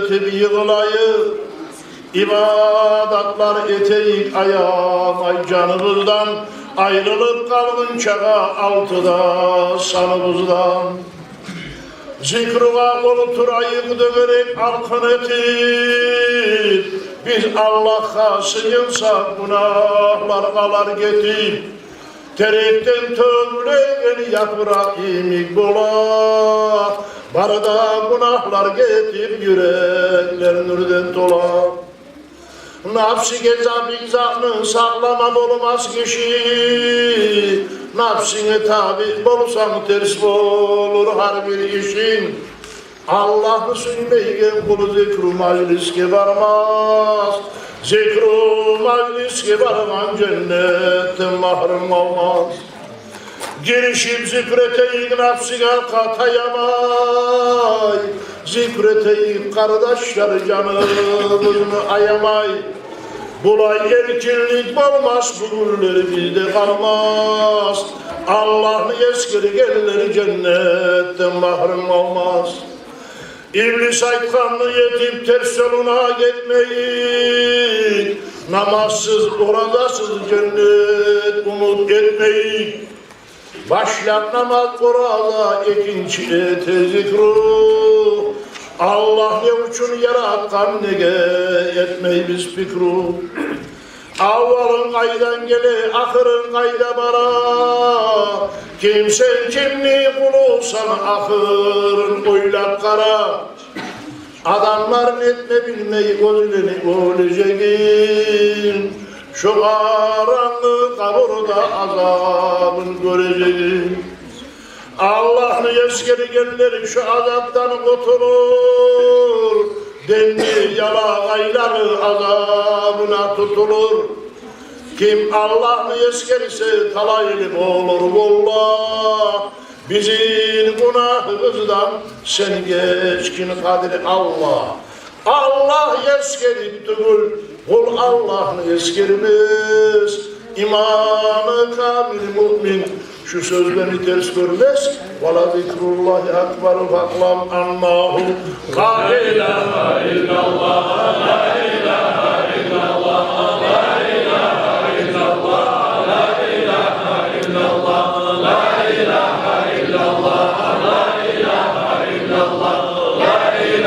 этип йыгъылайыкъ. Ибадатлар этейик аямай жаныбыздан, айрылып къалгъынчагъа алты да саныбыздан. Зикругъа олтурайыкъ дёгерек алкъын этип, биз Аллагьгъа сыйынсакъ, гюнагьлар къалар гетип. Терекден тёгюлеген япыракъ йимик бола, бары да гюнагьлар гетип, юреклер нюрден тола. Напсиге забит затны сакълама болмас гиши. Напсинге табиъ болсанг, терс болур гьар бир ишинг. Аллагьны сюймейген къул зикру мажлисге бармас. Зикру мажлисге баргъан женнетден магьрюм къалмас. Гиришип зикр этейик напсигъа таямай. Зикр этейик, къардашлар, жаныбызны аямай. Булай эркинлик болмас, бу гюнлер бизде къалмас. Аллагьны эсгергенлер женнетден магьрюм къалмас. Иблис айтгъанны этип, терс ёлуна гетмейик. Намазсыз, оразасыз женнет умут этмейик. Башлап намаз, ораза, экинчи эте зикру. Аллагь не учун яратгъан, неге этмейбиз пикру? Аввалынг къайдан геле, ахырынг къайда бара? Ким сен, кимни къулусан, ахырын ойлап къара. Адамлар нетме билмей оьзлени оьлежегин, шо къарангы къабурда азабын гёрежегин. Аллагьны эсгергенлер шо азапдан къутулур, денни ялагъайлары азабына тутулур. Ким Аллагьны эсгерсе, талайлы болур, валлагь. Бизин гюнагьыбыздан сен гечгин, къадир Аллагь. Аллагь эсгерип тюгюл, къул Аллагьны эсгермес. Иманы камил муъмин шу сёзлени терс гёрмес. Ва ла зикруллагьи акбар, фаълам аннагьу ла илагьа иллаллагь, ла илагьа иллаллагь, ла илагьа иллаллагь, ла илагьа иллаллагь, ла илагьа иллаллагь, ла илагьа иллаллагь, ла илагьа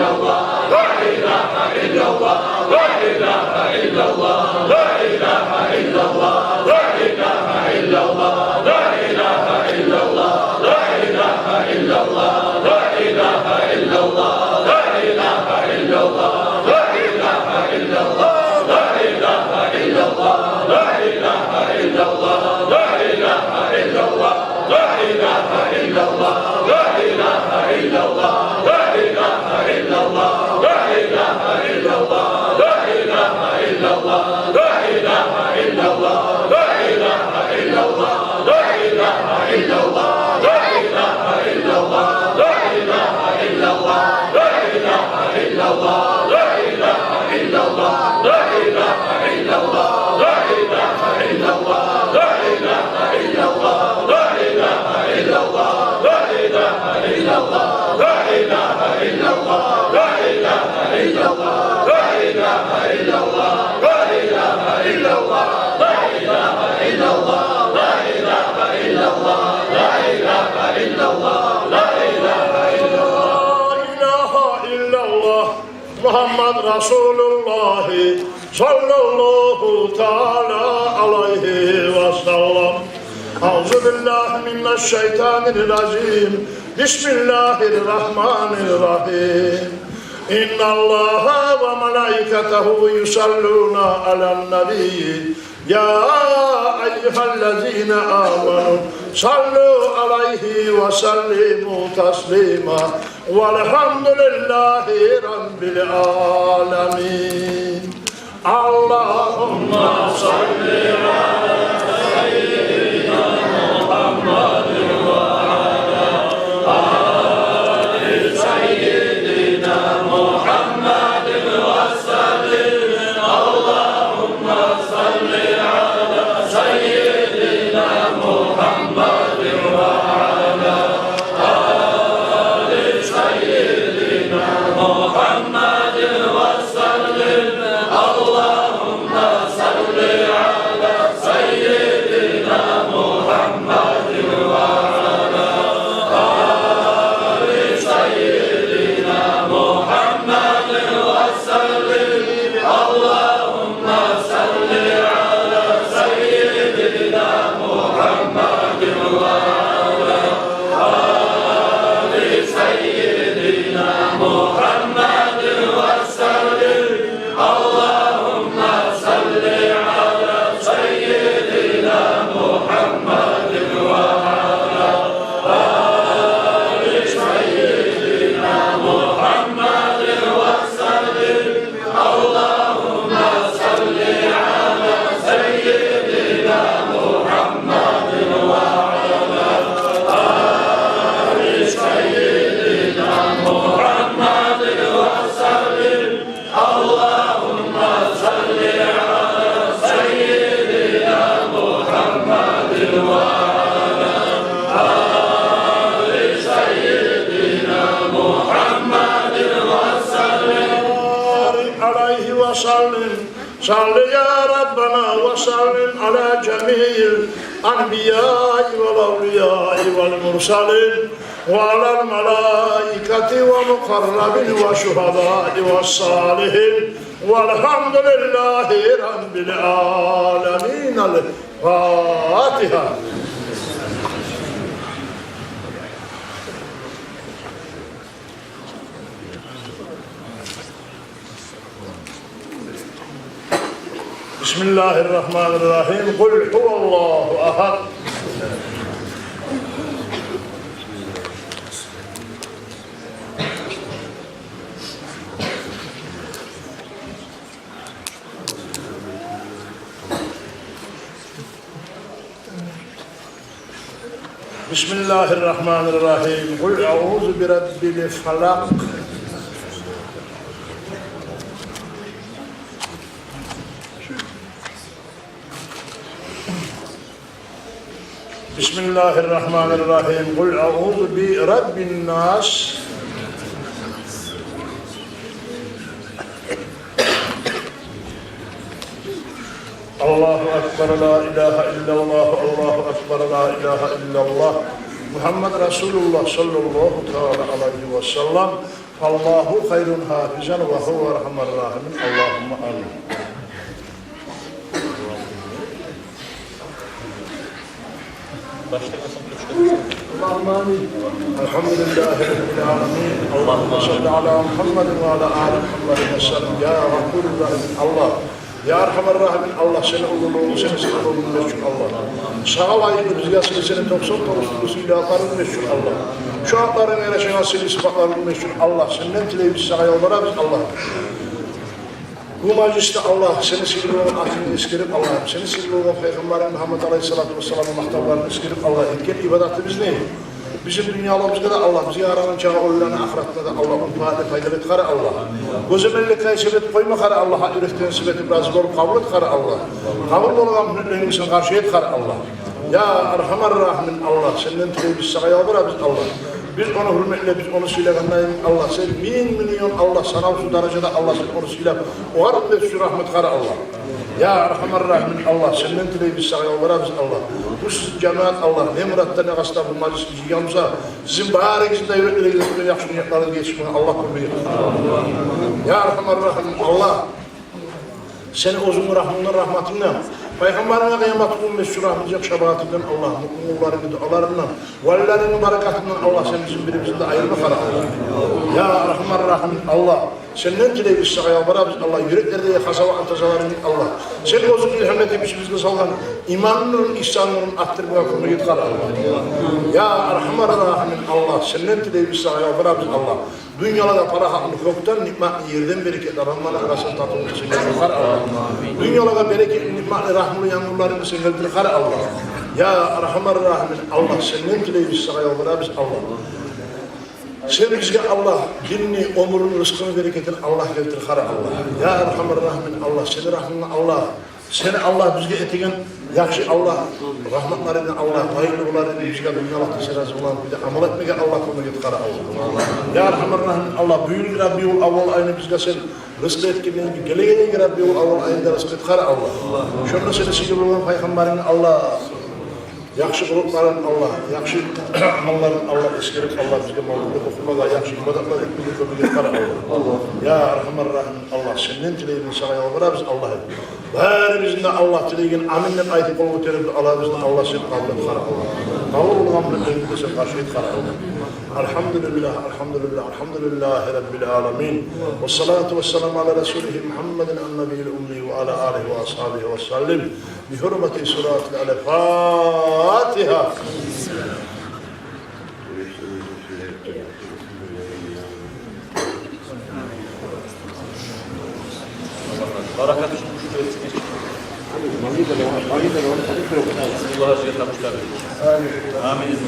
иллаллагь, ла илагьа иллаллагь, ла илагьа иллаллагь, ла илагьа иллаллагь. لا إله إلا الله محمد رسول الله صلى الله تعالى عليه وسلم. أعوذ بالله من الشيطان الرجيم. بسم الله الرحمن الرحيم. إن الله وملائكته يصلون على النبي. يا أيها الذين آمنوا صلوا عليه وسلموا تسليما. والحمد لله رب العالمين. اللهم صل على سيدنا محمد وعلى آل سيدنا محمد وسلم. اللهم صل على سيدنا محمد وعلى آل سيدنا محمد وسلم. اللهم صل على سيدنا محمد وعلى آل سيدنا محمد وسلم. اللهم صل على سيدنا محمد وعلى آل سيدنا محمد وسلم. اللهم صل على سيدنا محمد وعلى آل سيدنا محمد وسلم. اللهم صل على سيدنا محمد وعلى آل سيدنا محمد وسلم. اللهم صل على سيدنا محمد وعلى آل سيدنا محمد وسلم. عليه وسلم. صل يا ربنا وسلم على جميع الأنبياء والأولياء والمرسلين وعلى الملائكة والمقربين والشهداء والصالحين والحمد لله رب العالمين. الفاتحة. بسم الله الرحمن الرحيم. قل هو الله أحد. بسم الله الرحمن الرحيم. قل أعوذ برب الفلق. بسم الله الرحمن الرحيم. قل أعوذ برب الناس. الله أكبر، لا إله إلا الله، الله أكبر، لا إله إلا الله، محمد رسول الله صلى الله تعالى عليه وسلم. فالله خير حافظا وهو أرحم الراحمين. اللهم آمين. اللهم آمين. الحمد لله رب العالمين. اللهم صل على محمد وعلى آل محمد وسلم. يا غفور الرحيم. الله Я Архамар Рахимин Аллагь, сени уллулугъунгну, сени сыйлылыгъынгны билмек учун, Аллагь. Сагъа лайыкълы бизге сыйлы сыйлы сени токъсан тогъуз сыйлы атларынгны билмек учун, Аллагь. Шу атларынга ярашагъан сыйлы сыпатларынгны билмек учун, Аллагь, сенден тилейбиз, сагъа ялбарабыз, Аллагь. Бу мажлисде, Аллагь, сени сыйлы болгъан атынгны эсгерип, Аллагь, сени сыйлы болгъан Пайхаммарынг Мугьаммат алайгьиссалату вассаламны макътавларын эсгерип, Аллагь, этген ибадатыбызны бизин дюньяларыбызгъа да, Аллагь, бизге ярагъан чакъы оьлюлени ахыратына да, Аллагь, ону пайлы пайдалы эт, къара, Аллагь. Гёземелликге себеп къойма, къара, Аллагь, гьакъ юрекден сип этип, рази болуп къабул эт, къара, Аллагь. Къабул болгъан мюннетлеринге сен къаршы эт, къара, Аллагь. Я Архамар Рахимин Аллагь, сенден тилейбиз, сагъа ялбарабыз, Аллагь. Биз ону гьюрметлеп, биз ону сыйлагъандай, Аллагь, сен минг миллион, Аллагь, санавсуз даражада, Аллагь, сен ону сыйлап, огъар уммет учун рагьмат, къара, Аллагь. Я Архамар Рахимин Аллагь, сенден тилейбиз, сагъа ялбарабыз, Аллагь. Бу сиз жамаат, Аллагь, не муратда, не къастда бу мажлисге жыйылгъан буса, сизин барыгъызны да юреклеригизде яхшы ниетлеригиз етишмеге Аллагь кёмек этсин. Я Архамар Рахимин Аллагь, сени оьзюнгню рагьмунгдан, рагьматынгдан, Пайхаммарынга къыямат гюн уммет учун рагьмат этежек шапаатынгдан, Аллагь, муъмин къулларынгны дуаларындан, валилерингни баракатындан, Аллагь, сен бизин бирибизни де айырма, къара, Аллагь. Я Архамар Рахимин Аллагь, сенден тилейбиз, сагъа ялбарабыз, Аллагь, юреклердеги къазаватны тазаларынгны, Аллагь. Сен оьзюнг илгьам этип ичибизге салгъан иманны нюрюн, ихсанны нюрюн артдырмагъа кёмек эт, къара, Аллагь. Я Архамар Рахимин Аллагь, сенден тилейбиз, сагъа ялбарабыз, Аллагь. Дюньяларда парахатлыкъны кёкден, ниъматны ерден, берекетни адамланы арасына татывлукъну сен гелтир, къара, Аллагь. Дюньяларда берекетни, ниъматны, рагьмулу янгурларынгны сен гелтир, къара, Аллагь. Я Архамар Рахимин Аллагь, сенден тилейбиз, сагъа ялбарабыз, Аллагь. Сен бизге, Аллагь, динни, оьмюрню, рызкъыны берекетин, Аллагь, гелтир, къара, Аллагь. Я Архамар Рахимин Аллагь, сени рагьмунг, Аллагь, сени, Аллагь, бизге этеген яхшы, Аллагь, рагьматларынгны, Аллагь, пайдалыларын бизге дюньялыкъда сен рази болгъан кюйде амал этмеге, Аллагь, кёмек эт, къара, Аллагь. Я Архамар Рахимин Аллагь, бу йыл Рабиул аввал айны бизге сен ризкъы этгенден, гелеген йыл Рабиул аввал айны да ризкъы эт, къара, Аллагь. Шонда сени сыйлы болгъан Пайхаммарынгны, Аллагь, яхшы къылыкъларын, Аллагь, яхшы амалларын, Аллагь, эсгерип, Аллагь, бизге мавлутлар охумагъа, яхшы ибадатлар этмеге кёмек эт, къара, Аллагь. Я Архамар Рахимин Аллагь, сенден тилейбиз, сагъа ялбарабыз, Аллагь. Барыбызны да, Аллагь, тилеген амин деп айтып, къол гётерип, дуаларыбызны, Аллагь, сен къабул эт, къара, Аллагь. Къабул болгъан мюннетлеринге сен къаршы эт, къара, Аллагь. Алгьамдулиллагь, алгьамдулиллагь, алгьамдулиллагьи раббил аламин. Вассалату вассаламу аля расулигьи Мугьаммадин ан-набийил умми ва аля алигьи ва асгьабигьи ва саллим. Бигьурмати суратил Аль-Фатигьа. Баракат. Амин.